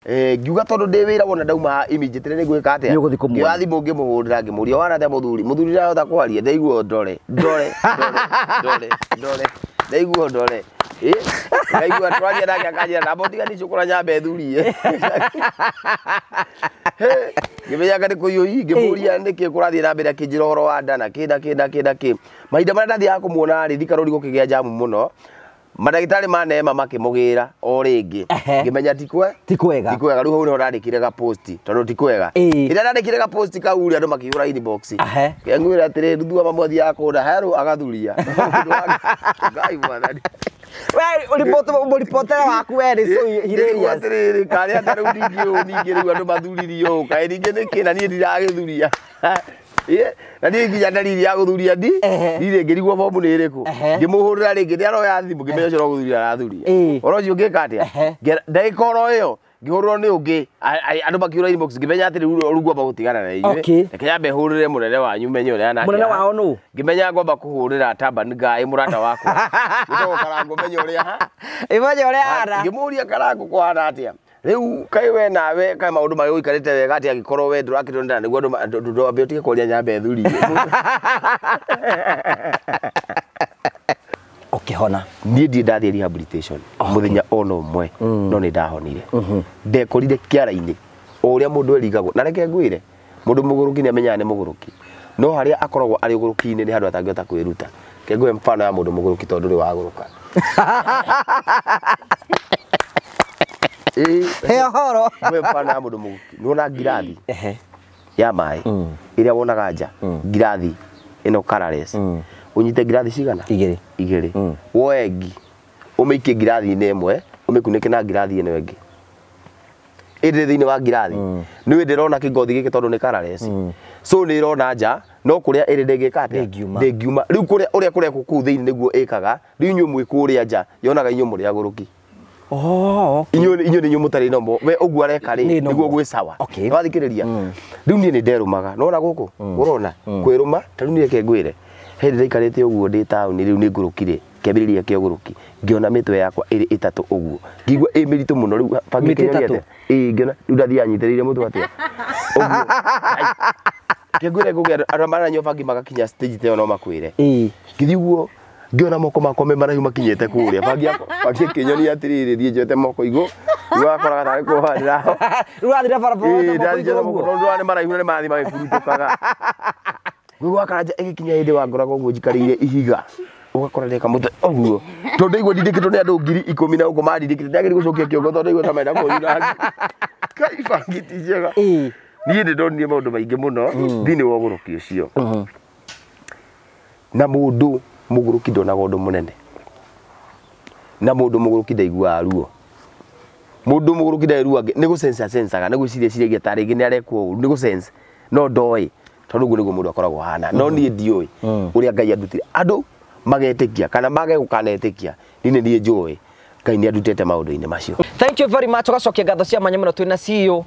Ngiuga tondu ndi wira wona ndauma immediately nĩ gwĩka atĩa Nĩ ũgũthiĩ kũmuona. Ngĩoya thimũ ngĩmũhũrĩra ngĩmũria wana atĩa mũthuri mũthuri ndarahota kwaria ndaigua ndore ndore ndore ndore ndore ndaigua ndore ndaigua twaria nake akanjĩra namba ũtiganicũkũra nyambe thurie. Ngĩmenya anga nĩ kũiyũi ngĩmũria nĩkĩ kũrathiĩ na mbere akĩnjĩra ũhoro wa nda na kĩ na kĩ na kĩ na kĩ. Mahinda marĩa ndathiaga kũmuona rĩ Thika Road gũkĩgĩa jamu mũno. Mandagĩtarĩ ma Neema makĩmũgĩra o rĩngĩ. Ngĩmenya ti kwe Ti kwega. Ti kwega. Rĩu hau nĩho ndandĩkire ga post tondũ ti kwega. Rĩrĩa ndandĩkire ga post kau rĩ andũ makĩihũra inbox. Ngĩmwĩra atĩrĩ Ruthu wa mamu athiaga kũnda herũ agathuria. Ngai mwathani. We ũripotera waku we nĩ so hilarious. Atĩrĩrĩ karĩa ta rĩu ningĩ ũũ ningĩ rĩu andũ mathuririe ũũ kaĩ ningĩ nĩkĩ na niĩ ndiragĩthuria. Na niĩ nginya ndariri ya gũthuria ndi ndirĩ ngĩrigwo bomu nĩ ĩrĩkũ. Ngĩmũhũrĩra rĩngĩ nĩaroya thimũ ngĩmenya ũcio no gũthuria arathuria. Ũhoro ũcio ngĩka atĩa? Ndagĩka oro ĩyo ngĩhũrĩrwo nĩ ũngĩ andũ makiura inbox ngĩmenya atĩ rĩu rĩu ngwamba gũtigana na inyuĩ. Reke nyambe hũrĩre mũnene wanyu menye ũrĩa nake. Mũnene wao nũ? Ngĩmenya ngwamba kũhũrĩra Taban Ngai mũrata wakwa. Gĩtagwo Karangũ menye ũrĩa ha. Ĩmenye ũrĩa hana. Ngĩmũria Karangũ kũhana atĩa? Rĩu kaĩ we nawe kaĩ maũndũ magĩgũikarĩte wega atĩa angĩkorwo we ndũrakĩrwo nĩguo andũ ndwambe ũtige kwaria nyambe thurie. Ũkĩhona. Niĩ ndirĩ ndathiĩ rehabilitation mũthenya ona ũmwe no nĩ ndahonire. Ndekorire kĩara-inĩ o ũrĩa mũndũ erigagwo na reke ngwĩre mũndũ mũgũrũki nĩ amenyaga nĩ mũgũrũki no harĩa akoragwo arĩ ũgũrũki-inĩ nĩ handũ atangĩhota kwĩruta. Reke ngũhe mfano ya mũndũ mũgũrũki tondũ ndũrĩ wagũrũka. He ũhoro. Ngũhe mfano ya mũndũ mũgũrũki. Nĩwona ngirathi ya maĩ ĩrĩa wonaga nja ngirathi ĩno colorless. Ũnyite ngirathi cigana? Igĩrĩ. Igĩrĩ. Woe ngi ũmĩikie ngirathi-inĩ ĩmwe ũmĩkunĩke na ngirathi ĩno ĩngĩ. Ĩrĩ thĩinĩ wa ngirathi. Nĩũĩ ndĩrona kĩgothi gĩkĩ tondũ nĩ colorless. So nĩ ĩrona nja no kũrĩa ĩrĩ ndĩngĩka atĩa? Ndĩngiuma. Rĩu kũrĩa ũrĩa kũrekwo kũu thĩinĩ nĩguo ĩkaga. Rĩu inyuĩ mwĩ kũrĩa nja yonaga inyuĩ mũrĩ agũrũki. Inyuĩ nĩ inyuĩ mũtarĩ nomo. We ũguo areka rĩ nĩguo gwĩ sawa. Nĩwathikĩrĩria? Rĩu niĩ nĩ nderũmaga. Nĩwona gũkũ? Ũrona? Kwĩrũma ta rĩu niĩ reke ngwĩre. Hĩndĩ ndaikarĩte ũguo ndĩ taũni rĩu nĩ ngũrũkire kĩambĩrĩria kĩa ũgũrũki ngĩona mĩtwe yakwa ĩrĩ ĩtatũ ũguo ngĩigua ĩ mĩritũ mũno rĩu bangi Mĩtĩ ĩtatũ? Ĩĩ ngĩona rĩu ndathiaga nyitĩrĩire mũtwe atĩa ũguo. Ngĩngwĩre ngũgĩa andũ arĩa maranyua bangi magakinya stage ta ĩyo no makwĩre. Ngĩthiĩ ũguo ngĩona moko makwa me maraihu makinyĩte kũrĩa bangi yakwa bangi ĩkĩnyonia atĩrĩrĩ thiĩ njoete moko igũ rĩu wakoraga tarĩ kũhandĩra ho. Rĩu wathire barabara wote Ĩĩ, moko ndathiĩ igũrũ njoete moko ũguo. tondũ nĩ maraihu na nĩ marathiĩ magĩburutũkaga. Rĩu karanja ĩgĩkinya hĩndĩ wangoraga ũguo njikarĩire ihiga ũgakora ndeka mũtwe ũguo tondũ ndaigua ndindĩkĩtwo nĩ andũ 10,000 na gũkũ mandindĩkĩte ndagĩrĩire gũcokia kĩongo tondũ ndaigua ta marenda kũnyuna. Kai bangi ti njega. Niĩ nĩ ndonire maũndũ maingĩ mũno thĩinĩ wa ũgũrũki ũcio. Na mũndũ mũgũrũki ndonaga ũndũ mũnene na mũndũ mũgũrũki ndaiguaga ruo. Mũndũ mũgũrũki ndarĩ ruo nĩ gũsensa sensaga nĩ gwĩciria ciragia ta rĩngĩ nĩ arekwo ũru nĩ gũsense no ndoĩ tondũ ũguo nĩguo mũndũ akoragwo ahana no niĩ ndiũĩ ũrĩa Ngai andutire. Andũ magetĩkia kana mage gũkanetĩkia niĩ nĩ niĩ njũĩ Ngai nĩ andutĩte maũndũ-inĩ macio. Thank you very much. Ũgacokia ngatho cia mwanya mũno twĩna CEO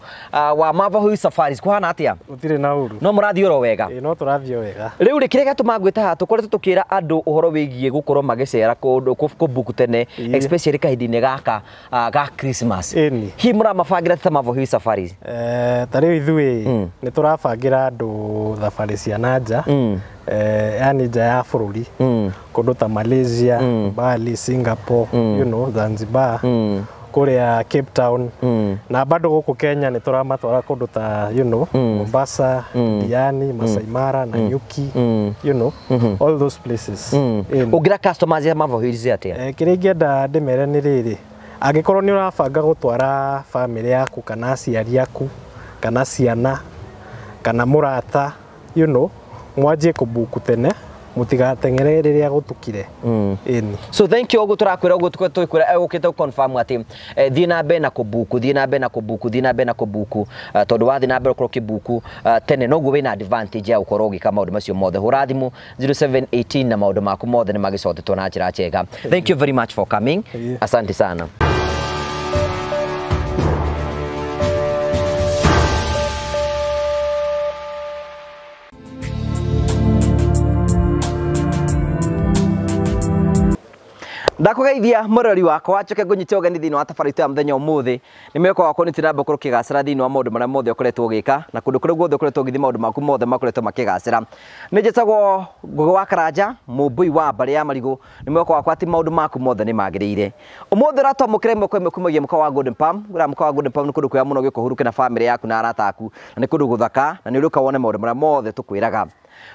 wa Marvel Hill Safaris. Kũhana atĩa? Gũtirĩ na ũru. No mũrathiĩ oro wega? Ĩĩ no tũrathiĩ o wega. Rĩu rĩ kĩrĩa gĩatũma ngwĩte haha tũkoretwo tũkĩra andũ ũhoro wĩgiĩ gũkorwo magĩcera kũndũ kũbook tene especially kahinda-inĩ gaka ga Christmas. Hihi mũramabangĩra ta Marvel Hill Safaris? Ta rĩu ithuĩ nĩ tũrabangĩra andũ thabarĩ cia na nja. Yani nja ya bũrũri kũndũ ta Malaysia, Bali, Singapore, you know, Zanzibar, kũrĩa Cape Town na bado gũkũ Kenya nĩ tũramatwara kũndũ ta you know, Mombasa, Diani, Masai Mara, Nanyuki, you know, all those places. Ũngĩra customers ya Marvel Hills atĩa? Kĩrĩa ingĩenda ndĩmere nĩ rĩrĩ angĩkorwo nĩ ũrabanga gũtwara bamĩrĩ yaku kana aciari aku kana ciana kana mũrata you know, mwanjie kũbuku tene mũtigateng'ere rĩrĩa gũtukire. Ĩni. So thank you ũguo tũrakwĩra ũguo tũkwĩra ũkĩte confirm atĩ thiĩ na mbere na kũbuku thiĩ na mbere na kũbuku thiĩ na mbere na kũbuku tondũ wathiĩ na mbere ũkorwo ũkĩbuku tene noguo wĩna advantage ya gũkorwo ũgĩka maũndũ macio mothe. Hũra thimũ 0718 na maũndũ maku mothe nĩ magĩcotetwo na njĩra njega. Thank you very much for coming. Asante sana. Ndakugeithia murori wakwa njoke ngunyite ũgeni thĩinĩ wa tabarĩra itũ ya mũthenya ũmũthĩ. Nĩ mwĩhoko wakwa nĩ ũthiĩ na mbere gũkorwo ũkĩgacĩra thĩinĩ wa maũndũ marĩa mothe ũkoretwo ũgĩka na kũndũ kũrĩa guothe ũkoretwo ũgĩthiĩ maũndũ maku mothe makoretwo makĩgacĩra. Nĩ njĩtagwo Ngũgĩ wa Karanja, mũmbũi wa mbarĩ ya marigũ. Nĩ mwĩhoko wakwa atĩ maũndũ maku mothe nĩ magĩrĩire. Ũmũthĩ ũratwamũkĩra ĩmwe kwa ĩmwe kumagia mũkawa wa Golden Palm. Ũrĩa mũkawa wa Golden Palm nĩ kũndũ kwega mũno gĩũka ũhurũke na bamĩrĩ yaku na arata aku, na nĩ kũndũ gũthaka na nĩ ũrĩũka wone maũndũ marĩa mothe tũkwĩraga.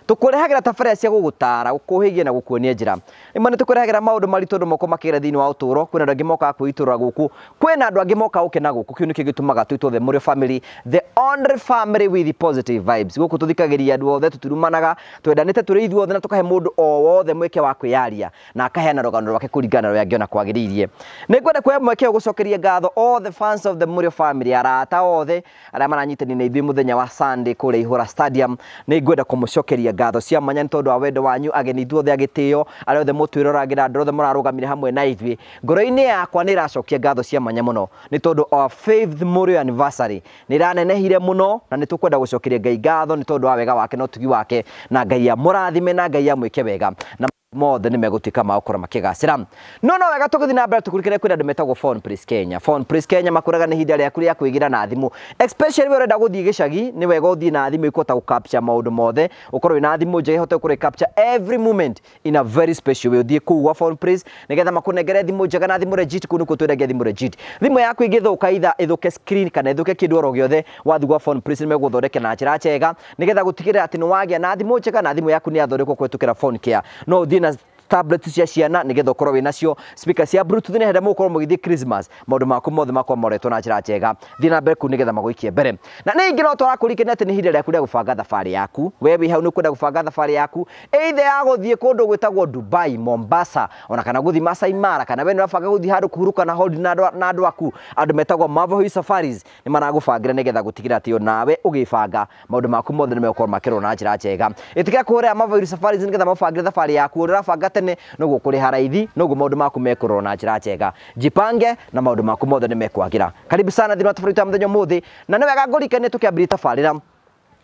Tũkũrehagĩra tabarĩra cia gũgũtara, gũkũhĩgia na gũkuonia njĩra. Rĩmwe nĩ tũkũrehagĩra maũndũ maritũ andũ moko makĩgera thĩinĩ wa ũtũũro. Kwĩna andũ angĩ mokaga kwĩitũrũra gũkũ, kwĩna andũ angĩ mokaga gũkena gũkũ. Kĩu nĩkĩo gĩtũmaga twĩtwo the Mũrĩo family, the only family with positive vibes. Gũkũ tũthikagĩrĩria andũ othe, tũtirumanaga, twendanĩte tũrĩ ithuothe na tũkahe mũndũ o wothe mweke wa kwĩyaria na akaheana rũgano rwake kũringana na ũrĩa angĩona kwagĩrĩirie. Nĩ ngwenda kuoya mweke ũyũ gũcokeria ngatho all the fans of the Mũrĩo family, arata othe arĩa maranyitanĩire na ithuĩ mũthenya wa Sunday kũrĩa Ihũra Stadium. Nĩ ngwenda kũmũcokeria ngatho cia mwanya nĩ tondũ wa wendo wanyu, ageni ithuothe agĩtĩo, arĩa othe mũtwĩroragĩra, andũ othe mũrarũgamire hamwe na ithuĩ. Ngoro-inĩ yakwa nĩ ĩracokia ngatho cia mwanya mũno nĩ tondũ our fifth Mũrĩo anniversary nĩ ĩranenehire mũno, na nĩ tũkwenda gũcokeria Ngai ngatho nĩ tondũ wa wega wake na ũtugi wake, na Ngai amũrathime na Ngai amwĩke wega na mothe nĩ megũtuĩka ma gũkorwo makĩgacĩra. No no wega tũgĩthiĩ na mbere tũkũrikane kwĩna andũ metagwo Phone Place Kenya. Phone Place Kenya makwĩraga nĩ ihinda rĩaku rĩa kwĩgĩra na thimũ, especially we ũrenda gũthiĩ gĩcagi. Nĩ wega ũthiĩ na thimũ ĩkũhota gũ-capture maũndũ mothe, ũkorwo wĩna thimũ njega ĩhote gũkorwo capture every moment in a very special way. Ũthiĩ kũu gwa Phone Place nĩgetha makũnengere thimũ njega na thimũ legit. Kũu nĩkuo twendagia thimũ legit. Thimũ yaku ĩngĩthũka, either ĩthũke screen kana ĩthũke kĩndũ oro gĩothe, wathiĩ gwa Phone Place nĩ megũthondeka na njĩra njega nĩgetha gũtigĩrĩra atĩ nĩ wagĩa na thimũ njega na thimũ yaku nĩ yathondekwo kũhetũkĩra Phone Care. No ũthiĩ na tablet cia ciana nĩgetha ũkorwo wĩ nacio, speaker cia bluetooth nĩ hĩndĩ mũgũkorwo mũgĩthiĩ Christmas, maũndũ maku mothe makorwo moretwo na njĩra njega. Thiĩ na mbere kũu nĩgetha magũikie mbere. Na ningĩ no tũrakũririkania atĩ nĩ ihinda rĩaku rĩa gũbanga thabarĩ yaku. We wĩ hau nĩ ũkwenda gũbanga thabarĩ yaku, either ya gũthiĩ kũndũ gwĩtagwo Dubai, Mombasa, ona kana gũthiĩ Masai Mara, kana we nĩ ũrabanga gũthiĩ handũ kũhurũka na holiday na andũ aku. Andũ metagwo Marvel Hill Safaris nĩ maragũbangĩra nĩgetha gũtigĩrĩra atĩ onawe ũgĩbanga maũndũ maku mothe nĩ megũkorwo makĩrorwo na njĩra njega. Ĩtĩkĩra kũhũrĩra Marvel Hill Safaris nĩgetha mabangĩre thabarĩ yaku. Ũrĩa ũrabanga tene noguo kũrĩha raithi, noguo maũndũ maku mekũrorwo na njĩra njega. Jipange na maũndũ maku mothe nĩ mekwagĩra. Karibu sana thĩinĩ wa tabarĩra ya mũthenya ũmũthĩ, na nĩ wega ngũririkanie tũkĩambĩrĩria tabarĩra.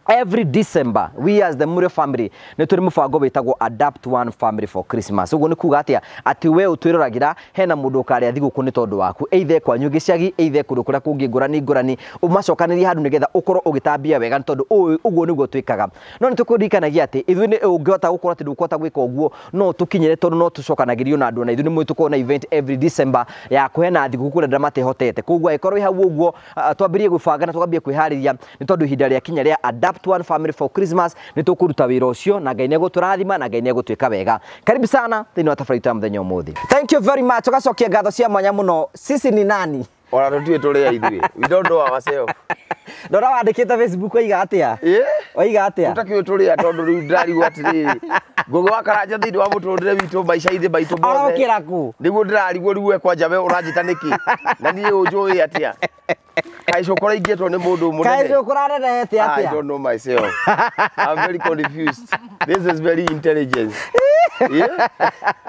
Every December, we as the Mũrĩo family nĩ tũrĩ mũbango wĩtagwo Adapt One Family for Christmas. Ũguo nĩ kuga atĩa? Atĩ we ũtwĩroragĩra hena mũndũ ũkarĩa thigũkũ nĩ tondũ waku, either kwanyu gĩcagi, either kũndũ kũrĩa kũngĩ ngũrani ngũrani, ũmacokanĩrie handũ nĩgetha ũkorwo ũgĩtambia wega, nĩ tondũ ũguo nĩguo twĩkaga. No nĩ tũkũririkanagia atĩ ithuĩ nĩ ũngĩhota gũkorwo atĩ ndũkũhota gwĩka ũguo, no tũkinyĩre, tondũ no tũcokanagĩrio na andũ, na ithuĩ nĩ mũĩ tũkorwo na event every December ya kũheana thigũkũ kũrĩa andũ matehotete. Koguo angĩkorwo wĩ hau ũguo, twambĩrĩrie gwĩbanga na twambie kwĩharĩria, nĩ tondũ ihinda rĩakinya rĩa Adapt One Family for Christmas nĩ tũkũruta wĩra ũcio, na Ngai nĩ egũtũrathima na Ngai nĩ egũtwĩka wega. Karibu sana thĩinĩ wa tabarĩra ya mũthenya ũmũthĩ. Thank you very much. Tũgacokia ngatho cia mwanya mũno. Sisi ni nani? Ona tũtiũĩ tũrĩ a ithuĩ. We don't know ourselves. Ndora wandĩkĩte Facebook oiga atĩa? Oiga atĩa? Tũtakĩũĩ tũrĩ a, tondũ rĩu ndĩrarigwo atĩrĩrĩ, Ngũgĩ wa Karanja thĩinĩ wa mũtũrĩre witũ maica-inĩ maitũ mothe. Arokĩra kũ? Nĩguo ndĩrarigwo rĩu we kwanja we ũranjĩta nĩkĩ? Na niĩ ũnjũĩ atĩa? Kaĩ cũkũra ingĩtwo nĩ mũndũ mũnene? Kaĩ cũkũra anenehete I atĩa? don't know myself. I'm very confused. This is very intelligent. Yeah?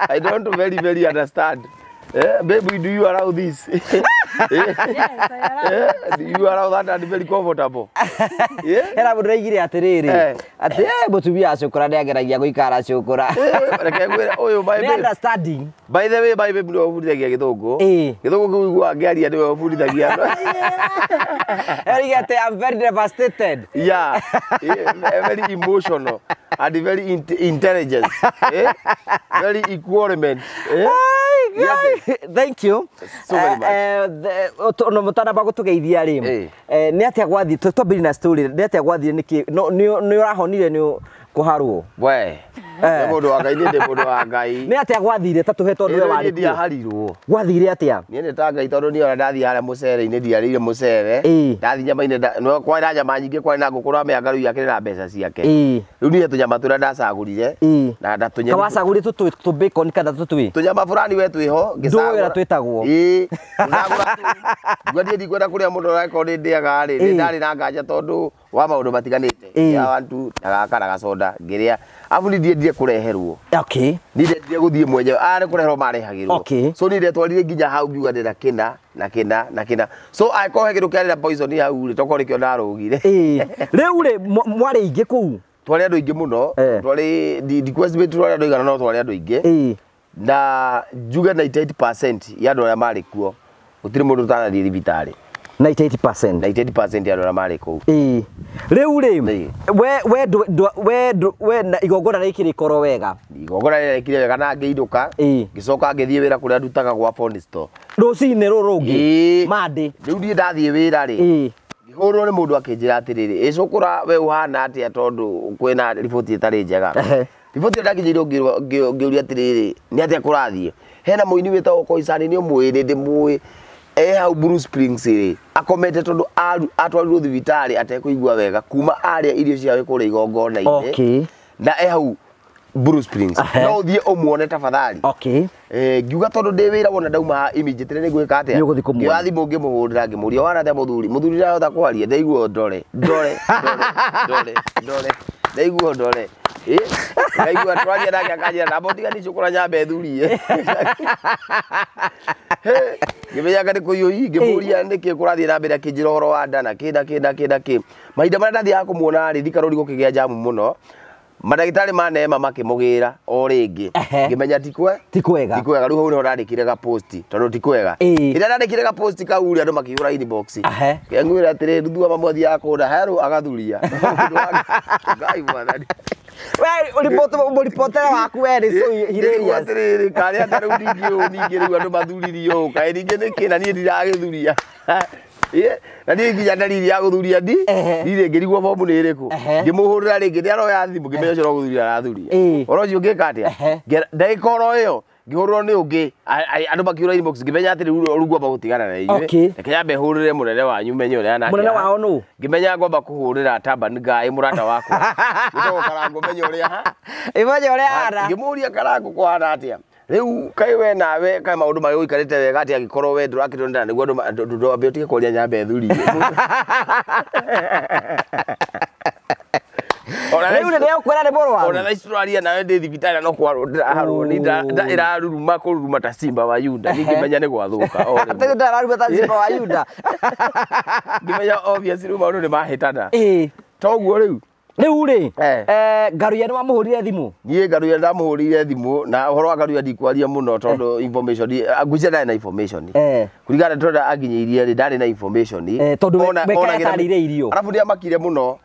I don't very, very understand. Yeah? Baby, do you allow this? Yeah? Yes, I allow. Yeah? Do you allow that and very comfortable? Yeah? Hena mũndũ ũraigire atĩrĩrĩ, atĩ mũtumia wa cũkũra nĩageragia gũikara cũkũra. Reke ngwĩre ũyũ my Nĩ babe. understanding. By the way, my babe nĩwe ũbundithagia gĩthũngũ. Gĩthũngũ kĩu ũiguaga ngĩaria nĩwe ũbundithagia. Oiga atĩ I'm very devastated. Yeah, very emotional and very intelligent. Eh? Very equalment. Eh? Ai, thank you So very much. No mũtanamba gũtũgeithia rĩ, nĩ atĩa gwathiĩ? Twambĩrĩrie na story, nĩ atĩa gwathire? Nĩkĩ nĩ ũrahonire nĩ kũharwo? We. Nĩ mũndũ wa Ngai, niĩ ndĩ mũndũ wa Ngai. Nĩ atĩa gwathire? Ta tũhe, tondũ we Ĩno niĩ warĩ kuo. ndiaharirwo. Gwathire atĩa? Niĩ nĩ ta Ngai, tondũ niĩ ona ndathiĩ harĩa mũcere-inĩ ndiarĩire mũcere. Ndathiĩ nyama-inĩ no kwarĩ na nyama nyingĩ, kwarĩ na ngũkũ na mĩanga, rĩu akĩrĩ na mbeca ciake. Rĩu niĩ tũnyama tũrĩa ndacagũrire na ndatũnyeni. Kawacagũrire tũtũ tũ bacon kana tũtwĩ? Tũnyama fulani we twĩho ngĩcagũra. Ndũĩ ũrĩa twĩtagwo. Ĩĩ, ngĩcagũra tũu. Ngwa niĩ ndikwenda kũrĩa mũno angĩkorwo nĩ ndĩaga rĩ, nĩ ndarĩ na nganja tondũ wa maũndũ matiganĩte. Ya one two na gaka na gacoda ngĩrĩa. Arabu niĩ ndiendire kũreherwo. Niĩ ndendire gũthiĩ mwenyewe. Aya nĩ kũreherwo marehagĩrwo. So niĩ ndetwarire nginya hau ngiuga ndĩna kĩna na kĩna na kĩna. So angĩkorwo he kĩndũ kĩarĩ na poison hau rĩ, tokorwo nĩkĩo ndarũgire. Rĩu rĩ, mwarĩ aingĩ kũu? Twarĩ andũ aingĩ mũno. Twarĩ ndikuestimate twarĩ andũ aigana, no twarĩ andũ aingĩ. Na njuge 98% ya andũ arĩa marĩ kuo gũtirĩ mũndũ ũtanathiĩ thibitarĩ. 98%. 98% ya andũ arĩa marĩ kũu. Ĩĩ. Rĩu rĩ, we na igongona rĩkĩ rĩkorwo wega. Igongona rĩrekire wega na ngĩinũka. Ngĩcoka ngĩthiĩ wĩra kũrĩa ndutaga gwa phone store. Rũcinĩ rũrũ rũngĩ. Monday. Rĩu niĩ ndathiĩ wĩra rĩ. Ngĩhũrwo nĩ mũndũ akĩnjĩra atĩrĩrĩ, ĩ cũkũra we ũhana atĩa tondũ kwĩna riboti ĩtarĩ njega. Riboti ĩyo ndakinyĩirwo ngĩũria atĩrĩrĩ, nĩ atĩa kũrathiĩ? Hena mũini wĩtagwo Koicani nĩ ũmũĩ, nĩ ndĩmũĩ. Hau Blue Springs rĩ, akomete tondũ atwarirwo thibitarĩ atekũigua wega kuma arĩa irio ciawe kũrĩa igongona-inĩ. Okay. Na hau Blue Springs. No ũthiĩ ũmuone tafadhali. Okay. Ngiuga tondũ ndĩ wĩra wona ndauma immediately nĩ ngwĩka atĩa? Nĩ ũgũthiĩ kũmuona. Ngĩoya thimũ ngĩmũhũrĩra ngĩmũria wana atĩa mũthuri? Mũthuri ndarahota kwaria, ndaigua ndore. Ndore, ndore, ndore. Ndaigua ndore. Ndaigua twaria nake akanjĩra namba ũtigani cũkũra nyambe thurie. Ngĩmenya nĩ kũiyũi, ngĩmũria nĩkĩ kũrathiĩ na mbere akĩnjĩra ũhoro wa nda na kĩ na kĩ na kĩ na kĩ. Mahinda marĩa ndathiaga kũmuona rĩ, Thika Road gũkĩgĩa jamu mũno. Mandagĩtarĩ ma Neema makĩmũgĩra o rĩngĩ. Ngĩmenya ti kwega. Ti kwega. Rĩu hau nĩho ndandĩkire ga post tondũ ti kwega. Rĩrĩa ndandĩkire ga post kau rĩ, andũ makĩihũra inbox. Ngĩmwĩra atĩrĩ, Ruthu wa mamu athiaga kũnda herũ agathuria. Ngai mwathani. We ripotera waku we nĩ so hilarious. Atĩrĩrĩ, karĩa ta rĩu ningĩ ũũ ningĩ rĩu andũ mathuririe ũũ, kaĩ ningĩ nĩkĩ na niĩ ndiragĩthuria. Na niĩ nginya ndariri ya gũthuria ndi ndirĩ ngĩrigwo bomu nĩ ĩrĩkũ. Ngĩmũhũrĩra rĩngĩ nĩ aroya thimũ ngĩmenya ũcio no gũthuria arathuria. Ũhoro ũcio ngĩka atĩa? Ndagĩka oro ĩyo ngĩhũrĩrwo nĩ ũngĩ, andũ makiura inbox ngĩmenya atĩ rĩu rĩu ngwamba gũtigana na inyuĩ. Reke nyambe hũrĩre mũnene wanyu menye ũrĩa nake. Mũnene wao nũ? Ngĩmenya ngwamba kũhũrĩra Taban Guy mũrata wakwa. Wĩtagwo Karangũ menye ũrĩa ha. Ĩmenye ũrĩa hana. Ngĩmũria Karangũ kũhana atĩa? Rĩu kaĩ we nawe kaĩ maũndũ marĩa ũikarĩte wega atĩ angĩkorwo we ndũrakĩrwo nĩguo andũ ndwambe ũtige kwaria nyambe thurie. Rĩu nĩ ũkwĩra nĩ mũrwaru. Ona thaa ici tũraria nawe ndĩ thibitarĩ no kwarwo ndĩraharwo nĩ nda ĩraruruma kũruruma ta Simba wa Yuda. Ngĩmenya nĩ gwathũka o rĩmwe. Atĩ ndararuruma ta Simba wa Yuda. Ngĩmenya obviously rĩu maũndũ nĩ mahĩtana. Toguo rĩu. Rĩu rĩ, Ngaruiya nĩ wamũhũrire thimũ? Niĩ Ngaruiya ndamũhũrire thimũ na ũhoro wa Ngaruiya ndikwaria mũno tondũ information ngwĩciria ndarĩ na information. Kũringana na tondũ anginyĩirie rĩ, ndarĩ na information. Tondũ we kayatarĩire irio. Arabu ndiamakire mũno.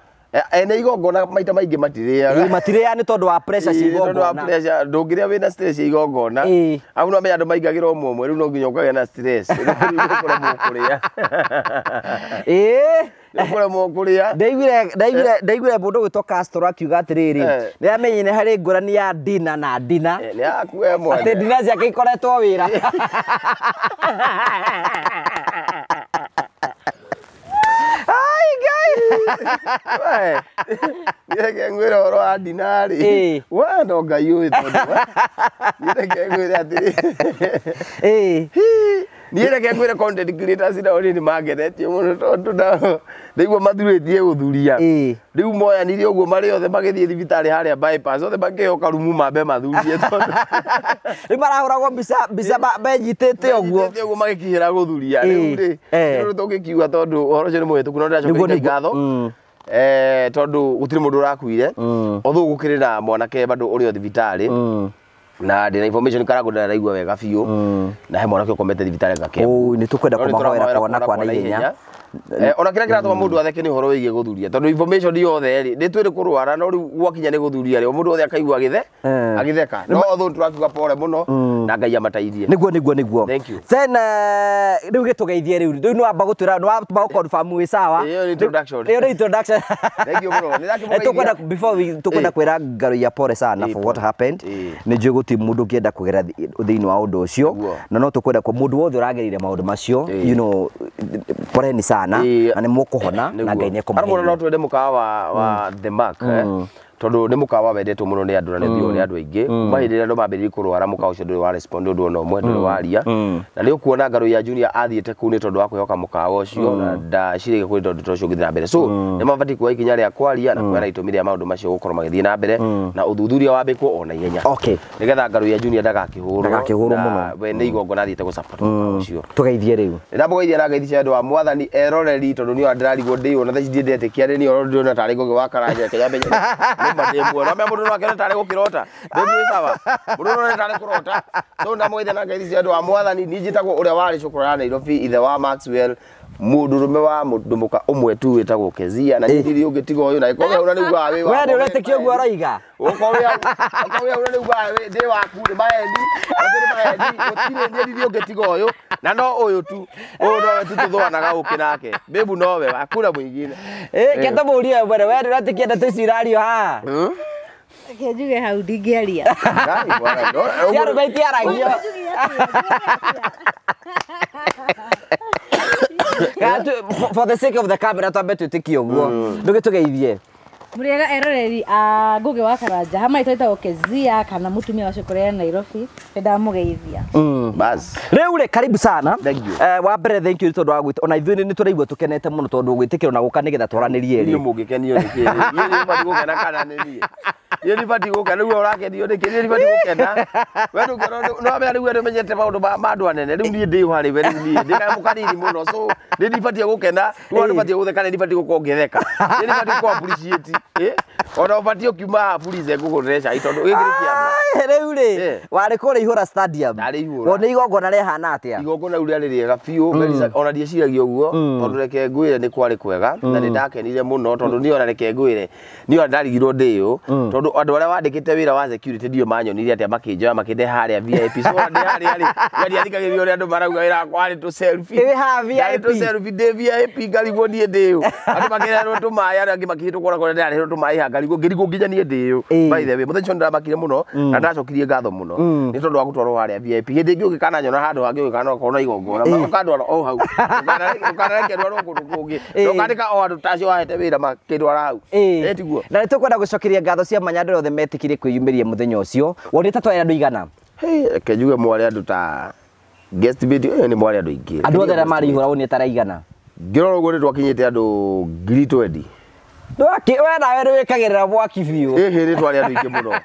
Ene igongona maita maingĩ matirĩaga. Matirĩaga nĩ tondũ wa pressure cia igongona. Tondũ wa pressure, ndũngĩrĩa wĩna stress cia igongona. Arabu no menya andũ maingagĩra ũmwe ũmwe, rĩu no nginya ũkagĩa na stress. Rĩu ũkũremwo kũrĩa. Ũkũremwo kũrĩa. Ndaiguire mũndũ ũgwĩtwo Castro akiuga atĩrĩrĩ, nĩ amenyire harĩ ngũrani ya dina na dina. Nĩ yaku we mwene. Atĩ dina ciake ikoretwo wĩra. We, nĩ ngwĩra ũhoro wa dinarĩ. We no Ngai ũĩ tondũ. Niĩ reke ngwĩre atĩrĩ. Niĩ reke ngwĩre content creators nao nĩ mangenetie mũno tondũ nao ndaigua mathurĩtie gũthuria. Rĩu moyanire ũguo marĩ othe magĩthiĩ thibitarĩ harĩa bypass othe makĩheo karumu mambe mathurie tondũ. Rĩu marahũragwo mbica menyitĩte ũguo. Menyitĩte ũguo magĩkinyĩra gũthuria. Rĩu rĩ, rĩu tũngĩkiuga tondũ ũhoro ũcio nĩ mũhĩtũku no ndĩracokeria ngatho. Tondũ gũtirĩ mũndũ ũrakuire. Although gũkĩrĩ na mwanake bado ũrĩ o thibitarĩ. Na ndĩna information Karangũ ndaraigua wega biũ. Na he mwanake ũkomete thibitarĩ Gakembu. Nĩ tũkwenda kũmahoera kuona kwa naihenya. Ona kĩrĩa kĩratũma mũndũ atheke nĩ ũhoro wĩgiĩ gũthuria tondũ information yothe rĩ nĩ twĩrĩ kũrwara no rĩu gwakinya nĩ gũthuria rĩ o mũndũ wothe akaigua agĩtheka no although tũrakiuga pole mũno na Ngai amataithie. Nĩguo. Thank you. Then rĩu gĩtũgeithie rĩu nĩ wamba gũtwĩra nĩ wamba gũ-confirm wĩ sawa. Ĩyo nĩ introduction. Ĩyo nĩ introduction. Thank you mũno. Nĩ ndakĩmũgeithia. Tũkwenda before we tũkwenda kwĩra Ngaruiya pole sana for what happened. Nĩ njũĩ gũtirĩ mũndũ ũngĩenda kũgera thĩinĩ wa ũndũ ũcio na no tũkwenda kwa mũndũ wothe ũragereire maũndũ macio, you know, poleni sana na nĩ mũkũhona na Ngai nĩ ekũmũheithia. Arabu no twende mũkawa wa The Mark tondũ nĩ mũkawa wendetwo mũno nĩ andũ na nĩ ũthiagwo nĩ andũ aingĩ. Kuma hĩndĩ ĩrĩa andũ mambĩrĩirie kũrwara mũkawa ũcio ndũrĩ wa respond ũndũ ona ũmwe, ndũrĩ waria. Na nĩ ũkuona Ngaruiya Junior athiĩte kũu nĩ tondũ wa kwĩhoka mũkawa ũcio na ndaciragia kũrĩ tondũ ta ũcio ũngĩthiĩ na mbere. So nĩ mabatiĩ kuoya ikinya rĩa kwaria na kuoya itũmi rĩa maũndũ macio gũkorwo magĩthiĩ na mbere na ũthuthuria wambĩkwo o na ihenya. Nĩgetha Ngaruiya Junior ndagakĩhũrwo. Ndagakĩhũrwo mũno. We nĩ igongona athiĩte gũ-support mũkawa ũcio. Tũgeithie rĩu. Ndamũgeithia na ngeithi cia andũ a mwathani eroreri tondũ niĩ ndĩrarigwo ndĩywo na thaa ici ndiendetĩkia nĩ niĩ ndĩrona tarĩ Ngũgĩ wa Karanja reke nyambe nyone. Nĩ ma ndĩ muoyo. Na mũndũ no akĩone tarĩ gũkĩrota. Ndĩ mwĩ sawa. Mũndũ no one tarĩ kũrota. So ndamũgeithia na ngeithi cia andũ a mwathani. Niĩ njĩtagwo ũrĩa warĩ cũkũrũ ya Nairobi, ithe wa Maxwell, mũndũrũme wa mũndũ mũka ũmwe tu wĩtagwo Kezia, na niĩ ndirĩ ũngĩ tiga ũyũ, na ĩkorwo hau na nĩ ugaga wĩ We wakwa. nĩ ũretĩkia ũguo aroiga? Ũkorwo wĩ hau, ũkorwo wĩ hau na nĩ ugaga ndĩ waku, nĩ maeni, acio nĩ maeni, gũtirĩ niĩ ndirĩ ũngĩ tiga ũyũ, na no ũyũ tu, ũyũ nowe tu tũthũanaga ũkĩ nake. Babe nowe, hakuna mwingine. Eh, ke tũmũrie mbere, we nĩ ũretĩkia ndeto ici irario haha? Reke njuge hau ndingĩaria. Ngai, bwana, Cia arũme itiaragio. Njuge atĩa? Kana for the sake of the camera twambe twĩtĩkie ũguo. Ndũgĩtũgeithie. Mũrĩega eroreri a Ngũgĩ wa Karanja, hama ĩtagwo Kezia kana mũtumia wa cũkũrũ ya Nairobi, nĩ ndamũgeithia. Bas. Rĩu rĩ, karibu sana. Thank you. Wa mbere thank you nĩ tondũ wa gwĩta, ona ithuĩ nĩ tũraigua tũkenete mũno tondũ gwĩtĩkĩrwo na gũka nĩgetha twaranĩrie Inyuĩ rĩ. mũngĩkenio nĩ kĩ? Niĩ nĩ batiĩ gũkena kana nĩ niĩ? Niĩ ndibatiĩ gũkena, rĩu we ũrakenio nĩ kĩ? Niĩ ndibatiĩ gũkena. We ndũngĩona, no wamenya rĩu we nĩũmenyete maũndũ ma andũ anene. Rĩu niĩ ndĩ ho harĩ we, rĩu niĩ ndĩ kanyamũ kanini mũno. So niĩ ndibatiĩ gũkena, rĩu ndibatiĩ gũtheka, niĩ ndibatiĩ gũkorwo ngĩtheka. Niĩ ndibatiĩ gũkorwo appreciate. Ona ũbatiĩ ũkiuma haha please ngũgũrĩre cai tondũ gĩkĩ nĩ kĩama. Rĩu rĩ, warĩ kũrĩa Ihũra Stadium. Ndarĩ Ihũra. Wona igongona rĩhana atĩa? Igongona rĩu rĩarĩ rĩega biũ, ona ndieciragia ũguo, tondũ reke ngwĩre nĩ kwarĩ kwega, na nĩ ndakenire mũno, tondũ niĩ ona reke ngwĩre, niĩ ona ndarigirwo ndĩũ, tondũ andũ arĩa wandĩkĩte wĩra wa security ndiũĩ manyonire atĩa makĩnjoya makĩndehe harĩa VIP. So ona ndĩ harĩa rĩ, niĩ ndiathikagĩrĩria ũrĩa andũ marauga wĩra wakwa warĩ tũ selfie. Ĩ haha Ndarĩ tũ VIP. selfie ndĩ VIP ngarigwo niĩ ndĩũ. Andũ makĩreherwo tũmaĩ, arĩa angĩ makĩhĩtũka ona kũrĩa ndĩrareherwo tũmaĩ haha ngarigwo, ngĩrigwo nginya niĩ ndĩũ. By the way, mũthenya ũcio nĩndamakire mũno, na ndacokirie ngatho mũno nĩ tondũ wa gũtwarwo harĩa VIP. Hĩndĩ ĩngĩ ũngĩkananyona handũ hangĩ ũngĩkana okorwo na igongona, ũkandwara o hau. Ndũkanareke ndwarwo kũndũ kũngĩ. Ndũkandĩka o andũ ta acio wahete wĩra makĩndwara hau. Tiguo. Na nĩ tũkwenda gũcokeria ngatho cia mwanya andũ othe metĩkire kwĩyumĩria mũthenya ũcio. Wonire ta twarĩ andũ igana? Hey, reke njuge mwarĩ andũ ta guesstimate, nĩ mwarĩ andũ aingĩ. Andũ othe arĩa marĩ Ihũra wonire ta aigana? Ngĩrora ũguo nĩ twakinyĩte andũ 20,000. Ndwaki, we nawe nĩ wĩkagĩrĩra mwaki biũ. Ĩhĩ, nĩ twarĩ andũ aingĩ mũno.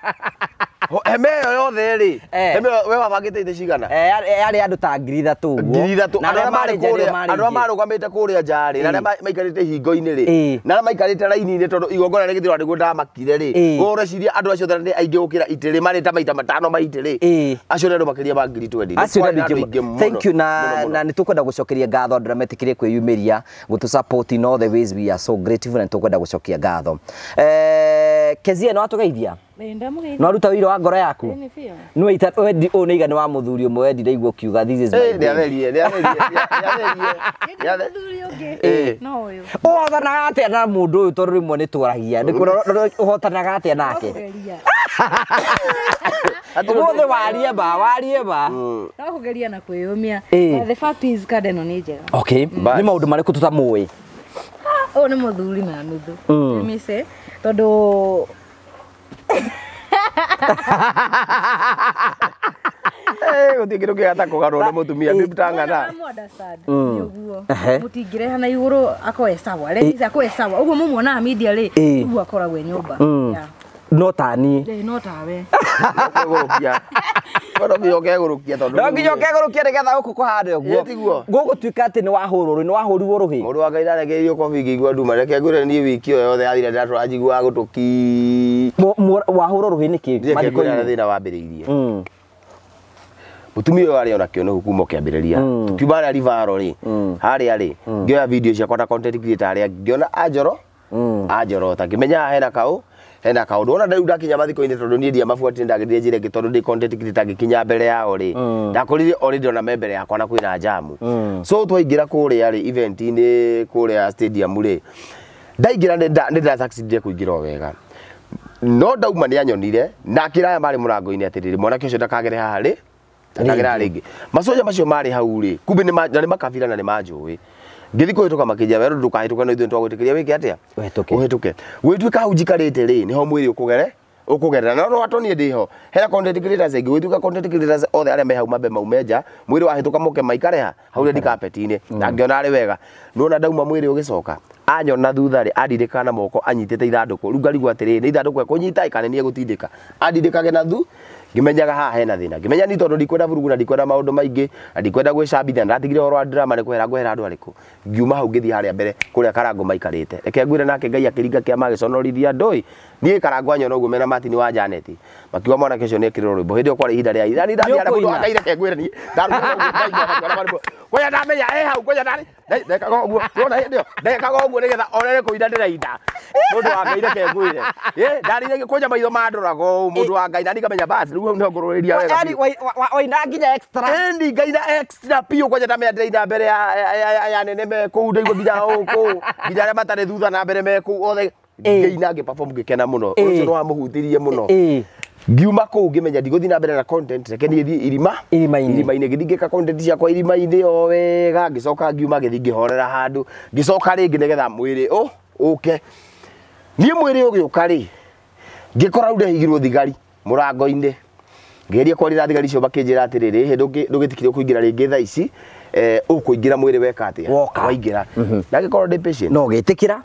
Hema ĩyo yothe rĩ, Eh. hema ĩyo we wabangĩte itĩ cigana? Yarĩ andũ ta 3,000 ũguo. 3,000. Na Andũ arĩa arĩa marĩ marĩ nja nĩo kũrĩa, marĩ andũ arĩa aingĩ. marũgamĩte kũrĩa nja rĩ, na arĩa maikarĩte hingo-inĩ rĩ, na arĩa maikarĩte raini-inĩ tondũ igongona rĩgĩthirwo nĩguo ndamakire rĩ, we ũreciria andũ acio othe nĩ aingĩ gũkĩra itĩ rĩ, marĩ ta maita matano ma itĩ rĩ, acio nĩ andũ makĩria ma 20,000. Nĩ Acio kwarĩ nĩ na andũ andũ aingĩ aingĩ mũno, Thank you na mũno, mũno. na nĩ tũkwenda gũcokeria ngatho andũ arĩa metĩkĩrie kwĩyumĩria gũtũ support in all the ways, we are so grateful na nĩ tũkwenda gũcokia ngatho. Kezia, nĩ watũgeithia? Ĩ, ndamũgeithia. Nĩ waruta ũira wa ngoro yaku? Ĩ, nĩ biũ. Nĩ waita wendi ũyũ nĩ igana wa mũthuri ũmwe wendire igua ũkiuga this is my Nĩ babe. atherie, nĩ atherie, nĩ atherie, Nĩ nĩ atherie. mũthuri ũngĩ. No ũyũ. Ũhotanaga atĩa na mũndũ ũyũ tondũ rĩmwe nĩ twaragia? Nĩ ũhotanaga atĩa No nake? kũgeria. Ũmũthĩ warie ma, warie ma. No kũgeria na kwĩyũmia. But the fact is kanda ĩno nĩ njega. Okay. Bas. Nĩ maũndũ marĩkũ tũtamũĩ? Ũyũ nĩ mũthuri na nuthu. Let me say, tondũ Gũtirĩ kĩndũ kĩega ta kũganwo nĩ mũtumia, bibi tang'ana. Mũndũ understand nĩ ũguo. Ehe. Mũtingĩreha na igũrũ akoe sawa. Ladies akoe sawa. Ũguo mũmuonaga media rĩ, ũguo akoragwo e nyũmba. Yeah. No ta niĩ. Ĩ, no tawe. Ũkegũrũkia. No nginya ũkegũrũkia tondũ No nginya ũkegũrũkia nĩgetha gũkũ kũhande ũguo. Ĩ, tiguo. Gũgũtuĩka atĩ nĩ wahũrwo rũhĩ, nĩ wahũrirwo rũhĩ. Mũndũ wa Ngai ndarekereirio kobi ngĩigua nduma. Reke ngwĩre niĩ wiki ĩyo yothe yathira ndĩratũra njiguaga gũtũ ki. Wahũrwo rũhĩ nĩkĩ? Reke ngwĩre Mathiko-inĩ? harĩa thĩna wambĩrĩirie. Mũtumia ũyũ arĩ ona kĩonehu kuma kĩambĩrĩria. Tukiuma harĩa Rivaro rĩ, harĩa rĩ, ngĩoya video ciakwa ta content creator harĩa, ngĩona anjoro, anjorota, ngĩmenya haha hena kaũ, hena kaũndũ. Ona rĩu ndakinya mathiko-inĩ tondũ niĩ ndiamabuatire, ndagĩthiĩ njĩra ĩngĩ tondũ ndĩ content creator ngĩkinya mbere yao rĩ, ndakorire already ona me mbere yakwa na kwĩna jamu. So twaingĩra kũrĩa rĩ, event-inĩ kũrĩa stadium rĩ, ndaingĩra nĩ ndasucceedire kũingĩra o wega. No ndauma nĩ anyonire na akĩra aya marĩ mũrango-inĩ atĩrĩrĩ, mwanake ũcio ndakagere haha rĩ, ndakagere haha rĩngĩ. Macoja macio marĩ hau rĩ, kumbe nĩ na nĩ makabira na nĩ manjũĩ. Ngĩthiĩ kũhĩtũka makĩnjĩra werũ ndũkahĩtũke no ithuĩ nĩtwagwĩtĩkĩria wĩke atĩa? Ũhĩtũke. Ũhĩtũke. Gwĩtuĩka hau njikarĩte rĩ, nĩho mwĩrĩ ũkũgere ũkũgerera na no atoniĩ ndĩho hena content creators aingĩ gwĩtuĩka content creators othe arĩa me hau mambe maume nja mwĩrĩ wahĩtũka moke maikare ha hau red carpet-inĩ na ngĩona arĩ wega nĩwona ndauma mwĩrĩ ũgĩcoka anyona thutha rĩ andirĩkaga na moko anyitĩte ithandũkũ rĩu ngarigwo atĩrĩrĩ nĩ ithandũkũ ekũnyita kana nĩ egũtindĩka andindĩkage na thu Ngimenyaga haha hena thina. Ngimenya ni tondu ndikwenda vurugu na ndikwenda maundu maingi na ndikwenda gwicambithia, na ndatigire uhoro wa drama ni kwehera ngwehera andu ariku. Ngiuma hau ngithii haria mbere kuria Karango maikarite. Reke ngwire nake Ngai akiringa kiama agiconorithia andu. Niĩ Karango anyona uguo mena Martin wa Janet. Makiuga mwanake ucio niekirwo rwimbo. Hindi ĩyo kwarĩ ihinda rĩa ira. Ni ndathii haria mundu wa Ngai, reke ngwire niĩ. Ngoja ndamenya hau ngoja ndari ndekaga ũguo. Wona hindi ĩyo ndekaga ũguo nigetha onere kũinda ndĩrainda. Mundu wa Ngai reke ngwire. Ndarire kwanja maitho mandoraga ũũ mundu wa Ngai na nikamenya basi rĩu hau nĩho ngũrũrĩria wega. Yaani waina nginya extra. Ĩni ngaina extra piũ kwanja ndamenya ndĩraina mbere ya nene me kũu ndaigua nginya kũu nginya arĩa matarĩ thutha na mbere me kũu othe ngĩina ngĩ perform ngĩkena mũno. Ũcio nĩ wamũhutirie mũno. Ngiuma kũu ngĩmenya ndigũthiĩ na mbere na content, reke niĩ thiĩ irima irima-inĩ, ngĩthiĩ ngĩka content ciakwa irima-inĩ o wega, ngĩcoka ngiuma ngĩthiĩ ngĩhorera handũ, ngĩcoka rĩngĩ nĩgetha mwĩrĩ ũke. Niĩ mwĩrĩ ũgĩũka rĩ, ngĩkora rĩu ndehigirwo thigari mũrango-inĩ. Ngĩgeria kwaria na thigari icio makĩnjĩra atĩrĩrĩ, ndũgĩtĩkĩrio kũingĩra rĩngĩ thaa ici, ũkũingĩra mwĩrĩ weka atĩa? Waingĩra. Na ngĩkorwo ndĩ patient. No ũgĩtĩkĩra?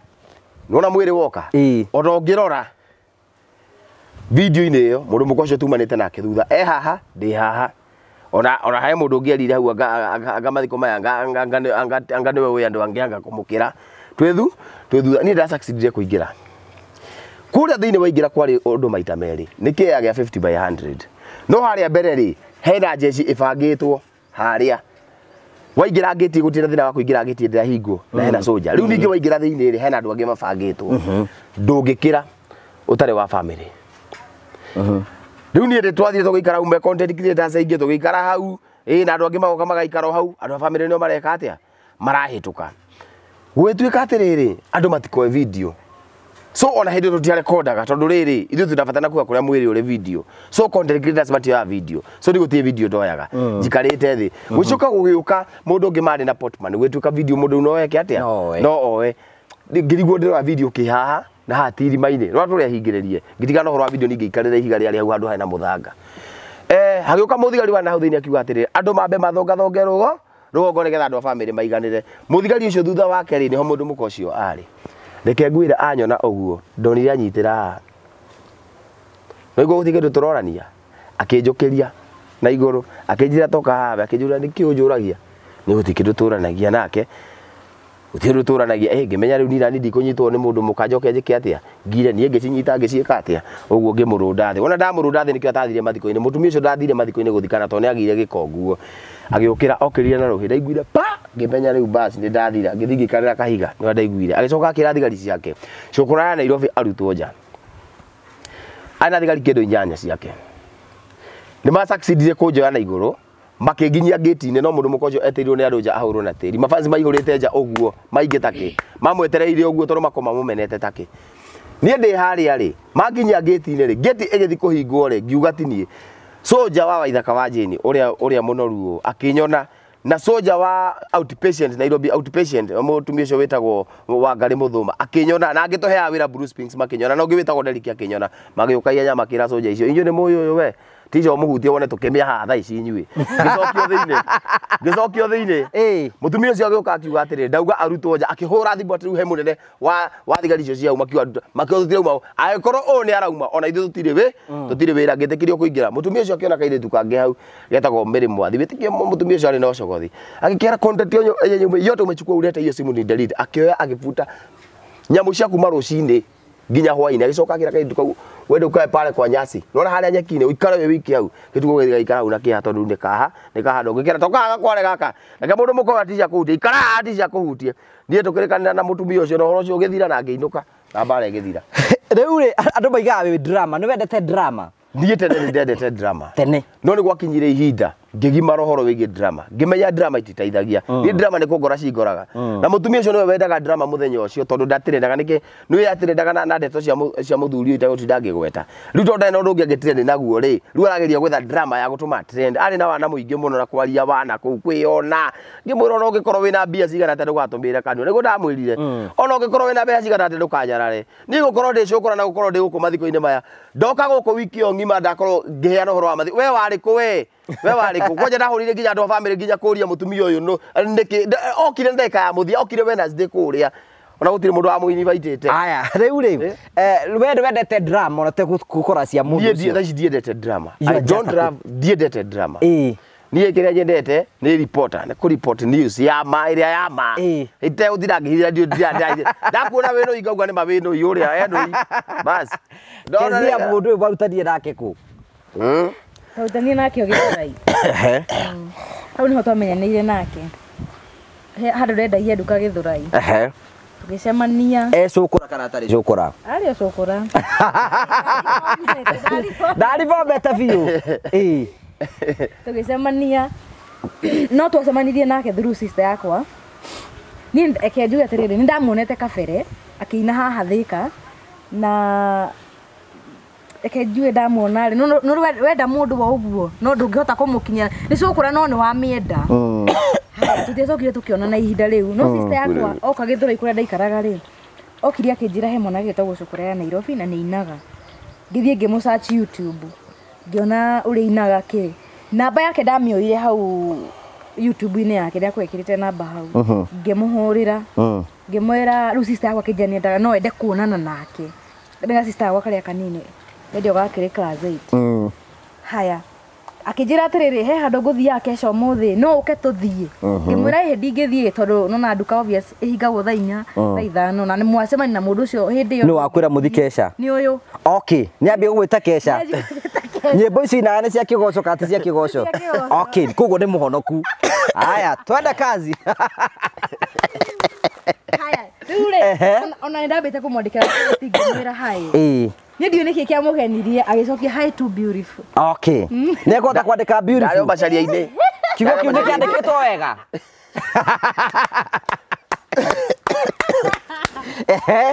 Nĩwona mwĩrĩ woka? Ona ũngĩrora video-inĩ ĩyo, mũndũ mũka ũcio tumanĩte nake thutha, e haha, ndĩ haha. Ona he mũndũ ũngĩ erire hau anga mathiko maya, anga nĩwe wĩ andũ angĩ anga kũmũkĩra. Twĩ thutha, niĩ ndasucceedire kũingĩra. Kũrĩa thĩinĩ waingĩra kwarĩ ũndũ maita merĩ, nĩ kĩea gĩa 50 by 100. No harĩa mbere rĩ, hena jeshi ĩbangĩtwo harĩa. Waingĩra ngĩti gũtirĩ thĩna wa kũingĩra ngĩti ndĩrahingwo na hena soja. Rĩu ningĩ waingĩra thĩinĩ rĩ, hena andũ angĩ mabangĩtwo. Ndũngĩkĩra ũtarĩ wa family. Rĩu niĩ twathire tũgĩikara hau me content creators aingĩ tũgĩikara hau, na andũ angĩ magoka magaikara hau, andũ a family nĩo mareka atĩa? Marahĩtũka. Gũgĩtuĩka atĩrĩrĩ, andũ matikoe video. So ona hĩndĩ ĩyo tũtiarekondaga tondũ rĩrĩ ithuĩ tũrabatara kuga kũrĩa mwĩrĩ ũrĩ video. So content creators matioyaga video. So nĩ gũtirĩ video ndoyaga. Njikarĩte thĩ. Gũcoka gũgĩũka mũndũ ũngĩ marĩ na Portman, gũgĩtuĩka video mũndũ no eke atĩa? No oe. Ngĩrigwo ndĩroya video kĩ haha na haha ti irima-inĩ. Rora tũrĩa hingĩrĩrie. Ngĩtigana ũhoro wa video ningĩikarĩra ihiga rĩarĩ hau handũ hena mũthanga. Hagĩũka mũthigari wa nahau thĩinĩ akiuga atĩrĩrĩ, andũ mambe mathongathonge rũgongo nĩgetha andũ a family maiganĩre. Mũthigari ũcio thutha wake rĩ, nĩho mũndũ mũka ũcio arĩ. Reke ngwĩre anyona ũguo, ndonire anyitĩra haha. Nĩguo gũtirĩ kĩndũ tũrorania. Akĩnjũkĩria na igũrũ, akĩnjĩra toka haha, akĩnjũria nĩkĩ ũnjũragia. Nĩ gũtirĩ kĩndũ tũranagia nake. Gũtirĩ kĩndũ tũranagia. Ngĩmenya rĩu nira ndikũnyitwo nĩ mũndũ mũka njoke njĩke atĩa? Ngire niĩ ngĩcinyita ngĩciĩka atĩa? Ũguo ngĩmũrũnda thĩ. Wona ndamũrũnda thĩ nĩkĩo atathire mathiko-inĩ. Mũtumia ũcio ndathire mathiko-inĩ gũthikana tondũ nĩagĩire gĩko nguo. Agĩũkĩra okĩrire na rũhĩ, ndaiguire pa, ngĩmenya rĩu basi nĩ ndathira, ngĩthiĩ ngĩikarĩra kahiga, nĩwe ndaiguire. Agĩcoka akĩra thigari ciake, cũkũra ya Nairobi arutwo nja. Arĩ na thigari kĩndũ 8 ciake. Nĩ masucceedire kũnjoya na igũrũ, makĩnginyia ngĩti-inĩ, no mũndũ mũka ũcio etĩirwo nĩ andũ nja ahũrwo na tĩri. Mabanzi maihũrĩte nja ũguo, maingĩ takĩ. Mamwetereire ũguo tondũ makoma mamũmenete takĩ. Niĩ ndĩ harĩa rĩ, manginyia ngĩti-inĩ rĩ, ngĩti ĩgĩthiĩ kũhingwo rĩ, ngiuga ti niĩ. Soja wa Waithaka wa Jane ũrĩa mũnoru ũũ akĩnyona, na soja wa outpatient Nairobi outpatient mũtumia ũcio wĩtagwo Wangari Mũthũma akĩnyona, na angĩtũheaga wĩra Blue Springs makĩnyona, na ũngĩ wĩtagwo Derrick akĩnyona, magĩũka ihenya makĩra soja icio, inyuĩ nĩ mũĩ ũyũ we, ticha ũmũhutie wone tũkĩmĩa haha thaa ici inyuĩ. Ngĩcokio thĩinĩ. Mũtumia ũcio agĩũka akiuga atĩrĩrĩ, ndauga arutwo nja, akĩhũra thimũ atĩ rĩu he mũnene wa thigari icio cia hau, makiuga tũtirauma, angĩkorwo ũyũ nĩ arauma ona ithuĩ tũtirĩ wĩra, ngĩtĩkĩrio kũingĩra. Mũtumia ũcio akĩona kairĩtu kangĩ hau getagwo Mary Mwathi, wĩtĩkie mũtumia ũcio arĩ na ũcogothi, agĩkĩra content yote umechukua ulete hiyo simu ni delete, akĩoya agĩbuta nyamũ cia kuma rũcinĩ nginya hwainĩ, agĩcoka akĩra kairĩtu kau wende ukae pale kwa nyasi, nona harĩa nyeki-inĩ ũikare wĩ wiki hau, gĩtugo gĩgaikara hau na kĩeha tondũ nĩ kaha ndũngĩkĩra toka haha gakware gaka, reke mũndũ mũka aticia kũhutia, ikara haha aticia kũhutie. Niĩ tũkĩrĩkanĩra na mũtumia ũcio na ũhoro ũcio ũgĩthira na ngĩinũka na mbara ĩgĩthira. Rĩu rĩ, andũ maigaga wĩ drama, nĩ wendete drama? Niĩ tene nĩ ndendete drama. Tene. No nĩ gwakinyire ihinda ngĩgimara ũhoro wĩgiĩ drama, ngĩmenya drama ititeithagia. Niĩ drama nĩ kũngora cingoraga. Na mũtumia ũcio nĩwe wendaga drama mũthenya ũcio tondũ ndatirendaga nĩkĩ, nĩwe atirendaga na ndeto cia mũthuri ũyũ itegũtinda ngĩgweta. Rĩu tondũ ndarĩ na ũndũ ũngĩ angĩtrend naguo rĩ, rĩu arageria gwetha drama ya gũtũma trend. Arĩ na wana mũingĩ mũno na kwaria wana kũu kwĩyona. Ngĩmwĩra ona ũngĩkorwo wĩna mbia cigana atĩa ndũgatũmĩre kanua, nĩguo ndamwĩrire. Ona ũngĩkorwo wĩna mbeca cigana atĩa ndũkanyarare. Niĩ gũkorwo ndĩ cũkũra na gũkorwo ndĩ gũkũ mathiko-inĩ maya, ndoka gũkũ wiki ĩyo ng'ima ndakorwo ngĩheana ũhoro wa mathiko. We warĩ kũ we? We warĩ kũ? Kwanja ndahũrire nginya andũ a family nginya kũria mũtumia ũyũ nĩkĩ okire ndagĩka ya mũthia, okire Wednesday kũrĩa. Ona gũtirĩ mũndũ wamũinvitĩte. Aya, rĩu rĩ, we ndwendete drama ona te gũkora cia mũndũ Niĩ ũcio. thaa ici ndiendete drama. You are I don't just a love, ndiendete drama. Ĩĩ. Niĩ kĩrĩa nyendete nĩ reporter, nĩ kũ report news ya ma ĩrĩa ya ma. Ĩĩ. Itegũtinda ngĩhithĩra ndio ndakuona wĩ nũi ngauga nĩ ma wĩ nũi ũrĩa e nũi. Bas. Ndona Kezia mũndũ ũyũ warutanie nake kũ? Twarutanie nake o Gĩthũrai. Hau nĩho twamenyanĩire nake. He handũ ndendagia nduka Gĩthũrai. Ehe. Tũgĩcemania. E cũkũra kana atarĩ cũkũra? Arĩ o cũkũra. Ndaribomete biũ. Ĩĩ. Tũgĩcemania. No twacemanirie nake through sister yakwa. Niĩ reke njuge atĩrĩrĩ, nĩ ndamuonete kabere akĩina haha Thĩka na reke njuge ndamuona rĩ, no wenda mũndũ wa ũguo no ndũngĩhota kũmũkinyĩra. Nĩ cũkũra no nĩ wamĩenda. Tũtiacokire tũkĩonana ihinda rĩu. No sister yakwa oka Gĩthũrai kũrĩa ndaikaraga rĩ, okire akĩnjĩra he mwanake wĩtagwo Cũkũra ya Nairobi na nĩ ainaga. Ngĩthiĩ ngĩmũ search YouTube, ngĩona ũrĩa ainaga kĩ. Namba yake ndamĩoire hau YouTube-inĩ yake rĩrĩa akwĩkĩrĩte namba hau. Ngĩmũhũrĩra, ngĩmwĩra rĩu sister yakwa akĩnjĩra nĩendaga no ende kuonana nake. Ndĩna sister yakwa karĩa kanini, hĩndĩ ĩyo gakĩrĩ class 8. Haya, akĩnjĩra atĩrĩrĩ, he handũ ngũthiaga kesho ũmũthĩ, no ũke tũthiĩ. Ngĩmwĩra ĩhĩ ndingĩthiĩ tondũ nona nduka obvious ĩhingagwo thaa 4, thaa 5 na nĩ mwacemania na mũndũ ũcio hĩndĩ ĩyo. Nĩ wakwĩra mũthi kesha? Nĩ ũyũ. Okay, nĩ ambie gũgwĩta kesha. Nyĩmbo ici inaga nĩ cia kĩgoco kana ti cia kĩgoco? Cia kĩgoco. Okay, koguo nĩ mũhonoku. Aya, twende kazi. Haya, rĩu rĩ, ona nĩ ndambĩte kũmwandĩkĩra ngĩmwĩra hi. Ĩĩ. Niĩ ndiũĩ nĩkĩ kĩamũgenirie agĩcokia hi too beautiful. Okay. Nĩ ekũhota kwandĩka Ndarĩ o beautiful. macaria-inĩ. Kiugo kĩu nĩ kĩandĩkĩtwo wega. Ehe.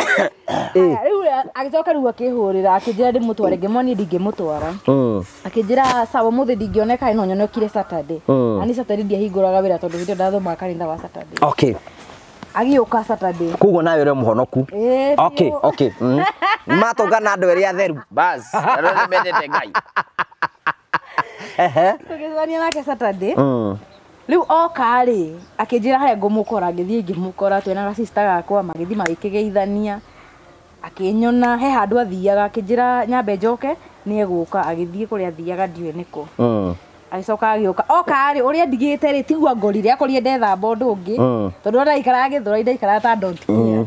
Haya, rĩu agĩcoka rĩu akĩhũrĩra akĩnjĩra ndĩmũtware, ngĩmwonia ndingĩmũtwara. Akĩnjĩra sawa ũmũthĩ ndingĩoneka no nyonekire Saturday. Na niĩ Saturday ndiahingũraga wĩra tondũ hĩndĩ ĩyo ndathomaga kanitha wa Saturday. Okay. Agĩũka Saturday. Koguo nawe ũrĩ mũhonoku. Ĩĩ, Okay, biũ. okay. Matũngana andũ erĩ atheru. Bas, andũ arĩa mendete Ngai. Ehe. Tũgĩcemania nake Saturday. Rĩu oka rĩ, akĩnjĩra harĩa ngũmũkora, ngĩthiĩ ngĩmũkora twĩna ga sister gakwa magĩthiĩ magĩkĩgeithania. Akĩnyona he handũ athiaga akĩnjĩra nyambe njoke nĩ egũka, agĩthiĩ kũrĩa athiaga ndiũĩ nĩkũ. Agĩcoka agĩũka. Oka rĩ, ũrĩa ndigĩte rĩ, tiguo angorire, akorire ndethamba ũndũ ũngĩ. Tondũ ona ndaikaraga Gĩthũrai ndaikaraga ta don't care.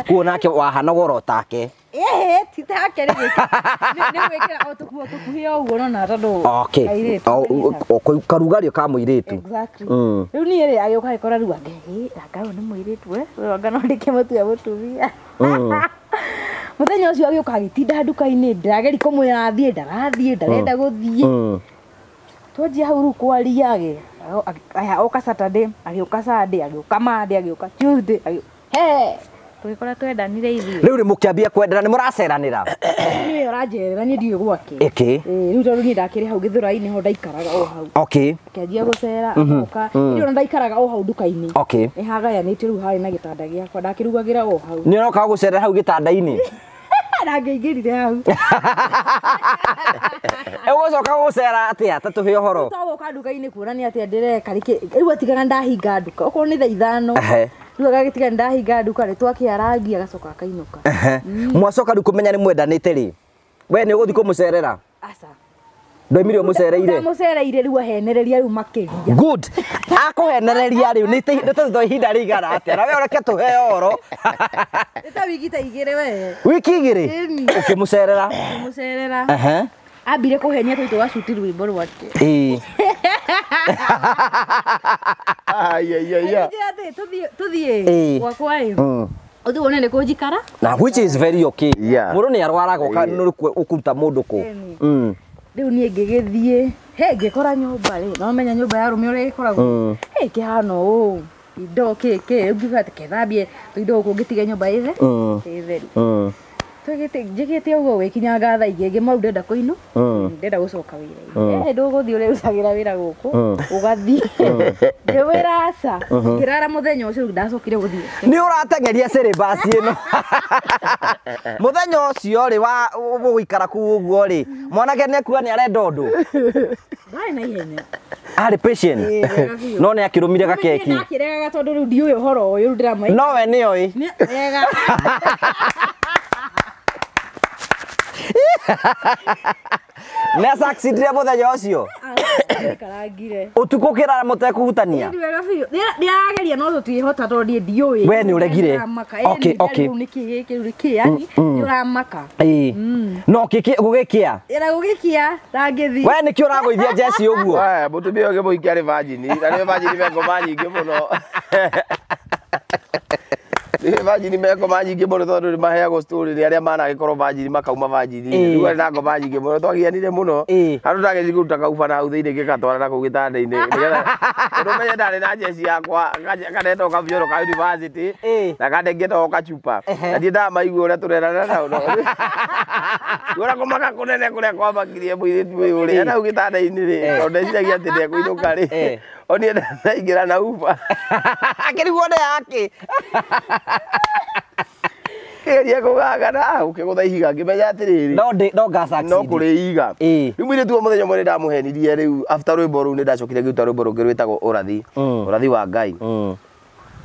Kuo nake wahanaga oro take. Ĩhĩ, ti take rĩ, nĩ gwĩkĩra o tũkuo tũkuhĩ o ũguo nona tondũ Okay. airĩtu O karugario ka mũirĩtu. Exactly. Rĩu niĩ rĩ, agĩũka agĩkora rĩu anga ĩ, anga ũyũ nĩ mũirĩtu we, ũyũ anga no ndĩkĩmũtue mũtumia. Mũthenya ũcio agĩũka agĩtinda nduka-inĩ, ndĩrageria kũmwĩra athiĩ, ndarathiĩ, ndarenda gũthiĩ. Twanjia hau rĩu kwaria aya oka Saturday, agĩũka Sunday, agĩũka Monday, agĩũka Tuesday, he, tũgĩkora twendanire ithuĩ. Rĩu rĩ mũkĩambia kwendana nĩ mũraceranĩra? Nĩwe ũranjerera niĩ ndiũĩ gwake. Ĩkĩ. Ĩĩ, rĩu tondũ niĩ ndakĩrĩ hau Gĩthũrai-inĩ ho ndaikaraga o hau. Okay. Akĩanjia gũcera, agoka. Niĩ ona ndaikaraga o hau nduka-inĩ. Okay. Nĩ hagayanĩtio rĩu harĩ na gĩtanda gĩakwa, ndakĩrugagĩra o hau. Nĩ ũroka gũcerera hau gĩtanda-inĩ? Ndangĩingĩrire hau. Ũgũcoka gũcera atĩa? Ta tũhe ũhoro. To gũka nduka-inĩ kuonania atĩa ndĩreka, rĩu atigaga ndahinga nduka, okorwo nĩ thaa 5. Rĩu agagĩtiga ndahinga nduka rĩ, twakĩarangia agacoka akainũka. Mwacoka rĩu kũmenya nĩ mwendanĩte rĩ, we nĩ ũgũthiĩ kũmũcerera? Aca. Ndoimire ũmũcereire? Ndamũcereire rĩu ahenereria rĩu makĩria. Good. Akũhenereria rĩu nĩ ta ihinda rĩigana atĩa? Na we ũreke tũheo ũhoro. Nĩ ta wiki ta 2 we. Wiki 2? Ĩni. Ũkĩmũcerera? Ũkĩmũcerera. Ehe. Ambire kũhenia tũi tũgacuti rwĩmbo rwake. Ĩĩ. Ai ai ai. Akĩnjĩra atĩ tũthiĩ Ĩĩ. gwakwa ĩ. Ũthiĩ wone nĩ kũ njikara. Na which is very okay. Yeah. Mũndũ nĩ arwaraga ũkũruta mũndũ kũ. Rĩu niĩ ngĩgĩthiĩ, he ngĩkora nyũmba rĩ, no menya nyũmba ya arũme ũrĩa ĩkoragwo. He ĩkĩhana ũũ, indo kĩ kĩ, rĩu ngiuga atĩ kethambie tũindo gũkũ ngĩtige nyũmba ĩthe, ĩtheru. Njĩkĩte ũguo gwĩkinyanga thaa igĩrĩ, ngĩmwĩra rĩu ndĩrenda kũinũ, ndĩrenda gũcoka wĩra-inĩ. Ĩhĩ ndũgũthiĩ ũrĩrutagĩra wĩra gũkũ, ũgathiĩ. Ngĩmwĩra aca, ngĩrara mũthenya ũcio rĩu ndacokire gũthiĩ. Nĩ ũrateng'eria syllabus ĩno. Mũthenya ũcio rĩ wa gũikara kũu ũguo rĩ, mwanake nĩ ekuga nĩ arenda ũndũ. Ndarĩ na ihenya. Arĩ patient. No nĩ akĩrũmire gakeki. Ndakiregaga tondũ rĩu ndiũĩ ũhoro ũyũ rĩu ndĩramwe. No we nĩoĩ. Wega. Nĩ succeedire mũthenya ũcio. Karangire. Ũtukũ kĩrara mũtekũhutania. Nĩ wega biũ. Ndĩrageria no tũtirĩhota tondũ niĩ ndiũĩ. We nĩ ũregire. Okay, okay. Rĩu nĩkĩ gĩkĩ rĩu nĩkĩ yani nĩ ũramaka. Ĩĩ. No kĩkĩ gũgĩkĩa. Ĩra gũgĩkia ndangĩthiĩ. We nĩkĩ ũragũithia Jesse ũguo? Aya, mũtumia ũngĩ mũingĩ arĩ virgin, na nĩ virgin me ngoma nyingĩ mũno. Nĩ virgin me ngoma nyingĩ mũno tondũ nĩ maheagwo story nĩ arĩa managĩkorwo virgin makauma virgin. Rĩu arĩ na ngoma nyingĩ mũno, twagianire mũno. Handũ ndageria kũruta kauba na hau thĩinĩ ngĩgatwara na kũu gĩtanda-inĩ nĩgetha tondũ menye ndarĩ na njeci yakwa kanetwo kabioro ka university na kanengetwo kachupa na ndiendaga maigue ũrĩa tũrerana nao. Ũrĩa kũmaka kũnene kũrĩa kwamakirie mũirĩtu ũyũ rĩ, ena hau gĩtanda-inĩ rĩ, tondũ ndeciragia atĩ ndekũinũka rĩ, o niĩ ndaingĩra na uba. Akĩrigwo nĩ yake. Kĩgeria kũgangana, ũkĩgũtha ihiga ngĩmenya atĩrĩrĩ. No no nga succeed. No kũrĩ iga. Rĩu mũirĩtu wa mũthenya ũmwe nĩ ndamũhenirie rĩu after rwĩmbo rũu nĩ ndacokire ngĩruta rwĩmbo rũngĩ rwĩtagwo ũrathi. Ũrathi wa Ngai.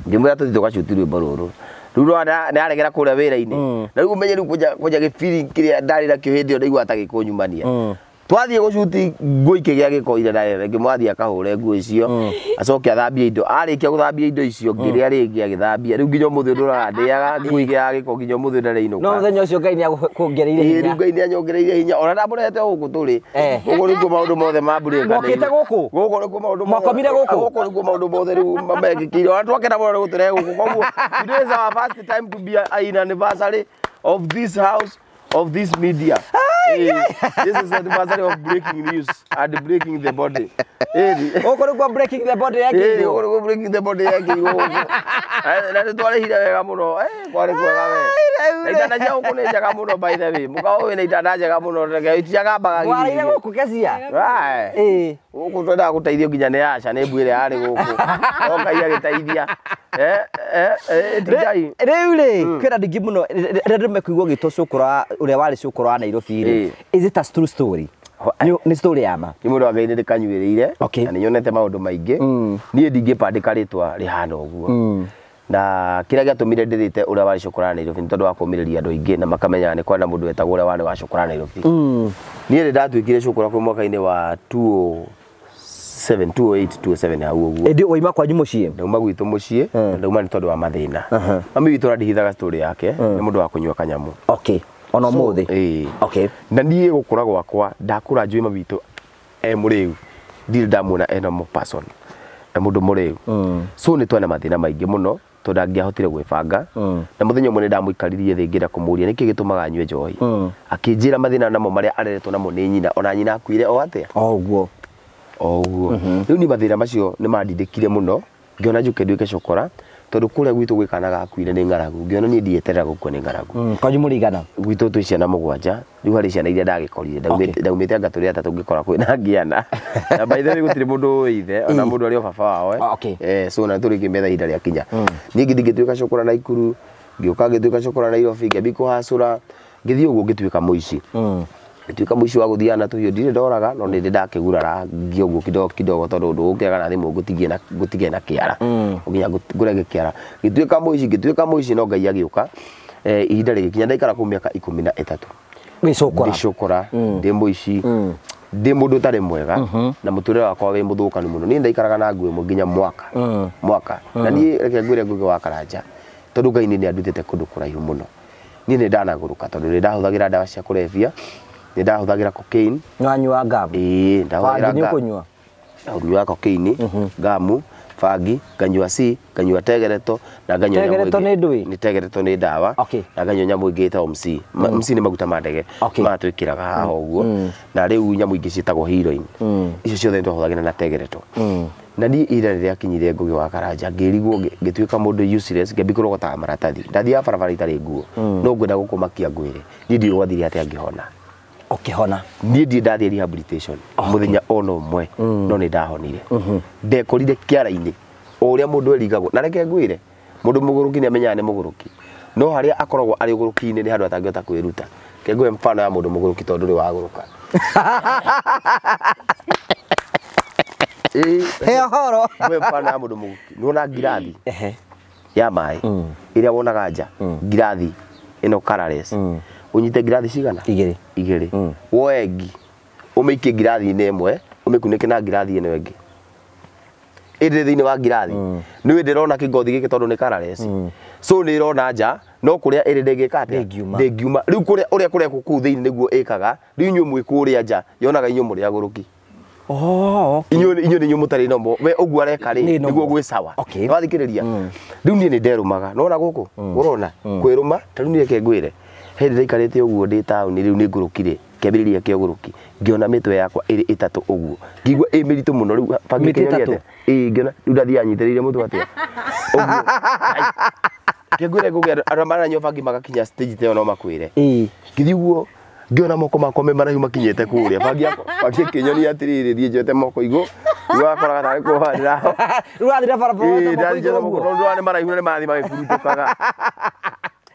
Ngĩmwĩra tũthiĩ tũgacuti rwĩmbo rũrũ. Rĩu nĩ aregera kũrĩa wĩra-inĩ. Na rĩu ũmenye rĩu kwanja gĩbiri kĩrĩa ndarĩ nakĩo hĩndĩ ĩyo ndaiguaga ta gĩkũnyumania. Twathiĩ gũcuti nguo ikĩgĩa gĩko ira nawe ngĩmwathiĩ akahũre nguo icio acoke athambie indo arĩkia gũthambia indo icio ngĩrĩa rĩngĩ agĩthambia rĩu nginya ũmũthĩ ndũraga ndĩaga nguo ikĩgĩa gĩko nginya ũmũthĩ ndarĩ inũka. No mũthenya ũcio Ngai nĩakũongereire hinya. Rĩu Ngai nĩanyongereire hinya ona ndamũrehete gũkũ tũrĩ gũkũ nĩkuo maũndũ mothe mambũrĩkanĩire. Mwokĩte gũkũ? Gũkũ nĩkuo maũndũ mothe. Mwakomire gũkũ? Gũkũ nĩkuo maũndũ mothe rĩu mekĩkĩire ona twakena mũno nĩ gũtũrehe gũkũ koguo today is our first time to be in anniversary of this house of this media. This is the anniversary of breaking news and breaking the body. Gũkũ nĩkuo breaking the body yekĩirwo. Gũkũ nĩkuo breaking the body yekĩirwo gũkũ. Na nĩ twarĩhire wega mũno. Kwarĩ kwega we. Na itanda cia gũkũ nĩ njega mũno by the way. Mũkawa wĩna itanda njega mũno reke itiagambaga. Warĩire gũkũ Kecia? Gũkũ twendaga gũteithio nginya nĩ Asha nĩ mbuĩ ĩrĩa yarĩ gũkũ. No Ngai agĩteithia. Rĩu rĩ kwĩna andũ aingĩ mũno rĩrĩa andũ mekũigua ũgĩtwo cũkũra ũrĩa warĩ cũkũra wa Nairobi rĩ, is it a true story? Nĩ story ya ma? Nĩ mũndũ wa Ngai nĩ ndĩkanyuĩrĩire na nĩ nyonete maũndũ maingĩ. Niĩ ndingĩbandĩka rĩtwa rĩhana ũguo. Na kĩrĩa gĩatũmire ndĩrĩte ũrĩa warĩ cũkũra wa Nairobi nĩ tondũ wa kũũmĩrĩria andũ aingĩ na makamenyaga nĩ kwarĩ na mũndũ wetagwo ũrĩa warĩ wa cũkũra wa Nairobi. Niĩ nĩ ndatuĩkire cũkũra kwĩ mwaka-inĩ wa 2007, 2008, 2007 hau ũguo. Ĩndĩ wauma kwanyu mũciĩ? Ndauma gwitũ mũciĩ, na ndauma nĩ tondũ wa mathĩna. Mami witũ ũrandihithaga story yake, nĩ mũndũ wa kũnyua kanyamũ. Okay. Ona ũmũthĩ? Okay. Na niĩ gũkũra gwakwa, ndakũra njũĩ mami witũ e mũrĩu. Ndirĩ ndamuona e normal person. E mũndũ mũrĩu. So nĩ twana mathĩna maingĩ mũno tondũ ndangĩahotire gwĩbanga. Na mũthenya ũmwe nĩ ndamũikaririe thĩ ngĩenda kũmũria nĩkĩ gĩtũmaga anyue njohi. Akĩnjĩra mathĩna namo marĩa areretwo namo nĩ nyina, ona nyina akuire o atĩa? O ũguo. O ũguo. Rĩu niĩ mathĩna macio nĩ mandindĩkire mũno, ngĩona njũke nduĩke cũkũra tondũ kũrĩa gwitũ gwĩ kana gakuire nĩ ng'aragu, ngĩona niĩ ndieterera gũkua nĩ ng'aragu. Kwanyu mũrĩ igana? Gwitũ twĩ ciana mũgwanja, rĩu harĩ ciana iria ndagĩkorire, ndaumĩte anga tũrĩ atatũ ngĩkora kwĩna ngĩana. Na by the way gũtirĩ mũndũ ũĩ ithe, ona mũndũ arĩ o baba wao. So na tũrĩkĩmetha ihinda rĩakinya. Niĩ ngĩthiĩ ngĩtuĩka cũkũra Naikuru, ngĩũka ngĩtuĩka cũkũra Nairobi, ngĩambia kũhacũra, ngĩthiĩ ũguo ngĩtuĩka mũici. Ngĩtuĩka mũici wa gũthiaga na tũhiũ, ndirĩ ndoraga no nĩ ndakĩgurara ngĩ ũguo kidogo kidogo tondũ ũndũ ũngĩaga na thimũ ngũtigie na kĩara. Nginya ngũrege kĩara. Ngĩtuĩka mũici, ngĩtuĩka mũici no Ngai agĩũka. Ihinda rĩgĩkinya ndaikara kũu mĩaka 13. Wĩ cũkũra? Ndĩ cũkũra, ndĩ mũici, ndĩ mũndũ ũtarĩ mwega na mũtũrĩre wakwa wĩ mũthũkanu mũno. Niĩ ndaikaraga na nguo ĩmwe nginya mwaka. Mwaka. Na niĩ reke ngwĩre Ngũgĩ wa Karanja tondũ Ngai nĩ andutĩte kũndũ kũraihu mũno. Niĩ nĩ ndanagũrũka tondũ nĩ ndahũthagĩra ndawa cia kũrebia, nĩ ndahũthagĩra cocaine. Nĩwanyua ngamu? Ĩĩ, ndahũthagĩra Bangi nĩ ngamu. ũkũnyua? Ndanyuaga cocaine, ngamu, bangi, nganyua C, nganyua tegereto na nganyua nyamũ Tegereto ĩngĩ. nĩ ndũĩ? Nĩ tegereto nĩ ndawa. Na nganyua nyamũ ĩngĩ ĩtagwo MC. MC nĩ maguta ma ndege. Maya twĩkĩraga haha ũguo. Na rĩu nyamũ ingĩ ciĩtagwo heroin. Icio ciothe nĩ twahũthagĩra na tegereto. Na niĩ ihinda rĩrĩa rĩakinyire Ngũgĩ wa Karanja ngĩrigwo ngĩtuĩka mũndũ useless, ngĩambia kũrogotaga maratathi. Ndathiaga barabara itarĩ nguo. No ngwenda gũkũmakia ngwĩre. Niĩ ndiũĩ gwathire atĩa ngĩhona. Ũkĩhona? Niĩ ndirĩ ndathiĩ rehabilitation mũthenya ona ũmwe, no nĩ ndahonire. Ndekorire kĩara-inĩ o ũrĩa mũndũ erigagwo. Na reke ngwĩre, mũndũ mũgũrũki nĩ amenyaga nĩ mũgũrũki, no harĩa akoragwo arĩ ũgũrũki-inĩ nĩ handũ atangĩhota kwĩruta. Reke ngũhe mfano ya mũndũ mũgũrũki tondũ ndũrĩ wagũrũka. He ũhoro. We mfano wa mũndũ mũgũrũki. Nĩwona ngirathi ya maĩ ĩrĩa wonaga nja, ngirathi ĩno colorless, ũnyite ngirathi cigana? Igĩrĩ. Igĩrĩ. Woe ngi ũmĩikie ngirathi-inĩ ĩmwe, ũmĩkunĩke na ngirathi ĩno ĩngĩ ĩrĩ thĩinĩ wa ngirathi. Nĩ ndĩrona kĩgothi gĩkĩ tondũ nĩ colorless, so nĩ ĩrona nja, no kũrĩa ĩrĩ ndĩngĩka atĩa? Ndĩngiuma. Ndĩngiuma. Rĩu kũrĩa ũrĩa kũrekwo kũu thĩinĩ nĩguo ĩkaga. Rĩu inyuĩ mwĩ kũrĩa nja, yonaga inyuĩ mũrĩ agũrũki. Oh. Inyuĩ nĩ inyuĩ mũtarĩ nomo. We ũguo areka rĩ, Nĩ normal. nĩguo gwĩ sawa. Okay. Wathikĩrĩria rĩu niĩ nĩ nderũmaga, nona gũkũ ũrona kwĩrũma. Ta rĩu niĩ reke ngwĩre, hĩndĩ ndaikarĩte ũguo ndĩ taũni, rĩu nĩ ngũrũkire kĩambĩrĩria kĩa ũgũrũki, ngĩona mĩtwe yakwa ĩrĩ ĩtatũ ũguo, ngĩigua ĩ mĩritũ mũno. Rĩu bangi Mĩtĩ ĩkĩnyonia ĩtatũ? atĩa? Ĩĩ, ngĩona rĩu ndathiaga nyitĩrĩire mũtwe atĩa ũguo. Kĩngwĩre ngũgĩa andũ arĩa maranyua bangi magakinya stage ta ĩyo no makwĩre. Ĩĩ. Ngĩthiĩ ũguo ngĩona moko makwa me maraihu makinyĩte kũrĩa, bangi yakwa, bangi ĩkĩnyonia atĩrĩrĩ, thiĩ njoete moko igũ, rĩu wakoraga tarĩ kũhandĩra. Rĩu ũrathiĩ na barabara Ĩĩ, woete moko ndathiĩ igũrũ njoete moko ũguo? tondũ ndĩrona nĩ maraihu na nĩ marathiĩ magĩburutũkaga.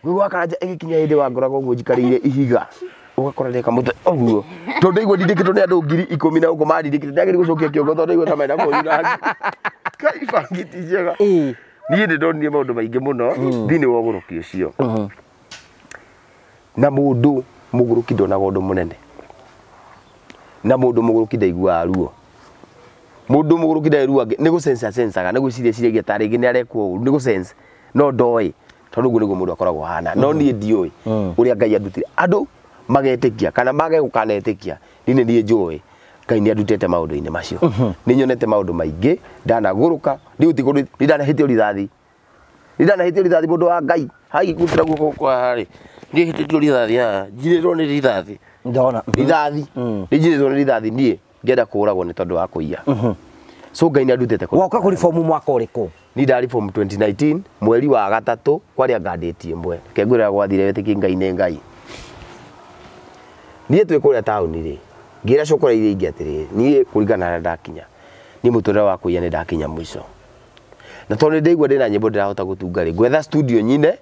Rĩu wakaranja ĩgĩkinya hĩndĩ wangoraga ũguo njikarĩire ihiga, ũgakora ndeka mũtwe ũguo, tondũ ndaigua ndindĩkĩtwo nĩ andũ 10,000 na gũkũ mandindĩkĩte, ndagĩrĩire gũcokia kĩongo tondũ ndaigua ta marenda kũnyuna. Kai bangi ti njega. Ĩĩ. Niĩ nĩ ndonire maũndũ maingĩ mũno thĩinĩ wa ũgũrũki ũcio. Na mũndũ mũgũrũki ndonaga ũndũ mũnene, na mũndũ mũgũrũki ndaiguaga ruo. Mũndũ mũgũrũki ndarĩ ruo, nĩ gũsensa sensaga, nĩ gwĩciria ciragia ta rĩngĩ nĩ arekwo ũru, nĩ gũsense, no ndoĩ tondũ ũguo nĩguo mũndũ akoragwo ahana. No niĩ ndiũĩ ũrĩa Ngai andutire. Andũ magetĩkia kana mage gũkanetĩkia, niĩ nĩ niĩ njũĩ Ngai nĩ andutĩte maũndũ-inĩ macio. Nĩ nyonete maũndũ maingĩ ndanagũrũka. Rĩu ti kũndũ nĩ ndanahĩtio rithathi, nĩ ndanahĩtio rithathi, mũndũ wa Ngai hai gũkĩra guoko kwa harĩ niĩ hĩtĩtio rithathi haha, njirĩtwo nĩ rithathi. Ndona. Rithathi nĩ njirĩtwo nĩ rithathi, niĩ ngĩenda kũũragwo nĩ tondũ wa kũiya. So Ngai nĩ andutĩte kũndũ. Woka kũribomu mwaka ũrĩkũ? Ni ndari form 2019 mweri wa gatatũ, kwarĩa ngandĩti ĩmwe. Reke ngwĩre gwathire, wĩtĩkie Ngai nĩ Ngai. Niĩ twĩ kũrĩa taũni rĩ, ngĩra cokora iria ingĩ atĩrĩrĩ, niĩ kũringana na harĩa ndakinya, niĩ mũtũrĩre wa kũiya nĩ ndakinya mũico, na tondũ nĩ ndaigua ndĩna nyĩmbo ndĩrahota gũtunga rĩ, ngwetha studio nyine,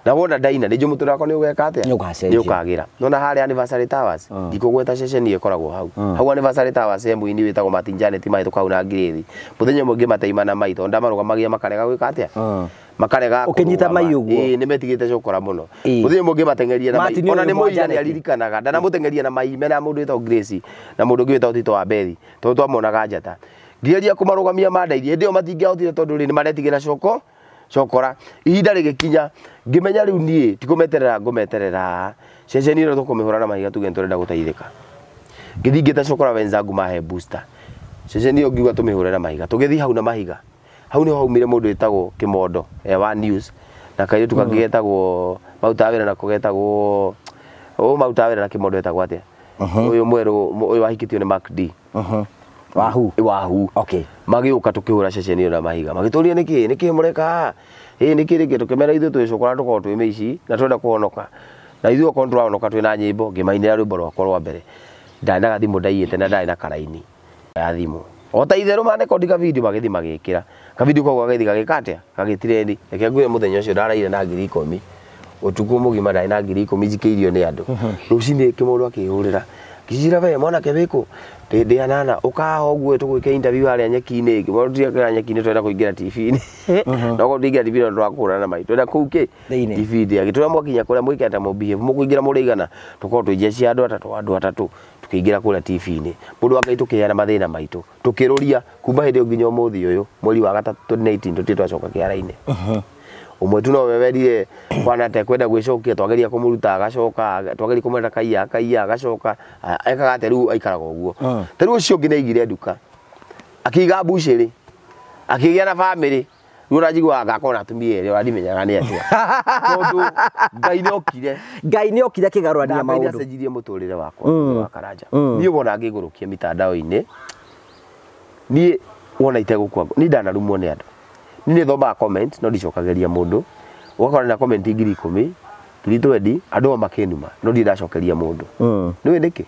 na wona ndaina nĩ njũĩ mũtũrĩre wakwa nĩ ũgeka atĩa? Nĩ ũgacenjia. Nĩ ũkagĩra. Nona harĩa Anniversary Towers, ndikũgweta ceceni ĩkoragwo hau hau Anniversary Towers, he mũini wĩtagwo Martin Janet mahĩtũka hau na ngirĩthi. Mũthenya ũmwe ngĩmateima na mai tondũ ndamarũgamagia makarega gwĩka atĩa, makarega Ũkĩnyita kũrũgama. mai ũguo? Ĩĩ, nĩ metigĩte cokora mũno. Ĩĩ. Mũthenya ũmwe ngĩmateng'eria na mai, Martin ona ũyũ nĩ mwa mũira nĩ Janet. aririkanaga ndanamũteng'eria na mai mena mũndũ wĩtagwo Grace na mũndũ ũngĩ wĩtagwo Tito wa Bethi, tondũ twamonaga njata. Ngĩgeria kũmarũgamia mandairie, hĩndĩ ĩyo matingĩahotire tondũ rĩ nĩ maretigĩra coko cokora. Ihinda rĩgĩkinya ngĩmenya rĩu niĩ ti kũmeterera ngũmeterera, ceceni ĩno tũkũmĩhũra na mahiga, tuge nĩ tũrenda gũteithĩka. Ngĩthiĩ ngĩta cokora wenzangu mahe booster, ceceni ĩyo ngiuga tũmĩhũre na mahiga. Tũgĩthiĩ hau na mahiga, hau nĩho haumire mũndũ wĩtagwo Kĩmondo e wa news na kairĩtu kangĩ getagwo marutaga wĩra nako getagwo ũũ, marutaga wĩra na Kĩmondo etagwo atĩa ũyũ mwerũ, ũyũ wahikĩtio nĩ Mark D. Wahu. Wahu. Okay. Magĩũka tũkĩhũra ceceni ĩyo na mahiga, magĩtũria nĩkĩ nĩkĩ mũreka haha, ĩ nĩkĩ rĩngĩ. Tũkĩmera ithuĩ twĩ cokora, tũkorwo twĩ mĩici na twenda kũhonoka, na ithuĩ okorwo nĩtũrahonoka twĩna nyĩmbo. Ngĩmainĩra rwĩmbo rwakwa rwa mbere. Ndarĩ na gathimũ ndaiyĩte na ndarĩ na karaini ya thimũ, o ta itherũ marekondi kavideo, magĩthiĩ magĩkĩra kavideo kau, gagĩthiĩ gagĩka atĩa, gagĩtirendi. Reke ngwĩre, mũthenya ũcio ndaraire na 10,000 ũtukũ mũgima, ndarĩ na 10,000 njikĩirio nĩ andũ. Rũcinĩ kĩmũndũ akĩhũrĩra, ngĩcira, we mwanake wĩkũ? Ndĩ anana ũkaha ũguo tũgwĩke interview harĩa nyeki-inĩ. Ngĩmwĩra tũtirekera nyeki-inĩ, twenda kũingĩra TV-inĩ, no korwo tũingĩra TV-inĩ tũrakũhũra na mai, twenda kũu kĩ Thĩinĩ. TV-inĩ. Agĩtwĩra mwakinya kũrĩa mwĩke atĩa, mũbehave, mũkũingĩra mũrĩigana, tũkorwo twĩ jeshi ya andũ atatũ, andũ atatũ. Tũkĩingĩra kũrĩa TV-inĩ, mũndũ wa Ngai, tũkĩheana mathĩna maitũ, tũkĩrũria. Kuma hĩndĩ ĩyo nginya ũmũthĩ ũyũ, mweri wa gatatũ 2019, tũtirĩ twacoka kĩara-inĩ. Ũmwe tu nowe werire kwana tekwenda gwĩcokia, twageria kũmũruta agacoka, twageria kũmwenda kaiya akaiya agacoka. Ekaga atĩa rĩu, aikaraga ũguo. Ta rĩu ũcio ũngĩ nĩaigire nduka, akĩiga mbucĩrĩ, akĩgĩa na bamĩrĩ. Rĩu ũranjiguaga ngakorwo na atumia erĩ, ũrandimenyaga nĩ atĩa, tondũ Ngai nĩokire. Ngai nĩ okire akĩgarũrania Na Ngai maũndũ. nĩacenjirie mũtũrĩre wakwa wa Karanja. Niĩ wona ngĩgũrũkia mitandao-inĩ, niĩ wona itegũkua, niĩ ndanarumwo nĩ andũ. Niĩ nĩ thomaga comment no ndicokagĩria mũndũ. Ũgakora na comment 10,000, 20,000, andũ o makĩnuma, no ndirĩ ndacokeria mũndũ. Nĩũĩ nĩkĩ?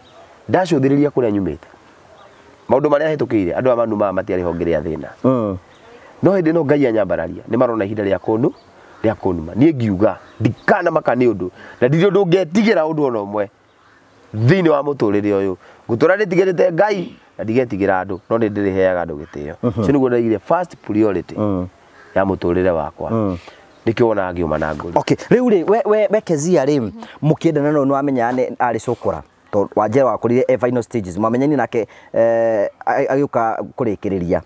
Ndacũthĩrĩria kũrĩa nyumĩte, maũndũ marĩa hĩtũkĩire, andũ aya manumaga matiarĩ ho ngĩrĩa thĩna. No hĩndĩ ĩno Ngai anyambararia, nĩ marona ihinda rĩa kũnu rĩa kũnuma. Niĩ ngiuga ndikanamaka nĩ ũndũ, na ndirĩ ũndũ ngetigĩra ũndũ ona ũmwe thĩinĩ wa mũtũrĩre ũyũ. Ngũtũra ndĩtigĩrĩte Ngai Na ndigetigĩra andũ no nĩ ndĩrĩheaga andũ gĩtĩo. Ũcio nĩguo ndaigire first priority ya mũtũrĩre wakwa. Nĩkĩo wonaga ngĩũma na ngũri. Okay, rĩu rĩ we Kezia rĩ mũkĩendana no nĩwamenya arĩ cũkũra tondũ Wanjera wakorire e final stages mwamenyani nake agĩũka kũrĩkĩrĩria.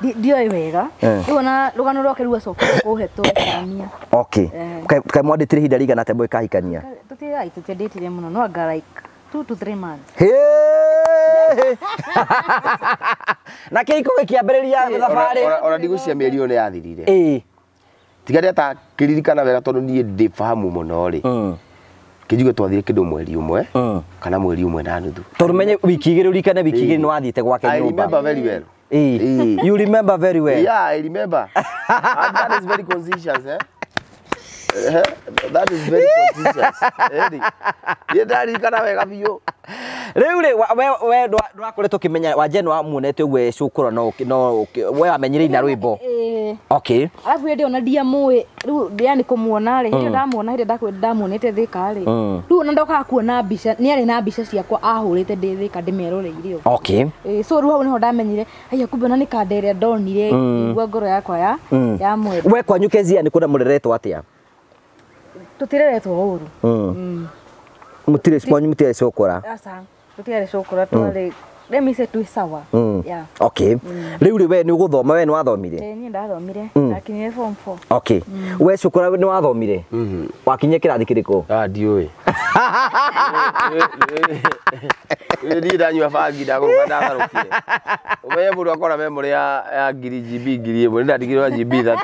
Ndioĩ wega rĩu ona rũgano rwake rĩu acokire kũhe tũkarania. Okay. Kaĩ mwandĩtire ihinda rĩigana atĩa mũgĩkahikania? Tũtiendĩtire mũno no anga like 2 to 3 months. Na kĩhiko gĩkĩambĩrĩria thabarĩ. Ona ndigũcia mĩeri ĩyo nĩ yathirire. Tiga ndĩatakĩririkana wega tondũ niĩ ndĩ fahamu mũno rĩ. Kĩnjuge twathire kĩndũ mweri ũmwe kana mweri ũmwe na nuthu. Tondũ menye wiki igĩrĩ ũririkane wiki igĩrĩ nĩ wathiĩte gwake nyũmba. I remember very well. You remember very well. Yeah, I remember. And that is very conscientious, eh? That is very conscientious. Niĩ ndaririkana wega biũ. Rĩu rĩ we ndwakoretwo ũkĩmenya Wanjera nĩwamuonete ũguo e cũkũra no we wamenyire ina rwĩmbo. Okay. Alafu hĩndĩ ona ndiamũĩ rĩu yani kũmuona rĩ hĩndĩ ndamuona hĩndĩ ndamuonete Thika rĩ rĩu ona ndokaga kuona mbica nĩ arĩ na mbica ciakwa ahũrĩte ndĩ Thika ndĩmeroreire ũguo. Okay. So rĩu hau nĩho ndamenyire haiya kumbe ona nĩ kanda ĩrĩa ndonire ngĩigua ngoro yakwa ya mwenda. We kwanyu Kezia nĩ kũrĩa mũreretwo atĩa? Tũtireretwo ũru. Mũtirĩ kwanyu mũtiarĩ cũkũra? Aca, tũtiarĩ cũkũra twarĩ let me say twĩ sawa. Yeah. Okay. Rĩu rĩ we nĩ ũgũthoma we nĩ wathomire? Niĩ ndathomire ndakinyire form 4. Okay. We cũkũra nĩ wathomire? Wakinyire kĩrathi kĩrĩkũ? Ah, ndiũĩ. Niĩ ndanyua bangi ndagũrũka ndatharũkire. Ũmenye mũndũ akora memory ya ngiri GB 1000 nĩ ndatigirwo GB 3.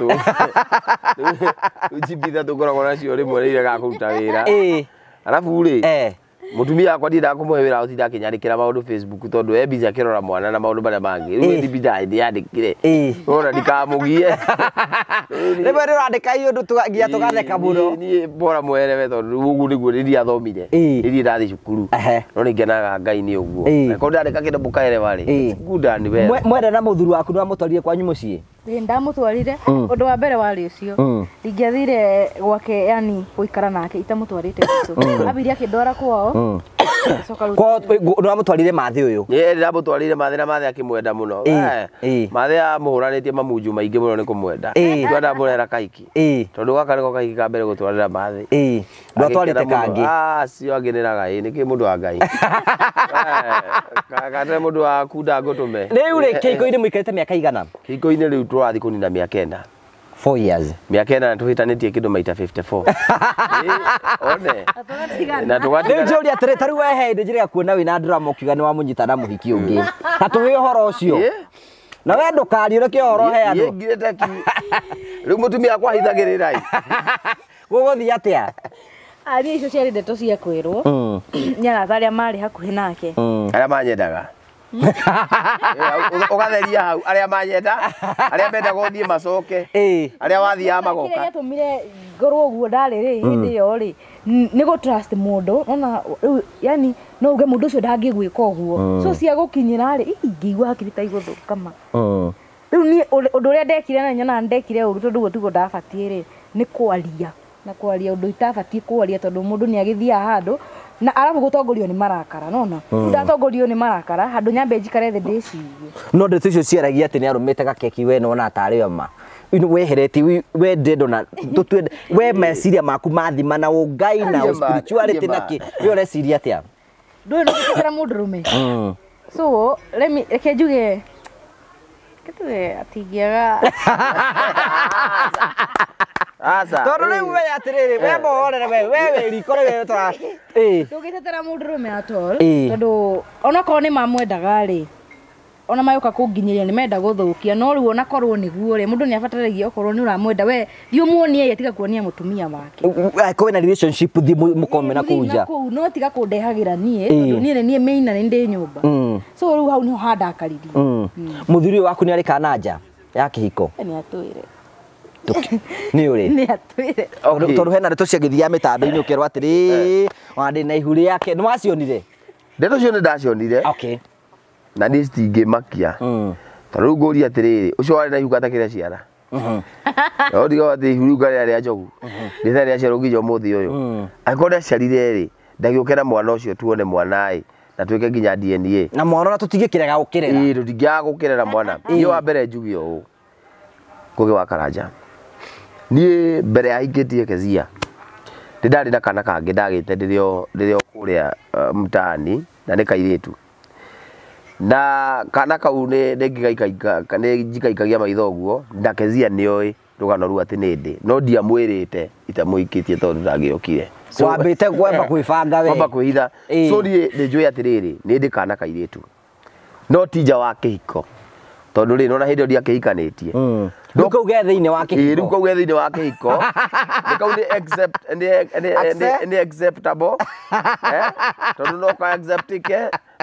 Rĩu GB 3 ngoragwo nacio rĩmwe nĩ iregaga kũruta wĩra. Arabu rĩ mũtumia wakwa ndiendaga kũmũhe wĩra ũtinda akĩnyandĩkĩra maũndũ Facebook tondũ e busy akĩrora mwana na maũndũ marĩa mangĩ. Rĩu niĩ ndĩyandĩkire. Ona ndikamũgie. Rĩmwe nĩ ũrandĩka iũndũ nginya tũgatheka mũno. Niĩ bora mwerewe tondũ ũguo nĩguo nĩ ndiathomire. Nĩ niĩ ndathiĩ cukuru. No nĩ ngenaga Ngai nĩ ũguo. Angĩkorwo ndandĩka kĩndũ mũkaerewa rĩ, good and well. Mwenda na mũthuri waku nĩ wamũtwarire kwanyu mũciĩ? Ndamũtwarire. Ũndũ wa mbere warĩ ũcio. Ndingĩathire gwake yani gũikara nake itamũtwarĩte gwitũ. Ambire akĩndwara kwao. Kwao nĩ wamũtwarire Mathĩ ũyũ? Ĩĩ ndamũtwarire Mathĩ na Mathĩ akĩmwenda mũno. Mathĩ amũhũranĩtie mamunju maingĩ mũno nĩ kũmwenda. Rĩu ndamũrera kahiki. Tondũ gaka nĩko kahiki ka mbere gũtwarĩra Mathĩ. Ndwatwarĩte kangĩ? Acio angĩ nĩraga ĩ nĩkĩ mũndũ wa Ngai. Kate mũndũ wa kunda ngũtũme. Rĩu rĩ kĩhiko-inĩ mũikarĩte mĩaka igana? Kĩhiko-inĩ rĩu tũrathiĩ kũnina mĩaka 4. 4 years. Mĩaka 4 na tũhĩtanĩtie kĩndũ maita 54. One. Na tũgatigana. Rĩu njũria atĩrĩ ta rĩu we he hĩndĩ njĩrĩga kuona wĩna drama ũkiuga nĩ wamũnyita na mũhiki ũngĩ. Ta tũhe ũhoro ũcio. Na we ndũkarie ũreke ũhoro he andũ. Niĩ ngirĩte ki. Rĩu mũtumia wakwa ahithagĩrĩra ĩ. Gũgũthiĩ atĩa? Aria icio ciarĩ ndeto cia kwĩrwo. Nĩ arata arĩa marĩ hakuhĩ nake. Arĩa manyendaga. Ũgatheria hau arĩa manyenda arĩa menda gũthiĩ macoke arĩa wathiaga magoka. Kĩrĩa gĩatũmire ngorwo ũguo ndarĩ rĩ hĩndĩ ĩyo rĩ nĩ gũ trust mũndũ ona rĩu yani no uge mũndũ ũcio ndangĩgwĩka ũguo so cia gũkinyĩra rĩ ingĩigua hakiri ta igũthũka ma. Rĩu niĩ ũndũ ũrĩa ndekire na nyonaga ndekire ũru tondũ ũguo tiguo ndabatiĩ rĩ nĩ kwaria na kwaria ũndũ itabatiĩ kwaria tondũ mũndũ nĩ agĩthiaga handũ na arabu gũtongorio nĩ marakara nona ndatongorio nĩ marakara handũ nyambe njikare thĩ ndĩcirie. No ndeto icio ciaragia atĩ nĩ arũmĩte gakeki we nona tarĩ ma weheretie we ndendo na tũtue we meciria maku mathima na ũngai na spirituality na kĩ we ũreciria atĩa? Ndũĩ no gũtetera mũndũrũme. So let me reke njuge kĩtuge atingĩaga Aca. Tondũ rĩu we atĩrĩrĩ we mũhorere we wĩ riko rĩ we tũra ndũngĩtetera mũndũrũme at all tondũ onakorwo nĩ mamwendaga rĩ ona mayoka kũnginyĩria nĩ menda gũthũkia no rĩu onakorwo nĩguo rĩ mũndũ nĩ abataragia okorwo nĩ ũramwenda we thiĩ ũmuonie ye tiga kuonia mũtumia wake. Kwĩna relationship thiĩ mũkome na kũu nja. No tiga kũndehagĩra niĩ tondũ niĩ nĩ niĩ maina nĩ ndĩ nyũmba. So rĩu hau nĩho handakaririe. Mũthuri ũyũ waku nĩ arĩ kana nja ya kĩhiko? Nĩ atwĩre. Nĩ ũrĩ? Nĩ atwĩre. Tondũ hena ndeto ciagĩthiaga mĩtandao-inĩ ũkerwo atĩrĩ ona ndĩ na ihu rĩake nĩ wacionire? Ndeto icio nĩ ndacionire. Okay. Na niĩ citingĩmakia. Tondũ rĩu ngũria atĩrĩrĩ ũcio warĩ na ihu gatakĩrĩa ciara. No ndiga atĩ ihu rĩu ngarĩa rĩa njogu. Rĩtarĩ rĩa ciara nginya ũmũthĩ ũyũ. Angĩkorwo ndaciarire rĩ ndagĩũke na mwana ũcio tuone mwana ĩ Na twĩke nginya DNA. Na mwana ona tũtingĩkĩrega gũkĩrera. Ĩĩ tũtingĩaga gũkĩrera mwana. Niĩ wa mbere njuge ũũ. Ngũgĩ wa Karanja. Niĩ mbere ya hikĩtie Kezia. Nĩ ndarĩ na kana kangĩ ndagĩte ndĩrĩ o kũrĩa mtaani na nĩ kairĩtu. Na kana kau nĩ njikaikagia maitho ũguo na Kezia nĩoĩ rũgano rũu atĩ nĩ ndĩ no ndiamwĩrĩte itamũhikĩtie tondũ ndangĩokire. Wambĩte kwamba kwĩbanga we. Kwamba kwĩhitha. So niĩ nĩ njũĩ atĩrĩrĩ nĩ ndĩ kana kairĩtu no ti nja wa kĩhiko tondũ rĩ nona hĩndĩ ĩyo ndiakĩhikanĩtie. Rĩu kau ge thĩinĩ wa kĩhiko. Ĩĩ rĩu kau ge thĩinĩ wa kĩhiko. Nĩ kau nĩ accept nĩ acceptable. Tondũ no ka acceptike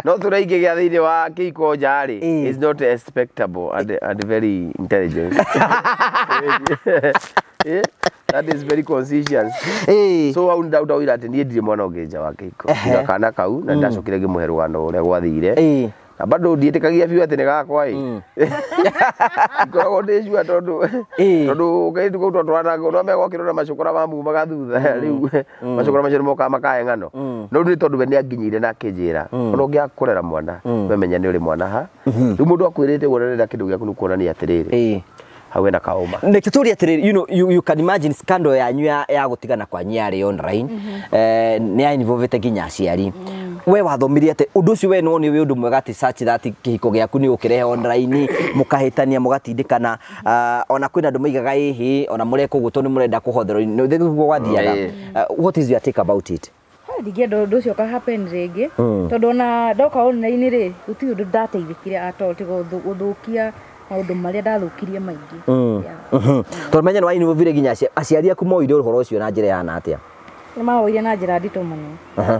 no tũrĩa ingĩgĩa thĩinĩ wa kĩhiko nja rĩ is not expectable and very intelligent. That is very conscientious. So hau ndaugire atĩ niĩ ndirĩ mwana ũngĩ nja wa kĩhiko. Tiga kana kau na ndacokire ngĩmũhe rũgano ũrĩa gwathire. Na bado ndiĩtĩkagia biũ atĩ nĩ gakwa ĩ. Ngoragwo ndĩ sure tondũ kairĩtu kau twatwaranaga no megokĩrwo na macũkũra mamumaga thutha rĩu macũkũra macio nĩmokaga makahe ng'ano. No rĩu nĩ tondũ we nĩanginyĩire na akĩnjĩra ona ũngĩaga kũrera mwana we menya nĩ ũrĩ mwana ha. Rĩu mũndũ akwĩrĩte ũguo na nĩenda kĩndũ gĩaku nĩ kuonania atĩrĩrĩ hau hena kaũma. Nĩkĩo tũrie atĩrĩrĩ, you know, you can imagine scandal yanyu ya gũtigana kwanyu yarĩ online nĩ ya involvete nginya aciari. We wathomirie atĩ ũndũ ũcio we no nĩ ũndũ mwega atĩ such that kĩhiko gĩaku nĩ ũkĩrehe online mũkahĩtania mũgatindĩkana ona kwĩna andũ maigaga ĩhĩ ona mũreka ũguo tondũ nĩ mũrenda kũhotherwo nĩguo gwathiaga. What is your take about it? Ndingĩenda ũndũ ũcio ũka happen rĩngĩ tondũ ona ndoka online rĩ gũtirĩ ũndũ ndateithĩkire at all tiga gũthũkia maũndũ marĩa ndathũkirie maingĩ. Tondũ menya nĩ wainvolvire nginya aciari aku moire ũhoro ũcio na njĩra ĩhana atĩa? Nĩ mawoire na njĩra nditũ mũno.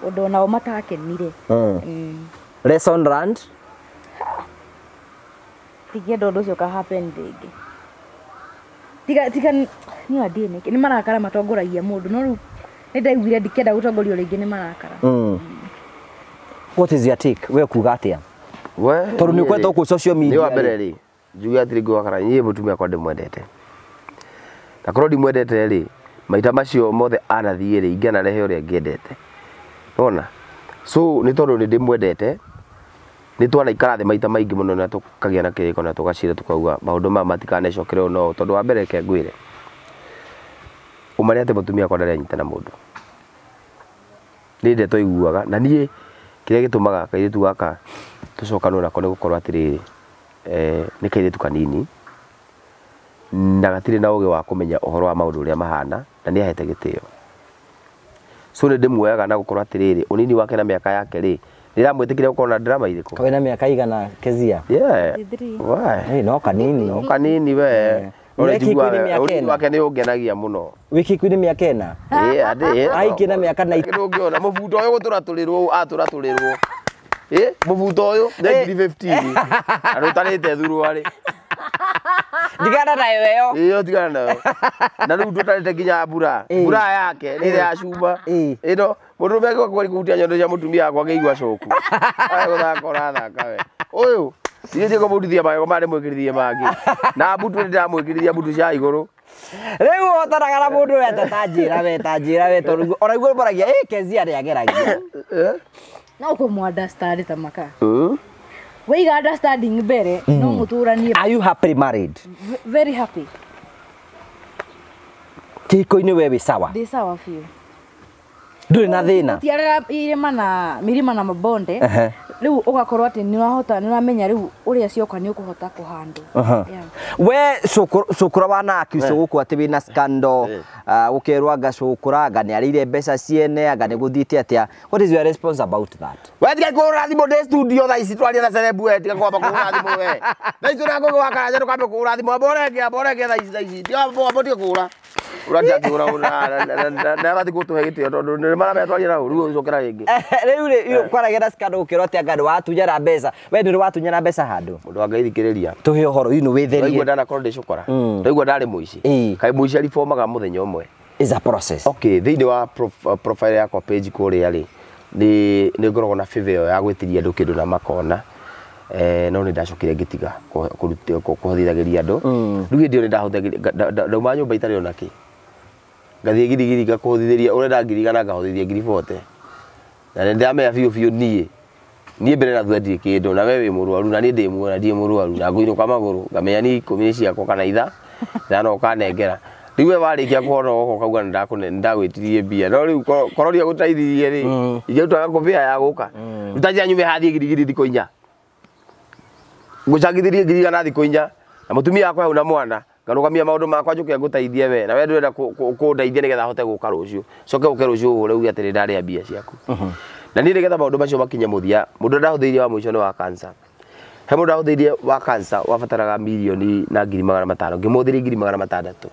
Ũndũ nao matakenire. Lesson learned? Ndingĩenda ũndũ ũcio ũka happen rĩngĩ. Tiga niĩ andiĩ nĩkĩ nĩ marakara matongoragia mũndũ no rĩu nĩ ndaiguire ndikĩenda gũtongorio rĩngĩ nĩ marakara. What is your take? We kuga atĩa? Tondũ nĩ ũkoretwo kũ social media. Nĩ wa mbere rĩ njuge atĩrĩ Ngũgĩ wa Karanja niĩ mũtumia wakwa ndĩmwendete. Na korwo ndimwendete rĩ maita macio mothe anathiĩ rĩ ingĩanarehe ũrĩa ngĩendete. Nĩwona? So nĩ tondũ nĩ ndĩmwendete nĩ twanaikara thĩ maita maingĩ mũno na tũkagĩa na kĩrĩko na tũgacira tũkauga maũndũ maya matikanecokere ũũ na ũũ tondũ wa mbere reke ngwĩre ũma nĩ atĩ mũtumia wakwa ndarĩ anyita na mũndũ. Nĩ ndeto iguaga na niĩ kĩrĩa gĩtũmaga kairĩtu gaka tũcokanwo nako nĩ gũkorwo atĩrĩrĩ nĩ kairĩtu kanini na gatirĩ na ũgĩ wa kũmenya ũhoro wa maũndũ ũrĩa mahana na nĩ ahete gĩtĩo. So nĩ ndĩmuoyaga na gũkorwo atĩrĩrĩ ũnini wake na mĩaka yake rĩ nĩramwĩtĩkĩria gũkorwo na drama irĩkũ. Wĩna mĩaka igana Kezia? Yeah. Why? No kanini. No kanini we. Ũnini wake nĩ ũngenagia mũno. Wĩ kĩhiko-inĩ mĩaka ĩna? Ĩĩ andĩ. Ahikie na mĩaka na kĩndũ ũngĩona mũbuto ũyũ gũtũratũrĩrwo atũratũrĩrwo. Mũbuto ũyũ nĩ ngiri 15 na ndũtarĩte thuruarĩ. Ndigana nayo ĩyo. Ĩyo tigana nayo. Na rĩu ndũtarĩte nginya mbura. Mbura yake nĩ ĩrĩa ya cuma. Ĩno mũndũ ũrũme angĩũka kũhutia nyondo cia mũtumia wakwa angĩigua coku. Aya gũthaka ũrathaka we. Ũyũ niĩ ndikũmũrutithia magego maya ndĩmwĩkĩrithie mangĩ. Na mbutu nĩ ndĩramwĩkĩrithia mbutu cia igũrũ. Rĩu ũhotanaga na mũndũ ũrĩa ta njĩra we ta njĩra we tondũ ona iguo moragia ĩ Kezia nĩageragia. No ũkũmũ understand ta maka. Waiga understanding mbere no mũtũranie. Are you happily married? Very happy. Kĩhiko-inĩ we wĩ sawa? Ndĩ sawa biũ. Ndũrĩ na thĩna? Gũtiarega irĩma na mĩrima na mabonde. Rĩu ũgakorwo atĩ nĩ ũrahota nĩ ũramenya rĩu ũrĩa cioka nĩ ũkũhota kũhandle. We cũkũra wana accuse gũkũ atĩ wĩna scandal ũkerwo anga cũkũra anga nĩ arĩire mbeca ciene anga nĩ gũthiĩte atĩa. What is your response about that? We tiga kũhũra thimũ ndĩ studio thaa ici twaria na celeb we tiga kwamba kũhũra thimũ we. Thaa ici tũrĩ na Ngũgĩ wa Karanja ndũkambe kũhũra thimũ amba ũrenge thaa ici tiga amba ũtige kũhũra. Ũratia kũhũra na abatĩ gũtũhe gĩtĩo tondũ nĩ maramenya twaria na ũru ũcokera rĩngĩ. Rĩu rĩ kwaragia na scandal ũkerwo atĩ anga nĩwatunyana mbeca. We ndũrĩ watunyana mbeca handũ? Mũndũ wa Ngai thikĩrĩria. Tũhe ũhoro you know wĩtherie. Ndaigua ndanakorwo ndĩ cũkũra. Ndaigua ndarĩ mũici. Kaĩ mũici aribomaga mũthenya ũmwe. Is a process. Okay, thĩinĩ wa profile yakwa page kũrĩa rĩ nĩ ngoragwo na favor ĩyo ya gwĩtiria andũ kĩndũ na makona. No nĩ ndacokire ngĩtiga kũhotithagĩria andũ. Rĩu hĩndĩ ĩyo nĩ ndahũthagĩria ndauma nyũmba itarĩ ona kĩ. Ngathiĩ girigiri ngakũhũthithĩria ũrenda ngiri igana ngahũthithia ngiri 40. Na nĩ ndamenya biũ biũ niĩ niĩ mbere na thutha ndirĩ kĩndũ na we wĩ mũrwaru na niĩ ndĩ muoyo na ndirĩ mũrwaru na ngũinũka magũrũ ngamenya ni 10 nĩ ciakwa kana ithano ũkanengera. Rĩu we warĩkia kũhona ũgoka ũkauga nĩndagwĩtirie mbia no rĩu korwo ndiagũteithirie rĩ ingĩrutaga kũ mbia ya gũka ruta njĩra nyume hathiĩ Girigiri thikũ 4 ngũcangithĩrie 100,000 thikũ 4 na mũtumia wakwa hau na mwana ngarũgamia maũndũ makwa njũke ngũteithie we na we ndũrenda kũndeithia nĩgetha hote gũka rũciũ coke ũke rũciũ ũhũre uge atĩrĩ ndarĩa mbia ciaku. Na niĩ nĩgetha maũndũ macio makinye mũthia mũndũ ũrĩa ndahũthĩirie wa mũico nĩ wa cancer. He mũndũ ndahũthĩirie wa cancer wabataraga 1,500,000 ngĩmũhũthĩria 600,000.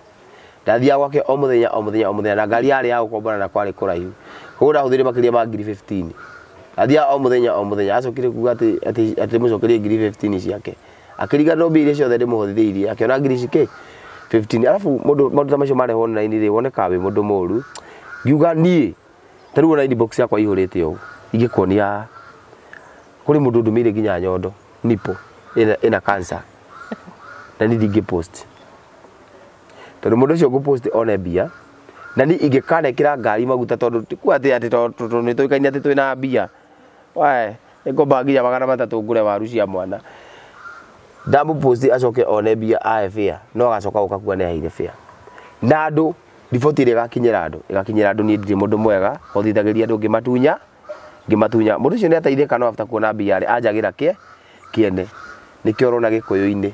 Ndathiaga gwake o mũthenya o mũthenya o mũthenya na ngari yarĩ ya gũkombora na kwarĩ kũraihu koguo ndahũthĩire makĩria ma 15,000. Ndathiaga o mũthenya o mũthenya acokire kuga atĩ atĩ mũcokerie 15,000 ciake akĩriganĩrwo mbia iria ciothe ndĩmũhũthĩirie akĩona ngiri cikĩ 15. Arabu mũndũ maũndũ ta macio marehwo online rĩ wonekaga wĩ mũndũ mũru ngiuga niĩ ta rĩu ona inbox yakwa ihũrĩte ũũ ingĩkuonia kũrĩ mũndũ ndũmĩire nginya nyondo nipo ĩna cancer na niĩ ndingĩ post tondũ mũndũ ũcio ngũpost one mbia na niĩ ingĩkanekĩra ngari maguta tondũ ti kuga atĩ atĩ tondũ nĩ tũĩkaine atĩ twĩna mbia wae nĩngombaga nginya 300 ngũre waru cia mwana ndamũpost acoke one mbia ae fare no agacoka gũka kuga nĩ aheire fare na andũ riboti ĩrĩa ĩgakinyĩra andũ ĩgakinyĩra andũ niĩ ndirĩ mũndũ mwega hothithagĩria andũ ngĩmatunya mũndũ ũcio nĩ ateithĩka no after kuona mbia rĩ anjagĩra kĩene nĩkĩo ũrona gĩkũyũ-inĩ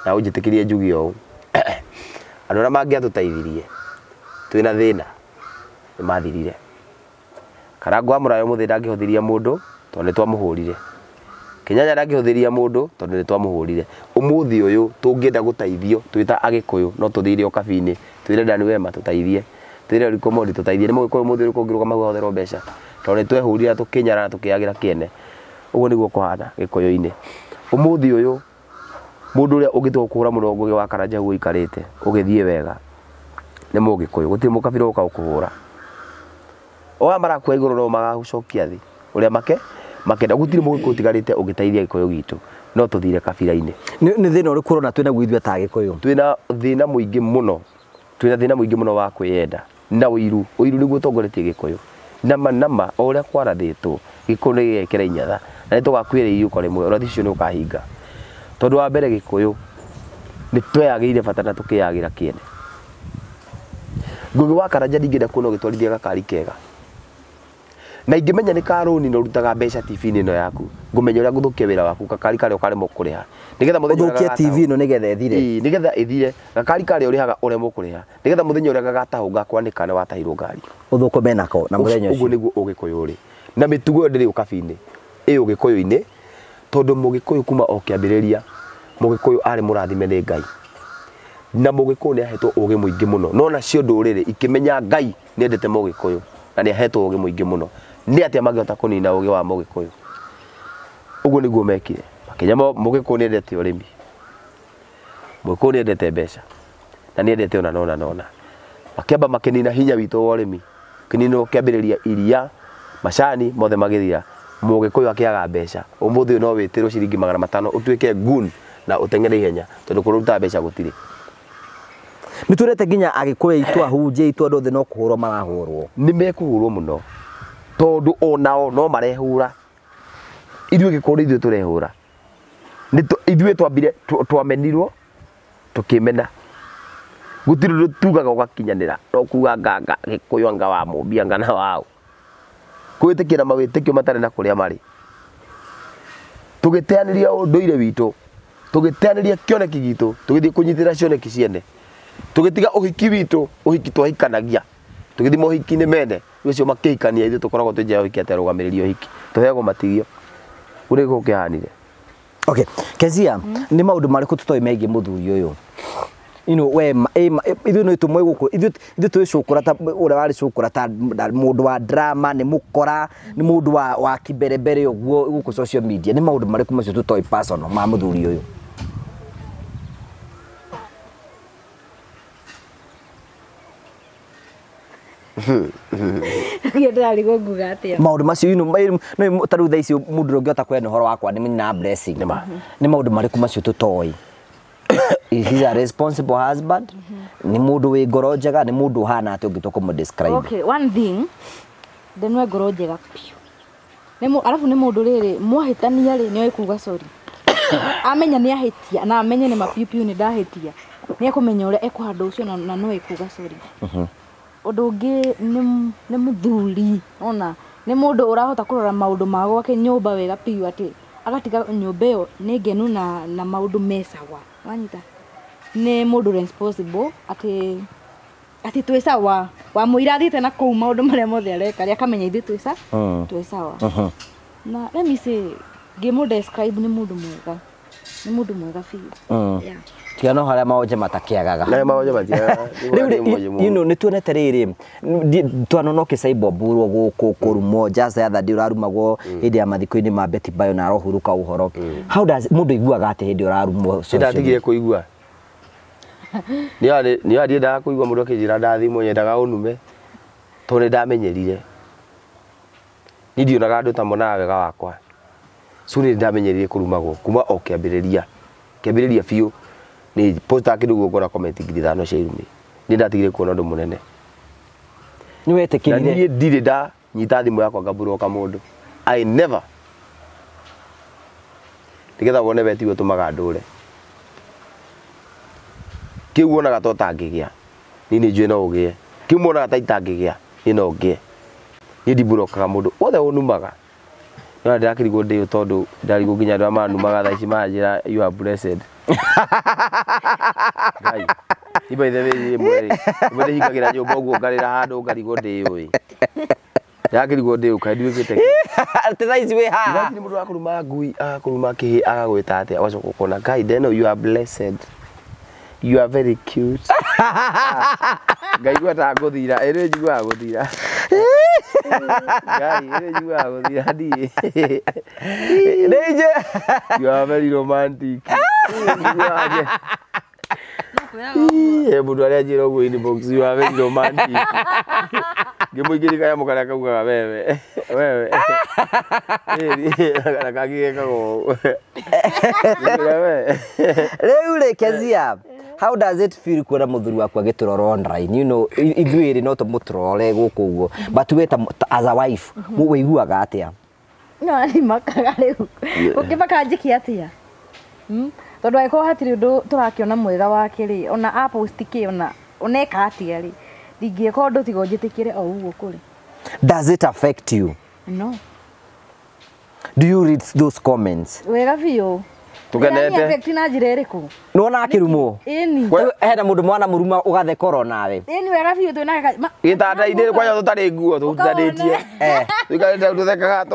na ũnjĩtĩkĩrie njuge ũũ andũ arĩa mangĩatũteithirie twĩna thĩna nĩ mathirire. Karangũ wa Mũrayo mũthĩ ndangĩhũthĩria mũndũ tondũ nĩ twamũhũrire. Kĩnyanya ndangĩhũthĩria mũndũ tondũ nĩ twamũhũrire. Ũmũthĩ ũyũ tũngĩenda gũteithio twĩ ta Agĩkũyũ no tũthiire ũkabi-inĩ twĩre Dani Wema tũteithie twĩre Eric Omondi tũteithie nĩ mũgĩkũyũ mũthĩ ũrĩkũ ũngĩrũgama hau ahotherwo mbeca tondũ nĩ twehũrire na tũkĩnyarara na tũkĩagĩra kĩene. Ũguo nĩguo kũhana gĩkũyũ-inĩ. Ũmũthĩ ũyũ mũndũ ũrĩa ũngĩtua gũkũhũra mũno Ngũgĩ wa Karanja ũguo ũikarĩte ũgĩthiĩ wega nĩ mũgĩkũyũ gũtirĩ mũkabira ũka gũkũhũra. O aya marakua igũrũ no magagũcokia thĩ ũrĩa makenda gũtirĩ mũgĩkũyũ ũtigarĩte ũngĩteithia gĩkũyũ gitũ no tũthire kabira-inĩ. Nĩ thĩna ũrĩkũ ũrona twĩna guo ithuĩ ta Agĩkũyũ? Twĩna thĩna mũingĩ mũno twĩna thĩna mũingĩ mũno wa kwĩyenda na ũiru. Ũiru nĩguo ũtongoretie gĩkũyũ nama nama o ũrĩa kwarathĩtwo gĩkũyũ nĩ gĩgekĩra inyatha na nĩ tũgakuĩra iriũko rĩmwe ũrathi ũcio nĩ ũkahinga tondũ wa mbere gĩkũyũ nĩ tweyagĩire bata na tũkĩyagĩra kĩene. Ngũgĩ wa Karanja ndingĩenda kuona ũgĩtwarithia gakari kega na ingĩmenya nĩ karũni na ũrutaga mbeca TV-inĩ ĩno yaku ngũmenya ũrĩa ngũthũkia wĩra waku gakari karĩa ũkaremwo kũrĩha nĩgetha mũthenya ũrĩa Ũthũkie TV ĩno nĩgetha ĩthire. Ĩĩ, nĩgetha ĩthire gakari karĩa ũrĩhaga ũremwo kũrĩha nĩgetha mũthenya ũrĩa gagatahwo gakwanĩka nĩ watahirwo ngari Ũthũkũme nako na mũthenya ũguo ũcio. nĩguo ũgĩkũyũ ũrĩ na mĩtugo ĩyo ndĩrĩ ũkabi-inĩ ĩ ũgĩkũyũ-inĩ tondũ mũgĩkũyũ kuma o kĩambĩrĩria mũgĩkũyũ arĩ mũrathime nĩ Ngai na mũgĩkũyũ nĩ ahetwo ũgĩ mũingĩ mũno no nacio ndũrĩrĩ ikĩmenya Ngai nĩ endete mũgĩkũyũ na nĩ ahetwo ũgĩ mũingĩ mũno nĩ atĩa mangĩhota kũnina ũgĩ wa mũgĩkũyũ. Ũguo nĩguo mekire makĩnya mũgĩkũyũ nĩ endete ũrĩmi mũgĩkũyũ nĩ endete mbeca na nĩ endete ona nona nona makĩamba makĩnina hinya witũ wa ũrĩmi kĩninwo kĩambĩrĩria iria macani mothe magĩthira mũgĩkũyũ akĩaga mbeca ũmũthĩ ũyũ no wĩtĩrwo ciringi 500 ũtuĩke goon na ũteng'ere ihenya tondũ kũruta mbeca gũtirĩ. Nĩ tũrete nginya Agĩkũyũ aitũ ahunjia aitũ andũ othe no kũhũrwo marahũrwo. Nĩ mekũhũrwo mũno tondũ onao no marehũra ithuĩ gĩkũyũ nĩ ithuĩ tũrehũra ithuĩ twambire twamenirwo tũkĩmena gũtirĩ ũndũ tugaga ũgakinyanĩra no kuga nganga gĩkũyũ anga wa mũmbi anga na waũ kwĩtĩkĩra mawĩtĩkio matarĩ na kũrĩa marĩ tũgĩteanĩria ũndũire witũ tũgĩteanĩria kĩoneki gitũ tũgĩthiĩ kũnyitĩra cioneki ciene tũgĩtiga ũhiki witũ ũhiki twahikanagia tũgĩthiĩ mohiki-inĩ mene ũcio makĩhikania ithuĩ tũkoragwo twĩ nja ya ũhiki atĩ arũgamĩrĩri ũhiki tũheagwo matigio ũguo nĩguo kĩhanire. Okay, Kezia, nĩ maũndũ marĩkũ tũtoĩ megiĩ mũthuri ũyũ? You know, we ithuĩ nĩ tũmwe gũkũ ithuĩ twĩ cũkũra ta ũrĩa warĩ cũkũra ta mũndũ wa drama nĩ mũkora nĩ mũndũ wa kĩmberembere ũguo gũkũ social media nĩ maũndũ marĩkũ macio tũtoĩ personal ma mũthuri ũyũ? Niĩ ndĩrarigwo nguga atĩa. Maũndũ macio you know, no ta rĩu thaa ici mũndũ ũngĩhota kũheana ũhoro wakwa nĩ na blessing. Nĩ maũndũ marĩkũ macio tũtoĩ? Is he a responsible husband? Nĩ mũndũ wĩ ngoro njega, nĩ mũndũ ũhana atĩa ũngĩtua kũmũ describe? Okay, one thing Ndenwe ngoro njega biũ. Nĩ arabu nĩ mũndũ rĩrĩ mwahĩtania rĩ nĩoĩ kuga sorry. Amenya nĩ ahĩtia na amenye nĩ mapiu piu nĩ ndahĩtia. Nĩ ekũmenya ũrĩa ekũhanda ũcio na no ekuga sorry. Ũndũ ũngĩ nĩ mũthuri ona nĩ mũndũ ũrahota kũrora maũndũ ma gwake nyũmba wega biũ atĩ agatiga nyũmba ĩyo nĩ ngenu na maũndũ me sawa. Wanyita? Nĩ mũndũ responsible atĩ atĩ twĩ sawa. Wamũira athiĩte na kũu maũndũ marĩa mothe areka rĩ akamenya ithuĩ twĩ sawa. Na let me say ngĩmũ describe nĩ mũndũ mwega. Nĩ mũndũ mwega biũ. Yeah. Tiga no harĩa maonje matakiagaga. Na maonje matiagaga. Rĩu you know nĩ tuonete rĩrĩ twanona ũkĩcaibomburwo gũkũ kũrumwo just the other day ũrarumagwo hĩndĩ ya mathiko-inĩ ma Betty Bayo na arohuruka ũhoro. How does mũndũ aiguaga atĩ hĩndĩ ũrarumwo social media? Ndatigire kũigua. Nĩ ndiendaga kũigua mũndũ akĩnjĩra ndathimwo nyendaga ũnume tondũ nĩ ndamenyerire. Niĩ ndionaga andũ ta monaga wega wakwa. So nĩ ndamenyerire kũrumagwo kuma o kĩambĩrĩria. Kĩambĩrĩria biũ. Ni posta kĩndũ ngona comment 5,000 cia irumi. Ni ndatigire kuona ũndũ mũnene. Nĩ wetĩkĩrire. Na niĩ ndirĩ ndanyita thimũ yakwa ngaburoka mũndũ. I never. Nĩgetha wone we tiwe ũtũmaga ndũre. Kĩu wonaga ta ũtangĩgĩa. Niĩ nĩ njũĩ no ũgĩe. Kĩu monaga ta itangĩgĩa. Niĩ no ngĩe. Niĩ ndiburokaga mũndũ wothe ũnumaga. No ndĩrakĩrigwo ndĩũ tondũ ndarigwo nginya andũ arĩa manumaga thaa ici maranjĩra you are blessed. Ngai. Ni by the way mweri. Mweri ndĩhingagĩra nyũmba ũguo ngarĩra handũ ngarigwo ndĩũĩ. Ndĩrakĩrigwo ndĩũ kaĩ nduĩkĩte kĩ. Atĩ thaa ici wĩ haha. Imagine mũndũ wa kũruma ngui agakũruma kĩhĩ agagwĩta atĩa ũgacoka ũkona Ngai ndeno you are blessed. You are very cute. Ngaigua ta ngũthira, ĩrĩ njiguaga gũthira. Ngai, ĩrĩ njiguaga gũthira ndiĩ. Rĩnje. You are very romantic. Mũndũ arĩa anjĩra ũguo inbox, you are very romantic. Ngĩmũingĩria kanyamũ karĩa kaugaga wewe. Wewe. Ĩĩ, kana kangĩ gekaga ũũ. Ngĩmwĩra we. Rĩu rĩ Kezia, how does it feel kuona mũthuri waku agĩtũrora online? You know, ithuĩ rĩ no tũmũtũrore gũkũ ũguo. But we as a wife, wĩiguaga atĩa? No nĩ makaga rĩu. Ũngĩmaka njĩke atĩa? Tondũ angĩkorwo hatirĩ ũndũ tũrakĩona mwega wake rĩ, ona a post kĩ ona oneka atĩa rĩ, ndingĩka ũndũ tiga ũnjĩtĩkĩre o ũguo kũrĩ. Does it affect you? No. Do you read those comments? Wega biũ. Tũkenete. Affect na njĩra ĩrĩkũ? Nĩwona akĩrumwo? Ĩni. Hena mũndũ mwana mũruma ũgatheka oro nawe. Ĩni wega biũ twĩna gĩtanda-inĩ kwanja tũtarĩ nguo tũhutanĩtie. Tũikarĩte tũthekaga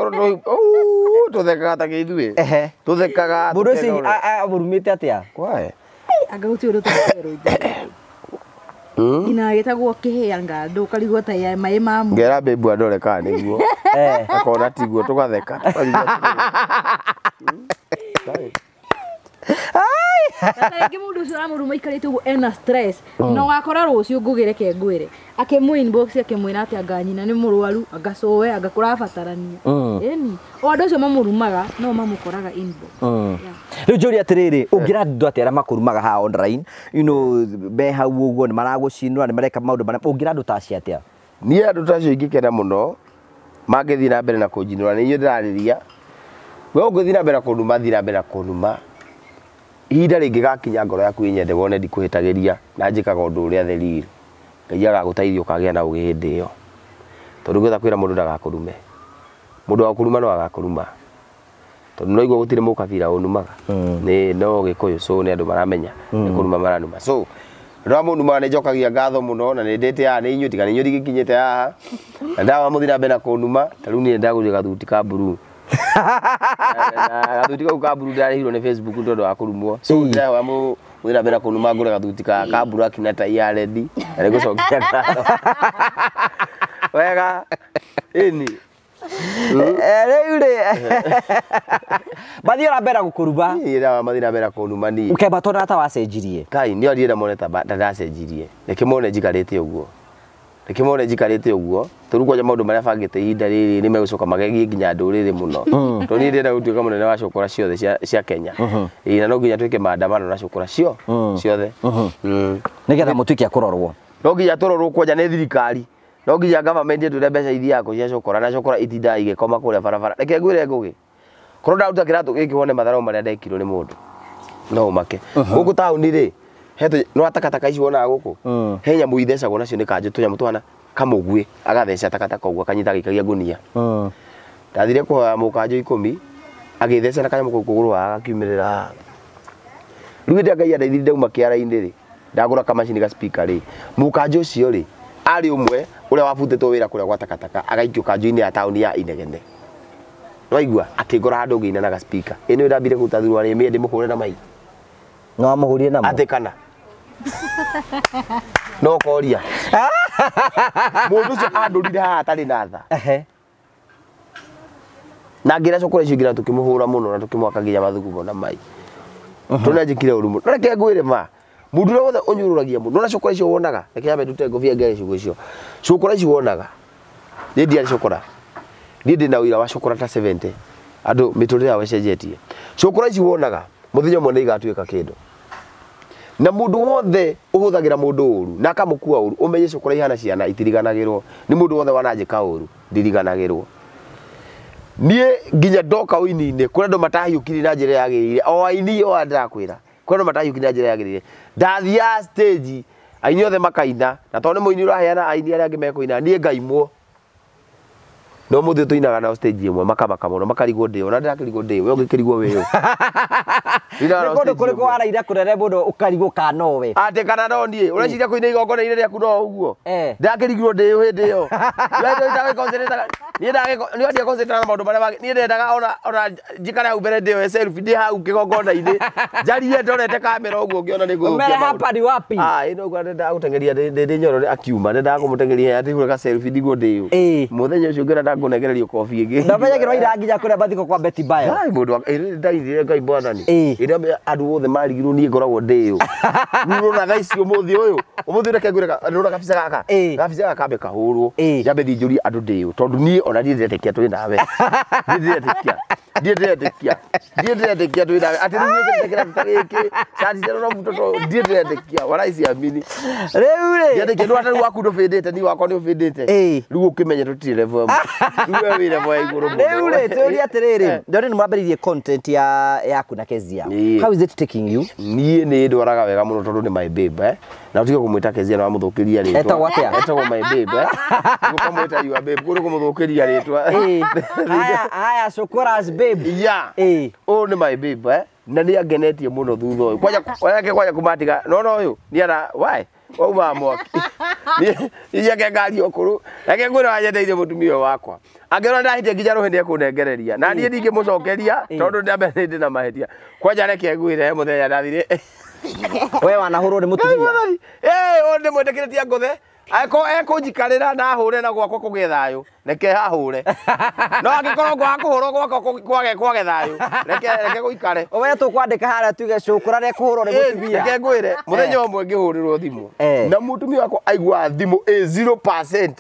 tũthekaga ta gĩithuĩ. Tũthekaga. Mũndũ ũcio amũrumĩte atĩa? Kwae. Anga gũtirĩ ũndũ tũrakerwo ithuĩ. Nginya gĩtagwo kĩhĩa ngandũ ũkarigwo ta ya maĩ ma mu. Ngera babe andore kana nĩguo. Akona tiguo tũgatheka. Na rĩngĩ mũndũ ũcio ũramũruma aikarĩte ũguo ena stress na ũgakora rũciũ ngũgĩre ke ngwĩre akĩmũ inbox akĩmwĩra atĩ anga nyina nĩ mũrwaru anga cũwe anga kũrabatarania. Ĩni o andũ acio mamũrumaga no mamũkoraga inbox. Rĩu njũrie atĩrĩrĩ, ũngĩra andũ atĩa arĩa makũrumaga haha online, you know, me hau ũguo nĩ maragũcinũra nĩ mareka maũndũ marĩa, ũngĩra andũ ta acio atĩa? Niĩ andũ ta acio ingĩkena mũno mangĩthiĩ na mbere na kũnjinũra, nĩ inyuĩ ndĩrarĩria. We ũngĩthiĩ na mbere na kũnuma, thiĩ na mbere na kũnuma. Ihinda rĩngĩgakinya ngoro yaku ĩnyende wone ndikũhĩtagĩria na njĩkaga ũndũ ũrĩa the real. Ngai agagũteithia ũkagĩa na ũgĩ hĩndĩ ĩyo. Tondũ ũngĩhota kwĩra mũndũ ndagakũrume. Mũndũ wa kũruma no agakũruma. Tondũ no igua gũtirĩ mũkabira ũnumaga. Nĩ no Gĩkũyũ, so nĩ andũ maramenya nĩ kũruma maranuma. So andũ arĩa mũnumaga nĩ njokagia ngatho mũno na nĩ ndĩte haha nĩ inyuĩ tiga nĩ inyuĩ ndigĩkinyĩte haha. Na ndawa mũthiĩ na mbere na kũnuma, ta rĩu niĩ ndagũrire gathuti ka blue. Gathuti kau ka blue ndarĩhirwo nĩ Facebook tondũ wa kũrumwo. So ndĩrahoya mũthiĩ na mbere na kũnuma ngũre gathuti ka black na tai ya red na nĩngũcokia ngatho. Wega. Ĩni. Rĩu rĩ mathiĩ na mbere gũkũruma. Niĩ ndawa mathiĩ na mbere kũnuma niĩ. Ũkĩamba tuona ta wacenjirie. Kai nĩ ndienda mone ta ndacenjirie. Reke mone njikarĩte ũguo. Reke mone njikarĩte ũguo. Tondũ kwanja maũndũ marĩa bangĩte ihinda rĩrĩ nĩ megũcoka magegie nginya ndũrĩrĩ mũno. Tondũ niĩ ndĩrenda gũtuĩka mũnene wa cũkũra ciothe cia Kenya. Ĩĩ na no nginya twĩke maandamano na cũkũra ciothe. Nĩgetha mũtuĩke a kũrorwo. No nginya tũrorwo kwanja nĩ thirikari. No nginya government ĩtwĩre mbeca ithiaga kũ cia cokora na cokora itindaga igĩkoma kũrĩa barabara. Reke ngwĩre Ngũgĩ, korwo ndaruta kĩratũ gĩkĩ wone matharau marĩa ndekirwo nĩ mũndũ no ũmake. Gũkũ taũni rĩ, no takataka ici wonaga gũkũ, he nyamũ ithecagwo nacio nĩ kanjũ, tũnyamũ tũhana kamũguĩ, agatheca takataka ũguo akanyita agĩikagia ngũnia. Ndathire kũhoya mũkanjũ 10 agĩtheca na kanyamũ kau kũgũrũ haha gakiumĩrĩra haha. Rĩu hĩndĩ ĩrĩa Ngai andeithirie ndauma kĩara-inĩ rĩ, ndagũra kamacini ga speaker rĩ, mũkanjũ ũcio rĩ, arĩ ũmwe ũrĩa wabutĩtwo wĩra kũrĩa gwa takataka agaikio kanjũ-inĩ ya taũni ya Inegene. Nĩwaigua akĩngora handũ ngĩina na ga speaker. Ĩ nĩwe ndambire kũruta thuruarĩ ĩmwe ndĩmũhũre na mai. No amũhũrire namo. Atĩ kana no koria mũndũ ũcio andũrire haha atarĩ na tha. Na ngĩra cokora icio ingĩ na tũkĩmũhũra mũno na tũkĩmwaka nginya mathugumo na mai. Tondũ nĩanjĩkire ũru mũno. No reke ngwĩre ma, mũndũ ũrĩa wothe ũnyũrũragia mũndũ, nona cokora icio wonaga, reke nyambe ndute ngobia ngere ciugo icio. Cokora icio wonaga, niĩ ndiarĩ cokora. Niĩ ndĩna ũira wa cokora ta 70. Andũ mĩtũrĩre yao ĩcenjetie. Cokora ici wonaga, mũthenya ũmwe nĩigatuĩka kĩndũ. Na mũndũ wothe ũhũthagĩra mũndũ ũru na akamũkua ũru, ũmenye cokora ihana ciana itiriganagĩrwo. Nĩ mũndũ wothe wananjĩka ũru, ndiriganagĩrwo. Niĩ nginya ndoka ũini-inĩ, kũrĩ andũ matahiũkirie na njĩra yagĩrĩire. O aini o ndĩrakwĩra, kũrĩ andũ matahiũkirie na njĩra yagĩrĩire. Ndathiaga stage, aini othe makaina, na tondũ nĩ mũini ũraheana aini arĩa angĩ mekũina, niĩ ngaimwo. No mũthĩ tũinaga nao stage ĩmwe, makamaka mũno, makarigwo ndĩ ũ, na ndĩrakĩrigwo ndĩ ũ, we ũngĩkĩrigwo wĩ ũ. Tũinaga Nĩ nao kũndũ stage kũrĩkũ ĩmwe. waraira kũnene mũno ũkarigwo kana nowe? Atĩ kana no niĩ, ũreciria kũina igongona-inĩ rĩaku no ũguo? Ndakĩrigirwo ndĩ ũ hĩndĩ ĩyo. Niĩ ndagĩko- concentrate na maũndũ marĩa mangĩ. Niĩ ndendaga ona njikare hau mbere ndĩoe selfie ndĩ hau kĩgongona-inĩ. Njarie ndorete kamera ũguo ngĩona nĩ ngũthũkia Mbere maũndũ. hapa ni wapi? Ah, ĩno ũguo ndendaga gũteng'eria ndĩ Nyorore akiuma, ndendaga kũmũteng'eria atĩ hũre ga selfie ndigwo ndĩ ũ. Mũthenya ũcio ngĩona ndangũnengererio kobi ĩngĩ. Ndamenyagĩrwo ira nginya kũrĩa mathiko kwa Betty Bayo. Ngai mũndũ wa ĩrĩ ndaithire Ngai mwathani. Ĩrĩa andũ othe marigirwo niĩ ngoragwo ndĩ ũ. Rĩu ũrona thaa ici ũmũthĩ ũyũ, ũmũthĩ reke ngwĩre nĩũrona kabica gaka? Kabica gaka kambe kahũrwo. Nyambe thiĩ njũrie andũ ndĩ ũ, tondũ niĩ ona niĩ ndĩretĩkia twĩ nawe. Niĩ ndĩretĩkia. Niĩ ndĩretĩkia. Niĩ ndĩretĩkia twĩ nawe. Atĩ rĩu wĩkĩrĩte kĩratũ ta gĩkĩ, cati cia na mũbuto to niĩ ndĩretĩkia. Wala ciamini. Rĩu rĩ. Ndiretĩkia nĩ rĩu waku ndũbĩndĩte, niĩ wakwa nĩ ũbĩndĩte. Rĩu ũkĩmenye tũtirĩ level ĩmwe. Rĩu we wĩ level ya igũrũ mũno. Rĩu rĩ, tũrie atĩrĩrĩ, ndona nĩ mwambĩrĩirie content ya yaku na Kezia. How is it taking you? Niĩ nĩ ndwaraga wega mũno tondũ nĩ my babe, eh? Na ũtige kũmwĩta Kezia na wamũthũkĩria rĩtwa. Etagwo atĩa? Etagwo my babe, eh? Ũkamwĩta your babe, kũrĩ kũmũthũkĩria rĩtwa. Haya, haya, Shokora's babe. Yeah. Ũyũ nĩ my babe, eh? Na nĩ angenetie mũno thutha ũyũ. Kwanja kwanja kwanja kũmatiga. No no ũyũ nĩ ara why? Wauma mwaki. Niĩ ake ngari ũkũrũ. Reke ngwĩre wanyendeire mũtumia ũyũ wakwa. Angĩona ndahĩtia nginya rũhĩ nĩekũnengereria. Na niĩ ndingĩmũcokeria tondũ ndambe nĩ ndĩ na mahĩtia. Kwanja reke ngwĩre he mũthenya ndathire. We wanahũrwo nĩ mũtumia. Ũyũ ndĩmwĩtĩkĩrĩtie ngũthe. Angĩkorwo ekũnjikarĩra na ahũre na gwakwa kũgĩe thayũ, reke ahũre. No angĩkorwo ngwaga kũhũrwo gwakwa kwage thayũ, reke gũikare. We tũkwandĩka harĩa tuge Shokora nĩekũhũrwo nĩ mũtumia. Reke ngwĩre, mũthenya ũmwe ngĩhũrĩrwo thimũ. Na mũtumia wakwa aiguaga thimũ ĩ 0%.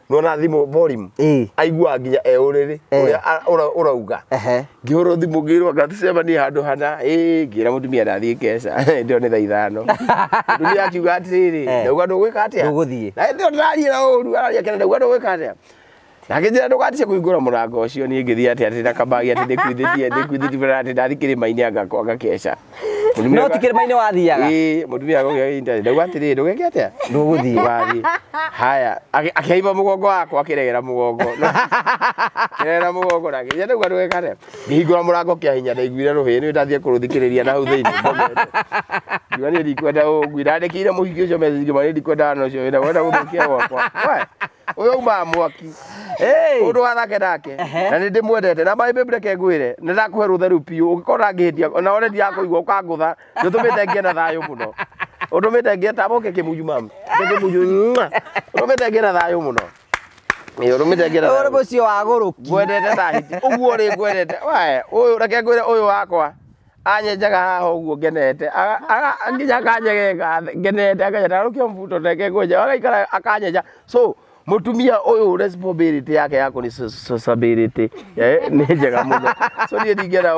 Nona thimũ volume. Aiguaga nginya e ũrĩrĩ ũrĩa ũrauga. Ngĩhũrwo thimũ ngĩrwo anga tũcemanie handũ hana. Ngĩra mũtumia ndathiĩ keca. Hĩndĩ ĩyo nĩ thaa 5. Mũtumia akiuga atĩrĩrĩ, ndauga ndũgwĩka atĩa? Ndũgũthiĩ. Na hĩndĩ ĩyo ndĩraria na ũru, araria kena ndauga ndũgwĩka atĩa? Na akĩnjĩra ndũgatice kũhingũra mũrango ũcio, niĩ ngĩthiĩ atĩa atĩ na kabagi atĩ ndĩkuithĩtie atĩ ndathiĩ kĩrĩma-inĩ anga kwanga keca. No ti kĩrĩma-inĩ wathiaga? Ĩĩ, mũtumia akũgĩa internet. Ndauga atĩrĩrĩ, ndũgeke atĩa? Ndũgũthiĩ. Wathiĩ. Haya, akĩhaimba mũgongo wakwa, akĩregera mũgongo. Akĩregera mũgongo na akĩnjĩra ndauga ndũgeka atĩa? Ngĩhingũra mũrango kĩa hinya, ndaiguire rũhĩ, nĩ ndathiĩ kũrũthikĩrĩria na hau thĩinĩ. Ngiuga niĩ ndikwenda ũguo, ndandĩkĩire mũhiki ũcio message ngĩmwĩra niĩ ndikwenda na ũcio wĩna, wenda gũthũkia gwakwa. We, ũyũ aumaga mwaki. Ũndũ wathake nake. Na nĩ ndĩmwendete. Na my babe reke ngwĩre, nĩ ndakũhe rũtha rũu biũ, ũngĩkorwo ndangĩhĩtia, ona one ndirakũigua ũkangũtha, nĩ ũtũmĩte ngĩe na thayũ mũno. Ũtũmĩte ngĩe ta moke kĩmunyu mamu. Kĩmunyu. Ũtũmĩte ngĩe na thayũ mũno. Ĩĩ, ũtũmĩte ngĩe na Ũyũ nĩ thayũ. mũciĩ wa gũrũki. Ngwendete ta hiti. Ũguo rĩ ngwendete. We, ũyũ reke ngwĩre ũyũ wakwa. Anyenjaga haha ũguo ngenete. Nginya akanyegega ngenete, akanyenja rũkio mbuto reke ngwenja. Agaikara akanyenja. So, Mutumia uyu responsibility yake yako ni responsibility nĩ njega mũno. So niĩ ndingĩenda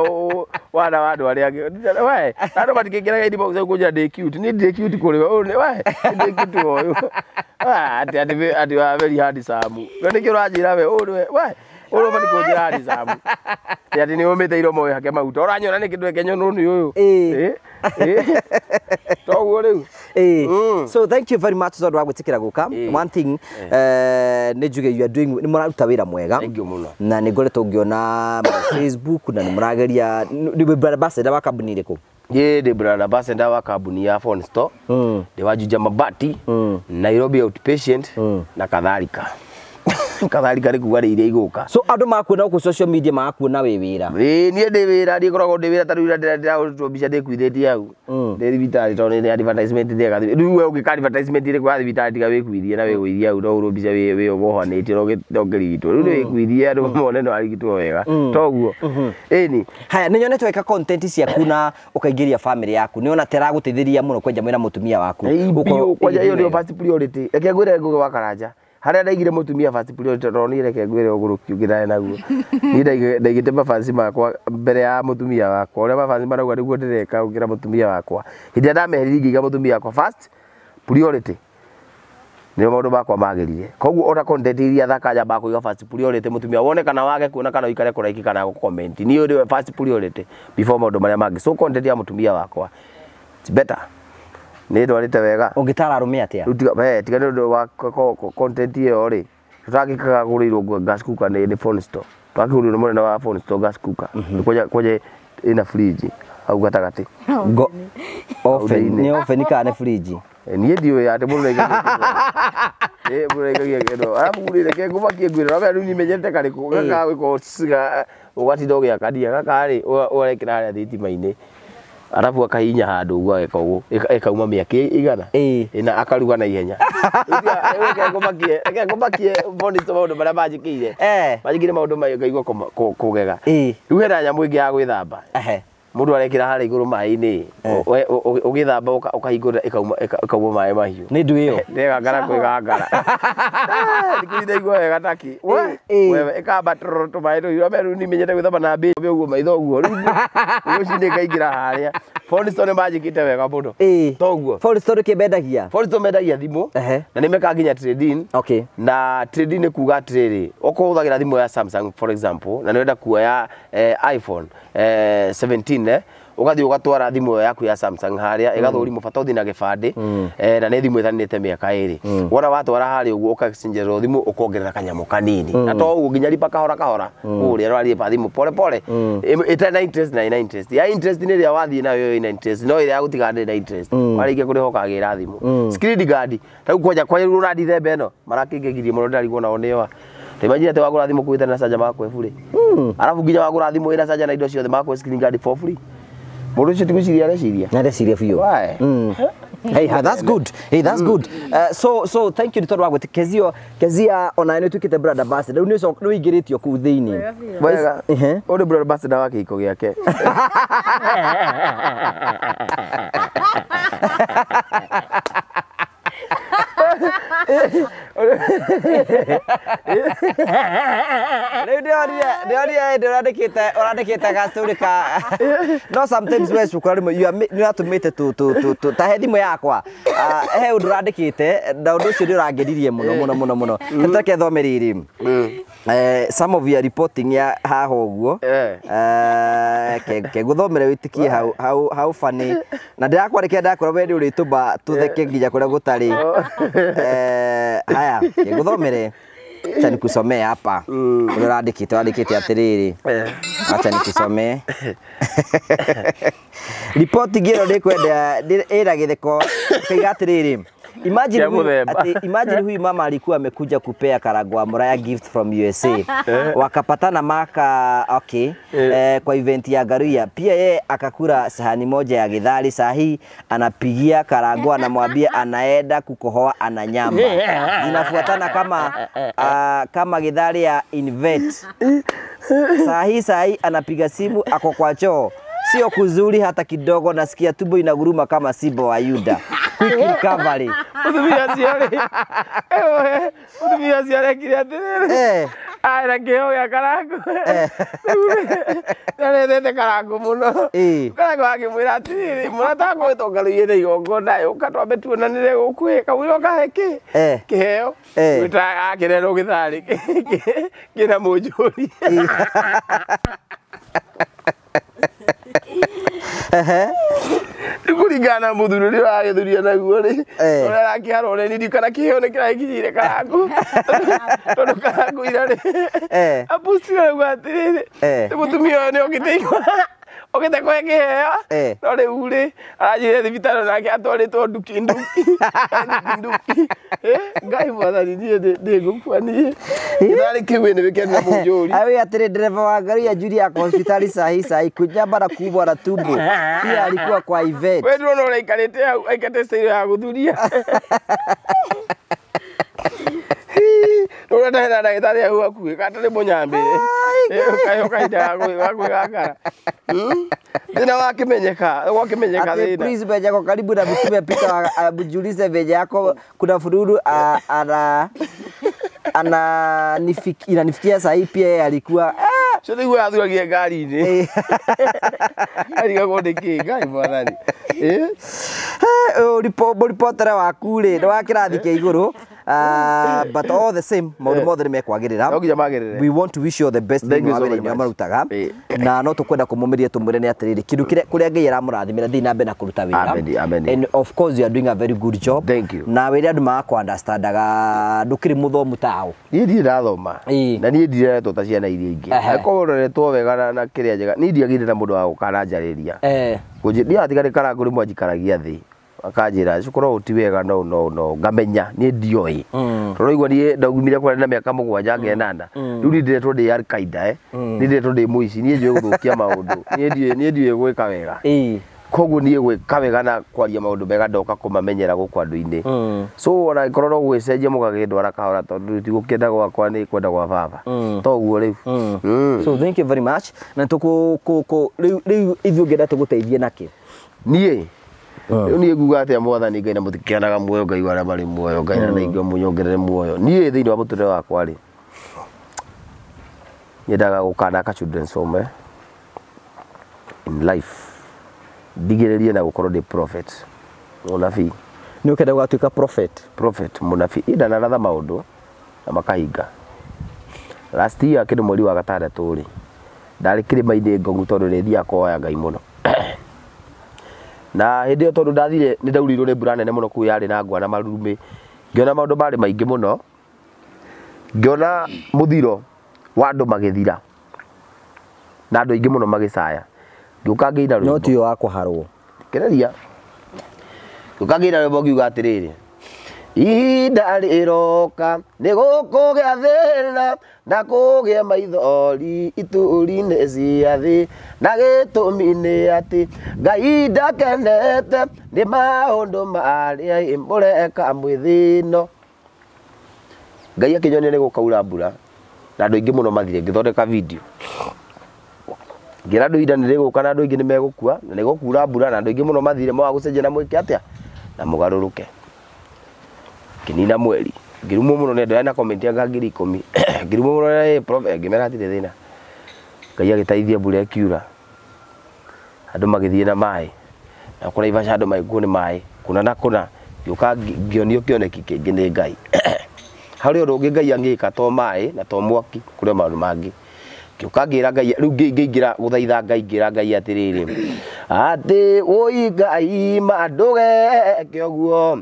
wana wa andũ arĩa angĩ. We andũ matingĩngĩraga inbox kũnjĩra ndĩ cute. Niĩ ndirĩ cute kũrĩ we. Ũyũ we ndĩ cute ũyũ. Atĩ atĩ wa very handsome. We nĩkĩ ũranjĩra we ũyũ nĩwe we ũyũ ũbatiĩ kũnjĩra handsome. Atĩ nĩ ũmĩte iromo wĩhake maguta. Ũranyona nĩkĩ ndweke nyonwo nĩ ũyũ. Toguo rĩu. So thank you very much tondu wa gwitikira guka. One thing nĩ njuge you are doing nĩ mũraruta wĩra mwega. Thank you mũno. Na nĩ ngoretwo ngĩona Facebook na nĩ mũrageria nĩ brand ambassador wa kambuni ĩrĩkũ? Niĩ ndĩ brand ambassador wa kambuni ya Phone Store, ndĩ wa Juja Mabati, Nairobi Outpatient na kadhalika. Kadhalika nĩ kuga iria igũka. So andũ makuona gũkũ social media magakuona wĩ wĩra. Ĩĩ niĩ ndĩ wĩra, niĩ ngoragwo ndĩ wĩra ta rĩu ndĩrahũrĩtwo mbica ndĩkuithĩtie hau. Ndĩ thibitarĩ tondũ nĩ advertisement ndĩreka. Rĩu we ũngĩka advertisement ĩrĩkũ ya thibitarĩ tiga wĩkuithie na wĩgũithie hau no ũrwo mbica wĩ wohanĩtio na ũkĩrigitwo. Rĩu nĩ wĩkuithie andũ mone nĩ warigitwo wega. Toguo. Ĩni. Haya nĩ nyonete weka content ciaku na ũkaingĩria family yaku. Nĩ ona teragũteithĩria mũno kwenja mwĩna mũtumia waku. Kwanja ĩyo nĩyo first priority. Reke ngwĩre Ngũgĩ wa Karanja. Harĩa ndaigire mũtumia first priority tondũ niĩ reke ngwĩre ũgũrũki ũngĩ ndarĩ naguo. Niĩ ndaigĩte mabanci makwa mbere ya mũtumia wakwa. Ũrĩa mabanci marauga nĩguo ndĩreka gũkĩra mũtumia wakwa. Hĩndĩ ĩrĩa ndameheririe ngĩiga mũtumia wakwa first priority. Nĩo maũndũ makwa magĩrire. Koguo ona content iria thaka nyambaga kũiga first priority mũtumia wone kana wage kuona kana ũikare kũraiki kana gũ-comment. Niĩ nĩwe first priority before maũndũ marĩa mangĩ. So content ya mũtumia wakwa it's better. Nĩ ndwarĩte wega. Ũngĩtara arũme atĩa? Rĩu tiga nĩ ũndũ wa content ĩyo rĩ, tũtangĩkaga gũrĩirwo gas cooker nĩ Phone Store. Twakĩgũrĩrwo nĩ mũnene wa Phone Store gas cooker. Kwanja ĩna fridge hau gatagatĩ. Oven, nĩ oven kana nĩ fridge? Niĩ ndiũĩ atĩ mũndũ ndaikagia kĩndũ. Mũndũ ndaikagia kĩndũ. Arabu rĩ, reke ngũmakie ngwĩre, ũramenya rĩu niĩ menyete karĩkũ, gaka gwĩka ũgatinda ũgĩakania, gaka rĩ, ũrekĩra harĩa thitima-inĩ. Arabu akahinya handũ ũguo ageka ũguo ĩkauma mĩaki igana na akaruga na ihenya. Reke ngũmakie Phone Store maũndũ marĩa manjĩkĩire. Manjĩkĩire maũndũ maingĩ ngaigua kũgega. Rĩu hena nyamũ ĩngĩ ya gwĩthamba. Mũndũ arekĩra harĩa igũrũ maĩ-inĩ, ũgĩthamba ũkahingũra ĩkauma maĩ mahiũ. Nĩ ndũ ĩyo? Ndĩgangara kwĩgangara. Thikũ ici ndaigua wega taki. Wewe ĩkamba tũmaĩ tũhiũ. Ũramenya rĩu niĩ menyete gwĩthamba na mbĩ ũguo maitho ũguo. Rĩu rũcinĩ ngaingĩra harĩa. Phone Store nĩ manjĩkĩte wega mũno. Toguo. Phone Store kĩ mendagia? Phone Store mendagia thimũ na nĩ mekaga nginya trade-in. Na trade-in nĩ kuga atĩrĩrĩ, okorwo ũhũthagĩra thimũ ya Samsung for example na nĩ ũrenda kuoya iPhone 17 ũgathiĩ ũgatwara thimũ ĩyo yaku ya Samsung harĩa ĩgathũrimwo bata ũthiĩ na gĩbandĩ na nĩ thimũ ĩthanĩte mĩaka ĩrĩ. Wona watwara harĩa ũguo ũka-exchange thimũ ũkongerera kanyamũ kanini. Na to ũguo nginya ripa kahora kahora kũrĩa ũrarĩpa thimũ pole pole. Ĩtarĩ na interest na ĩna interest. Ya interest nĩ ĩrĩa wathiĩ nayo ĩna interest no ĩrĩa ya gũtiga ndĩrĩ na interest. Warĩkia kũrĩha ũkagĩra thimũ. Screen guard ta rĩu kwanja kwanja rĩu ũrandi themba ĩno marakĩngegirie mũno ndĩrarigwo nao nĩo. Imagine atĩ wagũra thimũ kwĩte na canja magakũhe bure. Arabu nginya wagũra thimũ ĩna canja na indo ciothe magakũhe screen guard for free. Mũndũ ũcio ti gwĩciria areciria. Na areciria biũ. Why? Hey, that's good. Hey, that's good. So thank you nĩ tondũ wa gwĩtĩ Kezia ona nĩ ũtuĩkĩte brand ambassador. Rĩu nĩ ũingĩrĩtio kũu thĩinĩ. Wega. Ũyũ nĩ brand ambassador wa kĩhiko gĩake. Rĩu ndĩronire ndĩrandĩkĩte ũrandĩkĩte gastory ka no sometimes we cukuru rĩmwe you are nĩ ũratũmĩte tu ta he thimũ yakwa he ũndũ ũrandĩkĩte na ũndũ ũcio nĩ ũrangenirie mũno mũno mũno mũno. Reke thome rĩrĩ. Some of your reporting ya haha ũguo ke gũthomere wĩtĩkie how funny na ndĩrakwandĩkĩra ndakwĩra we nĩ ũrĩtũma tũtheke nginya kũrĩa gũtarĩ. Haya ke gũthomere. Acha nikusomee hapa. Ũrĩa ũrandĩkĩte atĩrĩrĩ. Acha nikusomee. Ripoti ngĩro ndĩkwenda ĩra gĩtheko kaiga atĩrĩrĩ. Imagine huyu mama alikuwa amekuja kupea Karagwa Muraya gift from USA. Wakapatana maka okay kwa event ya Garuya. Pia yeye akakula sahani moja ya githari. Sahi anapigia Karagwa anamwambia anaenda kukohoa ana nyama. Zinafuatana kama kama githari ya invent. Sahi anapiga simu ako kwa choo. Sio kuzuri hata kidogo, nasikia tumbo inaguruma kama simba wa Yuda. Quick recovery. Mũtumia ũcio rĩ, mũtumia ũcio arekire atĩrĩrĩ, arĩ kĩheo gĩa Karangũ. Nĩarethete Karangũ mũno. Karangũ akĩmwĩra atĩrĩrĩ, mũrata wakwa wĩtwo Ngarũiĩ na igongona ũka twambe tuonanĩre gũkũ ĩ, kamũira ũkahe kĩ? Kĩheo. Gwĩta akĩrerwo gĩtharĩ kĩna mũnjũri. Rĩu kũringana na mũthuri ũrĩa ũragĩthuria naguo rĩ, ũrĩa arakĩharwo nĩ ndiũ kana kĩheo nĩ kĩragĩkinyĩire Karangũ. Tondũ Karangũ ira rĩ, apostire auga atĩrĩrĩ, mũtumia ũyũ nĩ okĩte okĩte kũhe kĩheo, no rĩu rĩ, aranjĩrire thibitarĩ nake atwarĩtwo nduki nduki. Nduki. Ngai mwathani niĩ ndĩngũkua niĩ. Gĩtharĩ kĩu nĩ wĩkĩre na mũnjũri. Awe atĩrĩ dereva wa ngari ya Julia ako hospitali sahi sahi kunyamba na kuumwa na tumbo. Pia alikuwa kwa event. We ndũrona ũrĩa aikarĩte hau, aikarĩte style ya gũthuria. Ũrĩa ndahena ndagĩtarĩ hau hakuhĩ, gatarĩ mũnyambĩre. Ũkaheo kahinda ga kwĩgangara. Thĩna wakĩmenyeka, gwakĩmenyeka Ati thĩna. please venye ako karibu na mtume picha amjulize venye yako kuna fururu ana ana inanifikia sahi pia yeye alikuwa Cio nĩguo athuragia ngari-inĩ. Arigagwo nĩ kĩ, Ngai mwathani. Mũripotere waku rĩ nĩ wa kĩrathi kĩa igũrũ. But all the same maũndũ mothe nĩ mekwagĩrĩra. No nginya magĩrĩre. We want to wish you all the best Thank thĩinĩ you wa so very wĩra-inĩ ũrĩa much. marutaga. Na no tũkwenda kũmũmĩria tũmwĩre nĩ atĩrĩrĩ kĩndũ kĩrĩa kũrĩa Ngai aramũrathimĩra thiĩ na mbere na kũruta wĩra. Amen, amen. And of course you are doing a very good job. Thank you. Na wĩre andũ magakũ understandaga ndũkĩrĩ mũthomu tao. Niĩ ndirĩ ndathoma. Na niĩ ndireretwo ta ciana iria ingĩ. Angĩkorwo ũroretwo wega na kĩrĩa njega, niĩ ndiagĩire na mũndũ wa gũka aranjarĩria. Niĩ atiga nĩ Karangũ rĩmwe anjikaragia thĩ. Akanjĩra cukuru ti wega no no no ngamenya niĩ ndioĩ. Tondũ igua niĩ ndaumire kũrĩa na mĩaka 7 ngenana. Rĩu niĩ ndĩretwo ndĩ Al-Qaeda niĩ ndĩretwo ndĩ mũici, niĩ njũĩ gũthũkia maũndũ, niĩ ndiũĩ gwĩka wega. Koguo niĩ gwĩka wega na kwaria maũndũ mega ndoka kũmamenyera gũkũ andũ-inĩ. So ona angĩkorwo no gwĩcenjia mũgagĩndwara kahora tondũ ti gũkĩenda gwakwa nĩ kwenda gwa baba. Toguo rĩu. So thank you very much. Na tũkũ rĩu ithuĩ ũngĩenda tũgũteithie nakĩ? Niĩ rĩu niĩ nguga atĩa mwathani Ngai na mũtikĩanaga muoyo Ngai wa arĩa marĩ muoyo Ngai na ningĩ mũnyongerere muoyo. Niĩ thĩinĩ wa mũtũrĩre wakwa rĩ, nyendaga gũkanaka children's home in life. Ndigĩrĩrie na gũkorwo ndĩ prophet, mũnabii. Nĩ ũkenda gũgatuĩka prophet? Prophet, mũnabii. Niĩ ndanaratha maũndũ na makahinga. Last year kĩndũ mweri wa 6 rĩ, ndarĩ kĩrĩma-inĩ Ngong'u tondũ nĩ thiaga kũhoya Ngai mũno. Na hĩndĩ ĩyo tondũ ndathire nĩ ndaurĩirwo nĩ mbura nene mũno kũu yarĩ na ngwa na marurumĩ. Ngĩona maũndũ marĩ maingĩ mũno. Ngĩona mũthiro wa andũ magĩthira. Na andũ aingĩ mũno magĩcaya. Ngĩũka ngĩina rwĩmbo. No ti ũyũ wa kũharwo. Kĩreria. Ngĩũka ngĩina rwĩmbo ngiuga atĩrĩrĩ, ihinda rĩroka nĩ gũkũgĩa thĩna na kũgĩa maithori ituri-inĩ cia thĩ, na gĩtũmi nĩ atĩ Ngai ndakenete nĩ maũndũ marĩa mũreka mwĩthĩ-ĩno. Ngai akĩnyonia nĩ gũkaura mbura na andũ aingĩ mũno mathire. Ngĩthondeka video ngĩra andũ ihinda nĩ rĩgũka na andũ aingĩ nĩ megũkua na nĩ gũkura mbura na andũ aingĩ mũno mathire mwaga gũcenjia na mwĩke atĩa na mũgarũrũke. Ngĩnina mweri ngĩrumwo mũno nĩ andũ na comment ya 10,000. Ngĩrumwo mũno nĩ prophet, ngĩmera hatirĩ thĩna. Ngai agĩteithia mbura ĩkiura, andũ magĩthiĩ na maĩ na kũrĩa Naivasha andũ magĩkuo nĩ maĩ kũna na kũna. Ngĩũka ngĩonio kĩoneki kĩngĩ nĩ Ngai. Harĩ ũndũ ũngĩ Ngai angĩka to maĩ na to mwaki, kũrĩ maũndũ mangĩ. Ngĩũka ngĩra Ngai rĩu ngĩingĩra gũthaitha Ngai ngĩra Ngai atĩrĩrĩ, atĩ wũi Ngai ma ndũgeke ũguo,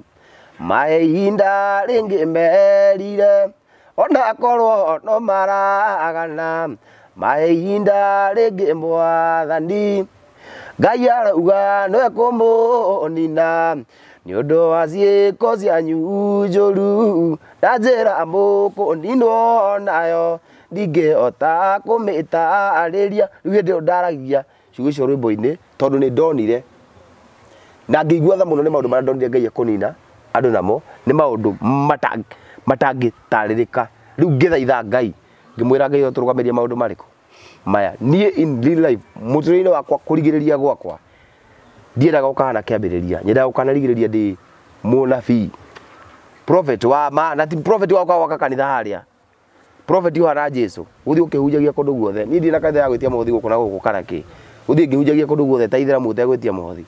mahinda rĩngĩ merire ona korwo no maragana, mahinda rĩngĩ mwathani Ngai arauga nĩwe kũmũnina nĩ ũndũ wa ciĩko cianyu njũru, na njĩra mũkũninwo nayo ndingĩhota kũmĩtarĩria. Rĩu hĩndĩ ĩyo ndaragia ciugo icio rwĩmbo-inĩ tondũ nĩ ndonire na ngĩigua tha mũno nĩ maũndũ marĩa ndonire Ngai ekũnina andũ namo nĩ maũndũ matangĩtarĩrĩka. Rĩu ngĩthaitha Ngai ngĩmwĩra Ngai ũtũrũgamĩrie maũndũ marĩkũ maya. Niĩ in real life mũtũrĩre-inĩ wakwa kũrigĩrĩria gwakwa ndiendaga gũkahana kĩambĩrĩria, nyendaga gũkanarigĩrĩria ndĩ Mũnabii prophet wa ma na ti prophet wa kwa kanitha harĩa. Prophet wa na Jesu gũthiĩ ũkĩhunjagia kũndũ guothe. Niĩ ndirĩ na kanitha ya gwĩtia mũhothi gũkũ na gũkũ kana kĩ. Gũthiĩ ngĩhunjagia kũndũ guothe ta ithĩramu ũtegwĩtia mũhothi.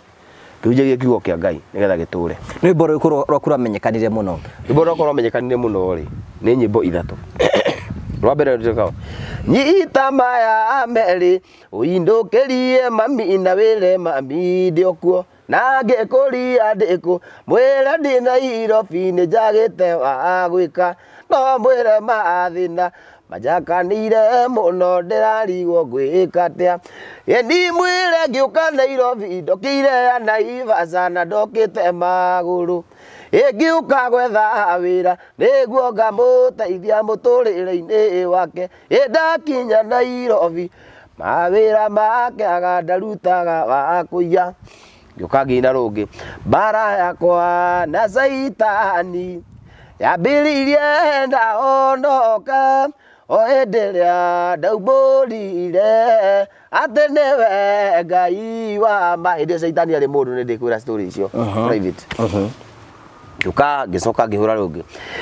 Ngĩhunjagia kiugo kĩa Ngai nĩgetha gĩtũre. Rwĩmbo rũrĩkũ rwaku rwamenyekanire mũno? Rwĩmbo rwakwa rwamenyekanire mũno rĩ nĩ nyĩmbo ithatũ. Rwa mbere rũtuĩkaga nyita maya merĩ ũindũkĩrie mami na wĩre mami ndĩ okuo na ngĩkũria ndĩkũ mwĩre ndĩ Nairobi nĩ njagĩte wa gwĩka no mwĩre mathĩna majakanire mũno ndĩrarigwo ngwĩka atĩa ĩni mwĩre ngĩũka Nairobi ndokĩire ya Naivasha na ndokĩte magũrũ ĩngĩũka gwetha wĩra nĩguo ngamũteithia mũtũrĩre-inĩ wake ĩndakinya Nairobi mawĩra make agandarutaga wa kũiya. Ngĩũka ngĩina rũngĩ mbara yakwa na Caitani yambĩrĩirie ndahonoka o hĩndĩ ĩrĩa ndaumbũrire atĩ nĩwe Ngai wa ma. Hĩndĩ ĩyo Caitani arĩ mũndũ nĩ ndĩkwĩra story icio private. Ngĩũka ngĩcoka ngĩhũra rũngĩ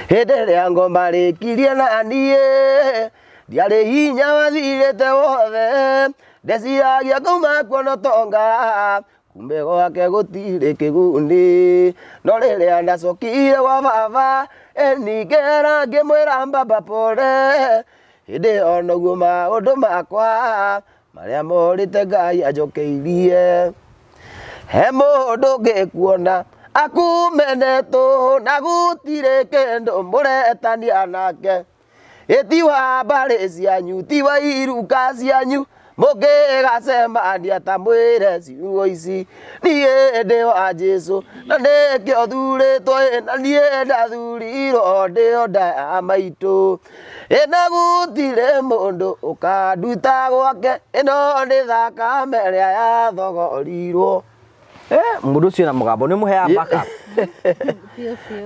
hĩndĩ ĩrĩa ngoma rĩkirie na niĩ ndiarĩ hinya wathirĩte wothe ndeciragia ngauma kuona tonga kumbe gwake gũtirĩ kĩguni no rĩrĩa ndacokire gwa baba ĩningĩra ngĩmwĩra baba pole hĩndĩ ĩyo noguo maũndũ makwa marĩa morĩte Ngai anjokeirie. He mũndũ ngĩkuona akumenetwo na gũtirĩ kĩndũ mũretania nake ĩti wa mbarĩ cianyu ti wa iruka cianyu mũngĩgacemania ta mwĩre ciugo ici niĩ ndĩ wa Jesũ na nĩkĩo thurĩtwo na niĩ ndathurirwo ndĩo nda ya maitũ ĩna gũtirĩ mũndũ ũkanduta gwake ĩno nĩ thakame ĩrĩa yathogorirwo. Mũndũ ũcio na mũgambo nĩ mũheaga backup. Biũ biũ.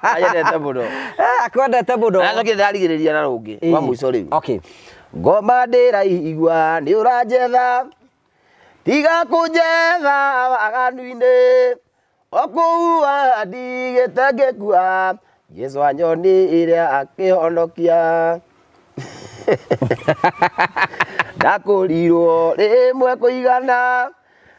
Anyendete mũno. Akwendete mũno. Nacokire ndarigĩrĩria na rũngĩ rwa mũico rĩu. Okay. Ngoma ndĩraigua nĩ ũranjetha tiga kũnjetha waganu-inĩ o kũu wandigĩte ngĩkua Jesũ anyonire akĩhonokia. Ndakũrirwo rĩmwe kũigana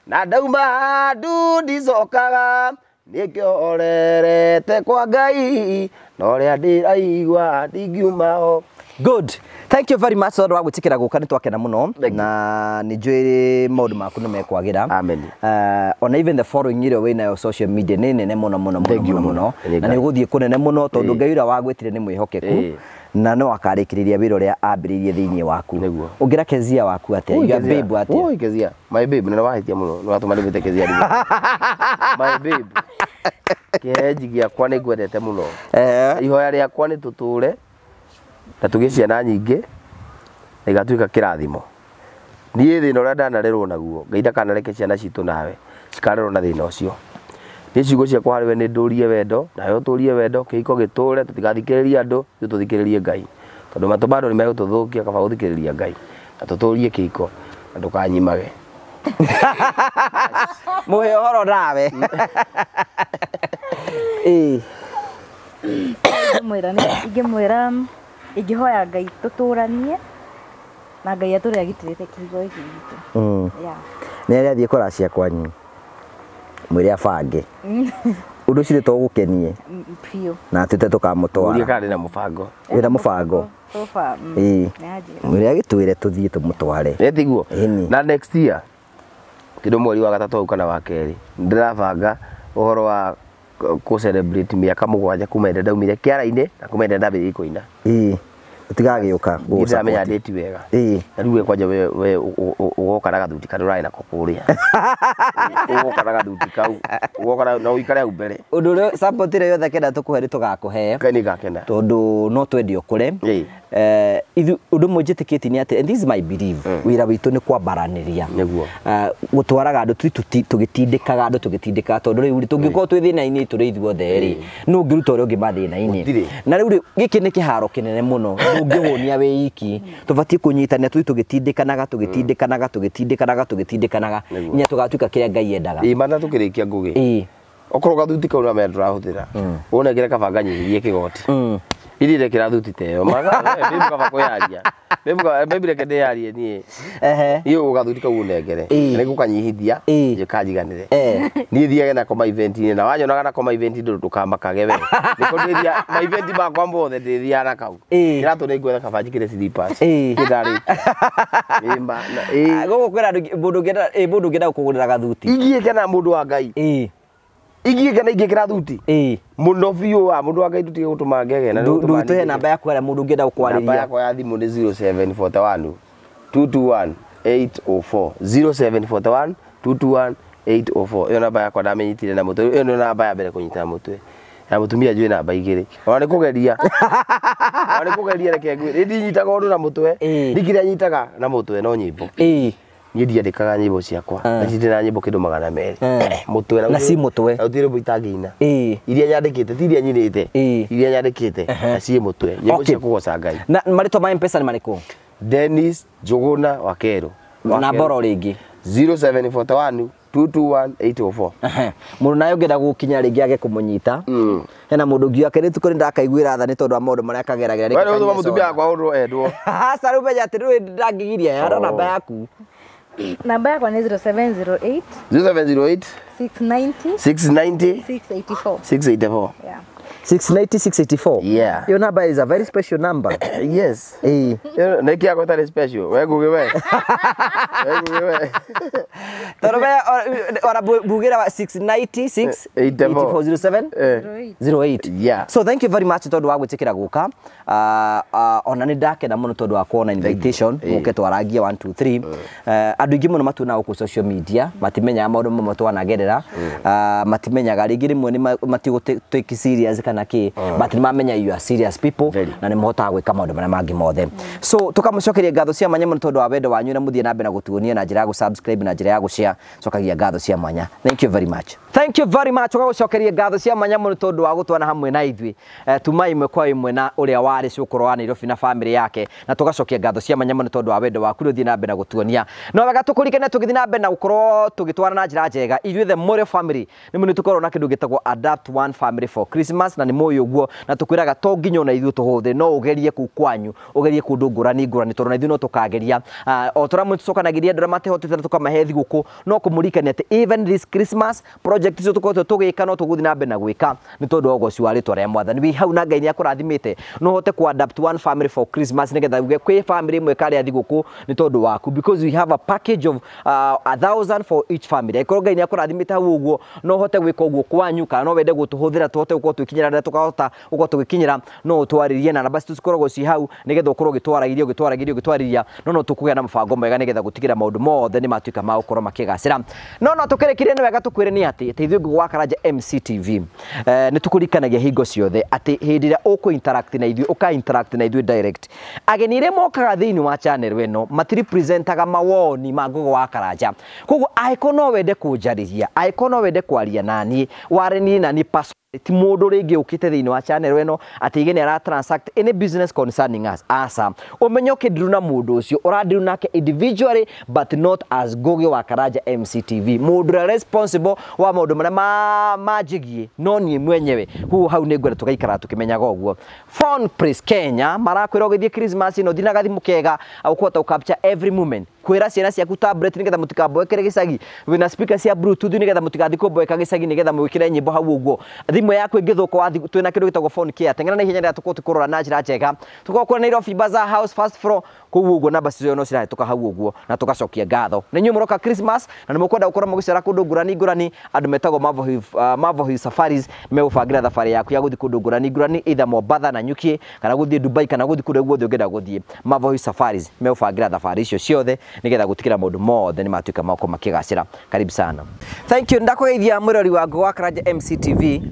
na ndauma handũ ndicokaga nĩkĩo orerete kwa Ngai na ũrĩa ndĩraigua ndingiuma ho. Good. Thank you very much tondũ wa gwĩtĩkĩra gũka nĩ twakena mũno na nĩ njũĩ maũndũ maku nĩ mekwagira. Amen. Ona even the following ĩrĩa wĩnayo social media nĩ nene mũno mũno mũno Thank you mũno mũno. mũno na nĩ ũgũthiĩ kũnene mũno tondũ Ngai ũrĩa wagwĩtire nĩ mwĩhokeku na no akarĩkĩrĩria wĩra ũrĩa ambĩrĩirie thĩinĩ waku. Nĩguo. Ũngĩra Kezia waku atĩa? Your babe atĩa? Oi Kezia. My babe nĩ wahĩtia mũno nĩ watũma ndĩmwĩte Kezia rĩu. My babe. Kĩhenji gĩakwa nĩ ngwendete mũno. Ihoya rĩakwa nĩ tũtũre na tũgĩe ciana nyingĩ na igatuĩka kĩrathimo. Niĩ thĩna ũrĩa ndanarerwo naguo Ngai ndakanareke ciana citũ nawe cikarerwo na thĩna ũcio. Niĩ ciugo ciakwa harĩ we nĩ ndũrie wendo nawe ũtũrie wendo kĩhiko gĩtũre tũtigathikĩrĩrie andũ ithuĩ tũthikĩrĩrie Ngai tondũ matũ ma andũ nĩ megũtũthũkia kaba gũthikĩrĩria Ngai na tũtũrie kĩhiko na ndũkanyimage. Mũhe ũhoro nawe. Ingĩmwĩra ingĩhoya Ngai tũtũranie na Ngai atũre agitĩrĩte kĩhiko gĩkĩ gitũ. Yeah. Nĩ arĩa athiĩ kũracia kwanyu mwĩre abange ũndũ ũcio to gũkenie Biũ. na atwĩte tũkamũtwara. Ũrie kana ndĩ na mũbango. Wĩna mũbango? So far. Ĩĩ. Mwĩre agĩtwĩre tũthiĩ tũmũtware. Ĩ tiguo? Ĩni. Na next year kĩndũ mweri wa gatatũ hau kana wa kerĩ ndĩrabanga ũhoro wa kũ celebrate mĩaka 7 kuma ĩrĩa ndaumire kĩara-inĩ na kuma ĩrĩa ndambĩrĩirie kũina. Ĩĩ. Ũtigagĩũka Niĩ ndĩramenya date wega. Ĩĩ. Na rĩu we kwanja we ũgoka na gathuti karĩa ũrarĩ nako kũrĩa. Ũgoka na gathuti kau. Ũgoka na ũikare hau mbere. Ũndũ ũrĩa support ĩrĩa yothe kenda tũkũhe nĩ tũgakũhe. Ngai nĩ ngakena. Tondũ no twende ũkũre. Ĩĩ. Ũndũ ũmwe njĩtĩkĩtie nĩ atĩ and this is my belief wĩra witũ nĩ kwambaranĩria. Nĩguo. Gũtwaraga andũ tũgĩtindĩkaga andũ tũgĩtindĩkaga tondũ rĩu rĩ tũngĩkorwo twĩ thĩna-inĩ tũrĩ ithuothe rĩ nũ ũngĩruta ũrĩa ũngĩ mathĩna-inĩ. Gũtirĩ. Na rĩu rĩ gĩkĩ nĩ kĩharo kĩnene mũno ndũngĩhũnia wĩ iki tũbatiĩ kũnyitanĩra tũthiĩ tũgĩtindĩkanaga tũgĩtindĩkanaga tũgĩtindĩkanaga tũgĩtindĩkanaga Nĩguo. nginya tũgatuĩka kĩrĩa Ngai endaga. Ĩĩ mana tũkĩrĩkia Ngũgĩ. Ĩĩ. Okorwo gathuti kau na ndũrahũthĩra ũnengere kaba nganyihirie kĩgoti. Ithi ndekĩra thuti ta ĩyo maga babe kaba kwĩyaria babe reke ndĩyarie niĩ. Ehe. Niĩ gathuti kau ũnengere nĩgũkanyihithia njikanjiganĩre. Niĩ thiage nako ma event-inĩ na wanyonaga nako ma event ndũkamakage we. Nĩko ndĩthia ma event makwa mothe ndĩthiaga na kau. Kĩratũ nĩ nguetha kaba njĩkĩre slippers. Kĩndarĩkia. Gũkũ kwĩna mũndũ ũngĩenda mũndũ ũngĩenda gũkũgũrĩra gathuti. Ingĩkena mũndũ wa Ngai. Ingĩkena ingĩkĩra thuti. Mũno biũ wa mũndũ wa Ngai ndutige gũtũma ngege na ndũtũhe namba yaku harĩa mũndũ ũngĩenda gũkwarĩria. Namba yakwa ya thimũ nĩ 0741 221 804 0741 221 804. Ĩyo namba yakwa ndamenyitire na mũtwe. Ĩyo nĩyo namba ya mbere kũnyita na mũtwe. Ya mũtumia njũĩ namba igĩrĩ. Ona nĩ kũgeria. Ona nĩ kũgeria reke ngwĩre. Ndinyitaga ũndũ na mũtwe. Ndikĩrĩa nyitaga na mũtwe no nyĩmbo. Niĩ ndiandĩkaga nyĩmbo ciakwa. Na cirĩ na nyĩmbo kĩndũ 200. Mũtwe na si mũtwe. Na gũtirĩ rwĩmbo itangĩina. Iria nyandĩkĩte ti iria nyinĩte. Iria nyandĩkĩte na ciĩ mũtwe. Nyĩmbo cia kũgoca Ngai. Na marĩtwa ma M-Pesa nĩ marĩkũ? Dennis Njũgũna Wakerũ. Na mboro rĩngĩ. 0741 221 804. Mũndũ naye ũngĩenda gũkinya rĩngĩ age kũmũnyita. Hena mũndũ ũngĩ wake nĩ tukũ nĩndakaiguĩra tha nĩ tondũ wa maũndũ marĩa akageragĩra. We nĩ ũthoma mũtumia wakwa ũndũ endwo. Aca rĩu menya atĩ rĩu ndangĩgiria hena namba yaku. Namba yakwa nĩ 0708 0708 690 690 684. 684. Yeah. 690 684. Yeah. Your number is a very special number. Yes. Nä kä yakwa ĩtarĩ special we ngũgĩ we. We ngũgĩ we. Tondũ ona mbugĩra 690 684 07 08. Yeah. So thank you very much tondũ wa gwĩtĩkĩra gũka. Ona nĩ ndakena mũno tondũ wa kuona invitation mũke twarangie 1 2 3. Andũ aingĩ mũno matuonaga gũkũ social media matimenyaga maũndũ mamwe twanagerera. Matimenyaga rĩngĩ rĩmwe nĩ matigũ take serious kana kĩ, but nĩ mamenya you are serious people na nĩ mũhotaga gwĩka maũndũ marĩa mangĩ mothe. So tũkamũcokeria ngatho cia mwanya mũno tondũ wa wendo wanyu na mũthiĩ na mbere na gũtuonia na njĩra ya gũ-subscribe na njĩra ya gũ-share. Cokagia ngatho cia mwanya. Thank you very much. Thank you very much. Tũgagũcokeria ngatho cia mwanya mũno tondũ wa gũtwana hamwe na ithuĩ. Tuma ĩmwe kwa ĩmwe na ũrĩa warĩ cũkũrũ wa Nairobi na family yake, na tũgacokia ngatho cia mwanya mũno tondũ wa wendo waku ũthiĩ na mbere na gũtuonia. No wega tũkũririkane tũgĩthiĩ na mbere na gũkorwo tũgĩtwarana na njĩra njega. Ithuĩ the More family nĩ mũno tũkorwo na kĩndũ gĩtagwo Adapt One Family for Christmas, na nĩ mũĩ ũguo, na tũkwĩraga to nginya ona ithuĩ tũhũthĩre, no ũgerie kũu kwanyu, ũgerie kũndũ ngũrani ngũrani, tondũ na ithuĩ no tũkageria. O tũrĩa tũcokanagĩria andũ arĩa matehotete na tũkamahe thigũkũ, no kũmũririkania atĩ even this Christmas project icio tũkoretwo tũgĩka no tũgũthiĩ na mbere na gwĩka nĩ tondũ wa ũgoci wa rĩtwa rĩa Mwathani. Wĩ hau na Ngai nĩ akũrathimĩte, no ũhote kũ adapt one family for Christmas nĩgetha uge kwĩ family ĩmwe ĩkarĩa thigũkũ nĩ tondũ waku, because we have a package of 1000 for each family. Angĩkorwo Ngai nĩ akũrathimĩte hau ũguo, no ũhote gwĩka ũguo kwanyu, kana no wende gũtũhũthĩra tũhote gũkorwo twĩkinyĩra rĩrĩa tũkahota gũkorwo tũgĩkinyĩra, no ũtwarĩrie na namba citũ cikoragwo ci hau nĩgetha ũkorwo ũgĩtwaragĩria ũgĩtwaragĩria ũgĩtwarĩria, no tũkũgĩa na mũbango mwega nĩgetha gũtigĩra maũndũ mothe nĩ matuĩka ma gũkorwo makĩgacĩra. No tũkĩrĩkĩrie nĩ wega tũkwĩre nĩ atĩ ithuĩ Ngũgĩ wa Karanja MCTV nĩ tũkũririkanagia hingo ciothe atĩ hĩndĩ ĩrĩa ũkũ interact na ithuĩ, ũka interact na ithuĩ direct, ageni arĩa mokaga thĩinĩ wa channel ĩno matirepresentaga mawoni ma Ngũgĩ wa Karanja. Koguo angĩkorwo no wende kũnjarĩria, angĩkorwo no wende kwaria naniĩ, waranie naniĩ personally, ti mũndũ rĩngĩ ũkĩte thĩinĩ wa channel ĩno atĩ ige nĩ ara transact any business concerning us. Aca, ũmenye ũkĩndiru na mũndũ ũcio ũrandiru nake individually but not as Ngũgĩ wa Karanja MCTV, mũndũ ũrĩa responsible wa maũndũ marĩa manjĩgiĩ no niĩ mwenyewe. Koguo hau nĩ ngwenda tũgaikara tũkĩmenyaga ũguo. Phone Place Kenya marakwĩra ũgĩthiĩ Christmas ĩno thiĩ na gathimũ kega ũkũhota gũ capture every moment, kwĩra ciana ciaku tablet nĩgetha mũtikamboekere gĩcagi, wĩna speaker cia bluetooth nĩgetha mũtigathiĩ kũmboeka gĩcagi nĩgetha mwĩkĩre nyĩmbo hau ũguo. Thimũ yaku ĩngĩthũka wathi twĩna kĩndũ gĩtagwo phone care, teng'era na ihenya rĩrĩa tũkorwo tũkũrora na njĩra njega. Tũkorwo kũrĩa Nairobi Bazaar House first floor, kũu ũguo namba ciao no cirahĩtũka hau ũguo, na tũgacokia ngatho. Nĩ inyuĩ mũroka Christmas na nĩ mũkwenda gũkorwo mũgĩcera kũndũ ngũrani ngũrani, andũ metagwo Marvel Hill Safaris megũbangĩra thabarĩ yaku ya gũthiĩ kũndũ ngũrani ngũrani, either Mombatha na Nyuki, kana gũthiĩ Dubai, kana gũthiĩ kũrĩa guothe ũngĩenda gũthiĩ. Marvel Hill Safaris megũbangĩra thabarĩ icio ciothe nĩgetha gũtigĩra maũndũ mothe nĩ matuĩka ma gũkorwo makĩgacĩra. Karibu sana. Thank you. Ndakũgeithia mwĩrori wa Ngũgĩ wa Karanja MCTV.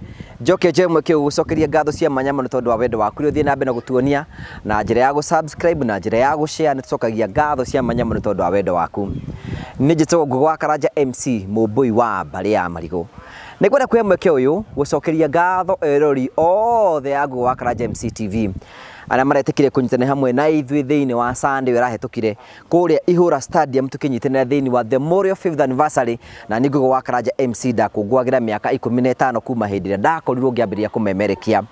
Njoke njoe mweke ũyũ gũcokeria ngatho cia mwanya mũno tondũ wa wendo waku ũrĩa ũthiĩ na mbere na gũtuonia na njĩra ya gũ-subscribe na njĩra ya gũ-share. Nĩ tũcokagia ngatho cia mwanya mũno tondũ wa wendo waku. Nĩ njĩtagwo Ngũgĩ wa Karanja MC, mũmbũi wa mbarĩ ya marigũ. Nĩ ngwenda kuoya mweke ũyũ gũcokeria ngatho erori othe a Ngũgĩ wa Karanja MCTV Arĩa maretĩkire kũnyitanĩra hamwe na ithuĩ thĩinĩ wa Sunday ĩrahĩtũkire kũrĩa Ihũra Stadium tũkĩnyitanĩra thĩinĩ wa The Memorial 5th Anniversary, na nĩ Ngugi wa Karanja MC ndakũngũagĩra mĩaka 15 kuma hĩndĩ ĩrĩa ndakorirwo ngĩambĩrĩria kũmemerekia.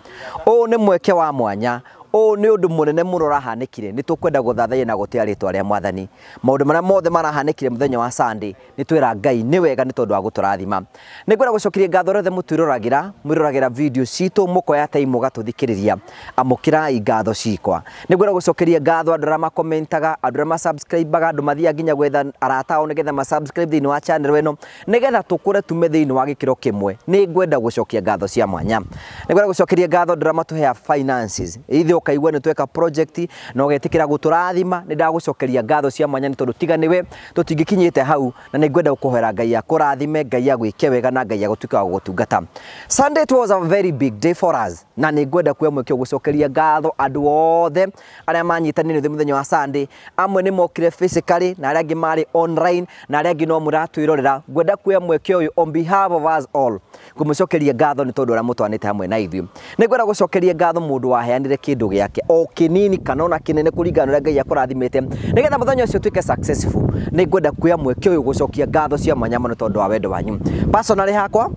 Ũũ nĩ mweke wa mwanya, ũũ nĩ ũndũ mũnene mũno ũrahanĩkire. Nĩ tũkwenda gũthathaiya na gũtĩa rĩtwa rĩa Mwathani. Maũndũ marĩa mothe marahanĩkire mũthenya wa Sunday, nĩ twĩra Ngai nĩ wega nĩ tondũ wa gũtũrathima. Nĩ ngwenda gũcokeria ngatho rĩothe mũtwĩroragĩra, mwĩroragĩra video citũ, mũkoya time mũgatũthikĩrĩria. Amũkĩrai ngatho cikwa. Nĩ ngwenda gũcokeria ngatho andũ arĩa makomentaga, andũ arĩa masubscribaga, andũ mathiaga nginya gwetha arata ao nĩgetha masubscribe thĩinĩ wa channel ĩno, nĩgetha tũkũre tume thĩinĩ wa gĩkĩro kĩmwe. Nĩ ngwenda gũcokia ngatho cia mwanya. Nĩ ngwenda gũcokeria ngatho andũ arĩa matũheaga finances. Ithuĩ ũkaigua nĩ tweka project na ũgetĩkĩra gũtũrathima, nĩ ndagũcokeria ngatho cia mwanya nĩ tondũ tiga nĩwe tũtingĩkinyĩte hau, na nĩ ngwenda gũkũhoera Ngai akũrathime, Ngai agwĩke wega na Ngai agũtuĩke wa gũgũtungata. Sunday it was a very big day for us, na nĩ ngwenda kuoya mweke gũcokeria ngatho andũ othe arĩa manyitanĩire ithuĩ mũthenya wa Sunday. Amwe nĩ mokire physically na arĩa angĩ marĩ online na arĩa angĩ no mũratwĩrorera. Ngwenda kuoya mweke ũyũ on behalf of us all kũmũcokeria ngatho nĩ tondũ ũrĩa mũtwanĩte hamwe na ithuĩ. Nĩ ngwenda gũcokeria ngatho mũndũ waheanire kĩndũ gĩake o kĩnini kana ona kĩnene kũringana na ũrĩa Ngai akũrathimĩte nĩgetha mũthenya ũcio ũtuĩke successful. Nĩ ngwenda kuoya mweke ũyũ gũcokia ngatho cia mwanya mũno tondũ wa wendo wanyu. Personally hakwa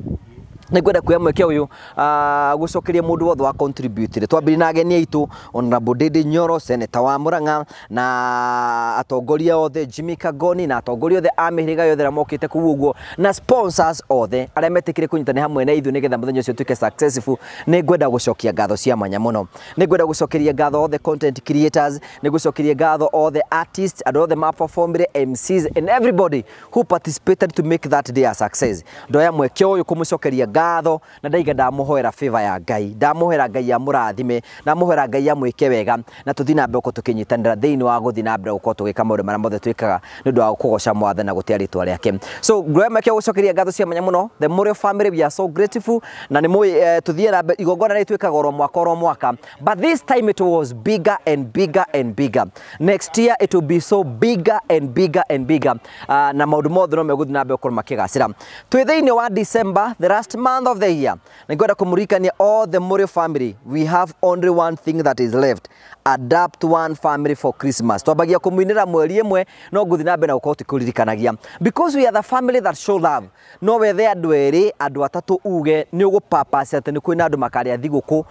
nĩ ngwenda kuoya mweke ũyũ gũcokeria mũndũ wothe wa contribute. Twambĩrĩrie na ageni aitũ Honorable Ndindi Nyoro, Senator wa Murang'a, na atongoria othe Jimmy Kagoni, na atongoria othe a mĩhĩrĩga yothe arĩa mokĩte kũu ũguo, na sponsors othe arĩa metĩkire kũnyitanĩra hamwe na ithuĩ nĩgetha mũthenya ũcio ũtuĩke successful. Nĩ ngwenda gũcokia ngatho cia mwanya mũno. Nĩ ngwenda gũcokeria ngatho othe content creators, nĩ gũcokeria ngatho othe artists, andũ othe ma-performire, MCs and everybody who participated to make that day a success. Ndoya mweke ũyũ kũmũcokeria ngatho na ndaiga ndamũhoera favor ya Ngai, ndamũhoera Ngai amũrathime, ndamũhoera Ngai amwĩke wega, na tũthiĩ na mbere gũkorwo tũkĩnyitanĩra thĩinĩ wa gũthiĩ na mbere gũkorwo tũgĩka maũndũ marĩa mothe twĩkaga nĩ ũndũ wa kũgoca Mwathani na gũtĩa rĩtwa rĩake. So nguoya mweke gũcokeria ngatho cia mwanya mũno. The Memorial family, we are so grateful, na nĩ mũĩ tũthiĩ na mbere igongona rĩrĩ twĩkaga oro mwaka oro mwaka, but this time it was bigger and bigger and bigger. Next year it will be so bigger and bigger and bigger, na maũndũ mothe no megũthiĩ na mbere gũkorwo makĩgacĩra. Twĩ thĩinĩ wa December, the last month of the year. Na ngwenda kũmũririkania all the Memorial family, we have only one thing that is left: adopt one family for Christmas. Twambagia kũmũinĩra mweri ĩmwe, no ngũthiĩ na mbere na gũkorwo tũkĩũririkanagia because we are the family that show love. No wethe andũ erĩ, andũ atatũ, uge nĩ ũgũpurpose atĩ nĩ kwĩna andũ makarĩa thigũkũ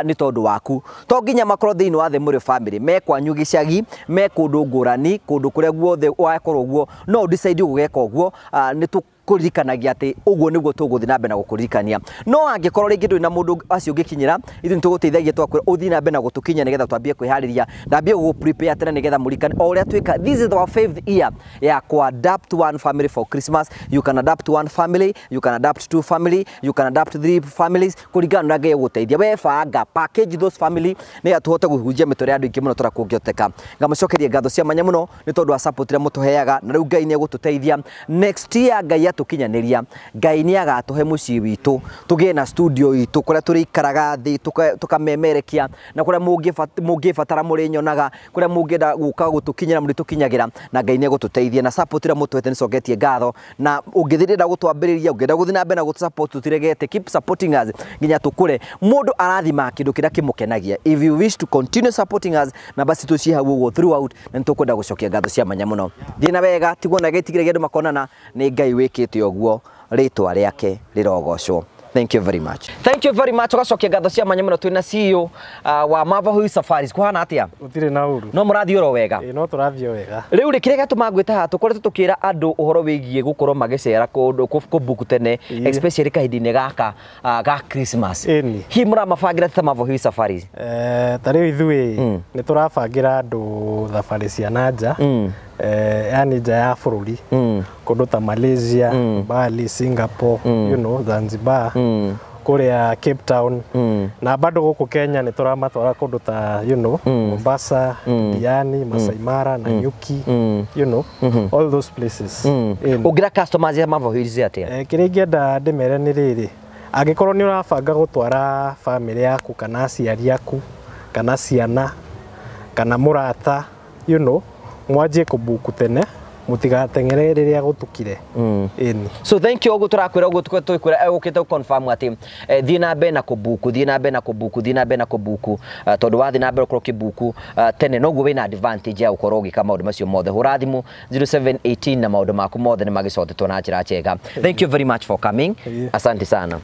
nĩ tondũ waku. To nginya makorwo thĩinĩ wa the Memorial family, me kwanyu gĩcagi, me kũndũ ngũrani, kũndũ kũrĩa guothe wakorwo ũguo, no ũdecide gũgeka ũguo. Nĩ kũririkanagia atĩ ũguo nĩguo tũgũthiĩ na mbere na gũkũririkania. No angĩkorwo rĩngĩ ndũrĩ na mũndũ acio ũngĩkinyĩra, ithuĩ nĩ tũgũteithagia twakwĩra ũthiĩ na mbere na gũtũkinyia nĩgetha twambie kwĩharĩria, ndambie gũgũ prepare tene nĩgetha mũririkane o ũrĩa twĩka. This is our fifth year ya ku adopt one family for Christmas. You can adopt one family, you can adopt two family, you can adopt three families kũringana na ũrĩa Ngai egũgũteithia. We banga package those family nĩgetha tũhote kũhunjia mĩtũrĩre ya andũ aingĩ mũno tũrĩa kũngĩhoteka. Ngamũcokeria ngatho cia mwanya mũno nĩ tondũ wa support ĩrĩa mũtũheaga, na rĩu Ngai nĩ egũtũteithia next year. Ngai atũkinyanĩria, Ngai nĩ agatũhe mũciĩ witũ, tũgĩe na studio itũ kũrĩa tũrĩikaraga thĩ tũkamemerekia, na kũrĩa mũngĩbatara mũrĩnyonaga, kũrĩa mũngĩenda gũka gũtũkinyĩra mũrĩtũkinyagĩra, na Ngai nĩ egũtũteithia. Na support ĩrĩa mũtũhete nĩcoketie ngatho, na ũngĩthĩrĩra gũtwambĩrĩria, ũngĩenda gũthiĩ na mbere na gũtũ-support, tũtiregete, keep supporting us nginya tũkũre. Mũndũ arathimaga kĩndũ kĩrĩa kĩmũkenagia. If you wish to continue supporting us, namba citũ ciĩ hau ũguo throughout, na nĩtũkwenda gũcokia ngatho cia mwanya mũno. Thiĩ na wega, tigwo na gĩtigĩrĩria andũ makonana. Nĩ Ngai wĩkĩte ũguo, rĩtwa rĩake rĩrogocwo. Thank you very much. Thank you very much. Ũgacokia ngatho cia mwanya mũno. Twĩna CEO wa Marvel Hill Safaris. Kũhana atĩa? Gũtirĩ na ũru. No mũrathiĩ oro wega? Ĩĩ, no tũrathiĩ wega. Rĩu rĩ, kĩrĩa gĩatũma ngwĩte haha, tũkoretwo tũkĩra andũ ũhoro wĩgiĩ gũkorwo magĩcera kũndũ kũbook tene, especially kahinda-inĩ gaka ga Christmas. Ĩni. Hihi mũramabangĩra ta Marvel Hill Safaris? Ta rĩu ithuĩ nĩ tũrabangĩra andũ thabarĩ cia na nja, yani nja ya bũrũri, kũndũ ta Malaysia, Bali, Singapore, Zanzibar, kũrĩa Cape Town, na bado gũkũ Kenya nĩ tũramatwara kũndũ ta Mombasa, Diani, Masai Mara, Nanyuki, all those places. Ĩni. Ũngĩra customers ya Marvel Hills atĩa? Kĩrĩa ingĩenda ndĩmere nĩ rĩrĩ, angĩkorwo nĩ ũrabanga gũtwara bamĩrĩ yaku kana aciari aku kana ciana kana mũrata, mwanjie kũbuku tene. Mũtigateng'ere rĩrĩa gũtukire. Ĩni. So thank you, ũguo tũrakwĩra, ũguo tũkwĩra ũkĩte confirm atĩ thiĩ na mbere na kũbuku, thiĩ na mbere na kũbuku, thiĩ na mbere na kũbuku, tondũ wathiĩ na mbere ũkorwo ũkĩbuku tene noguo wĩna advantage ya gũkorwo ũgĩka maũndũ macio mothe. Hũra thimũ 0718 na maũndũ maku mothe nĩ magĩcotetwo na njĩra njega. Thank you very much for coming. Yeah. Asante sana.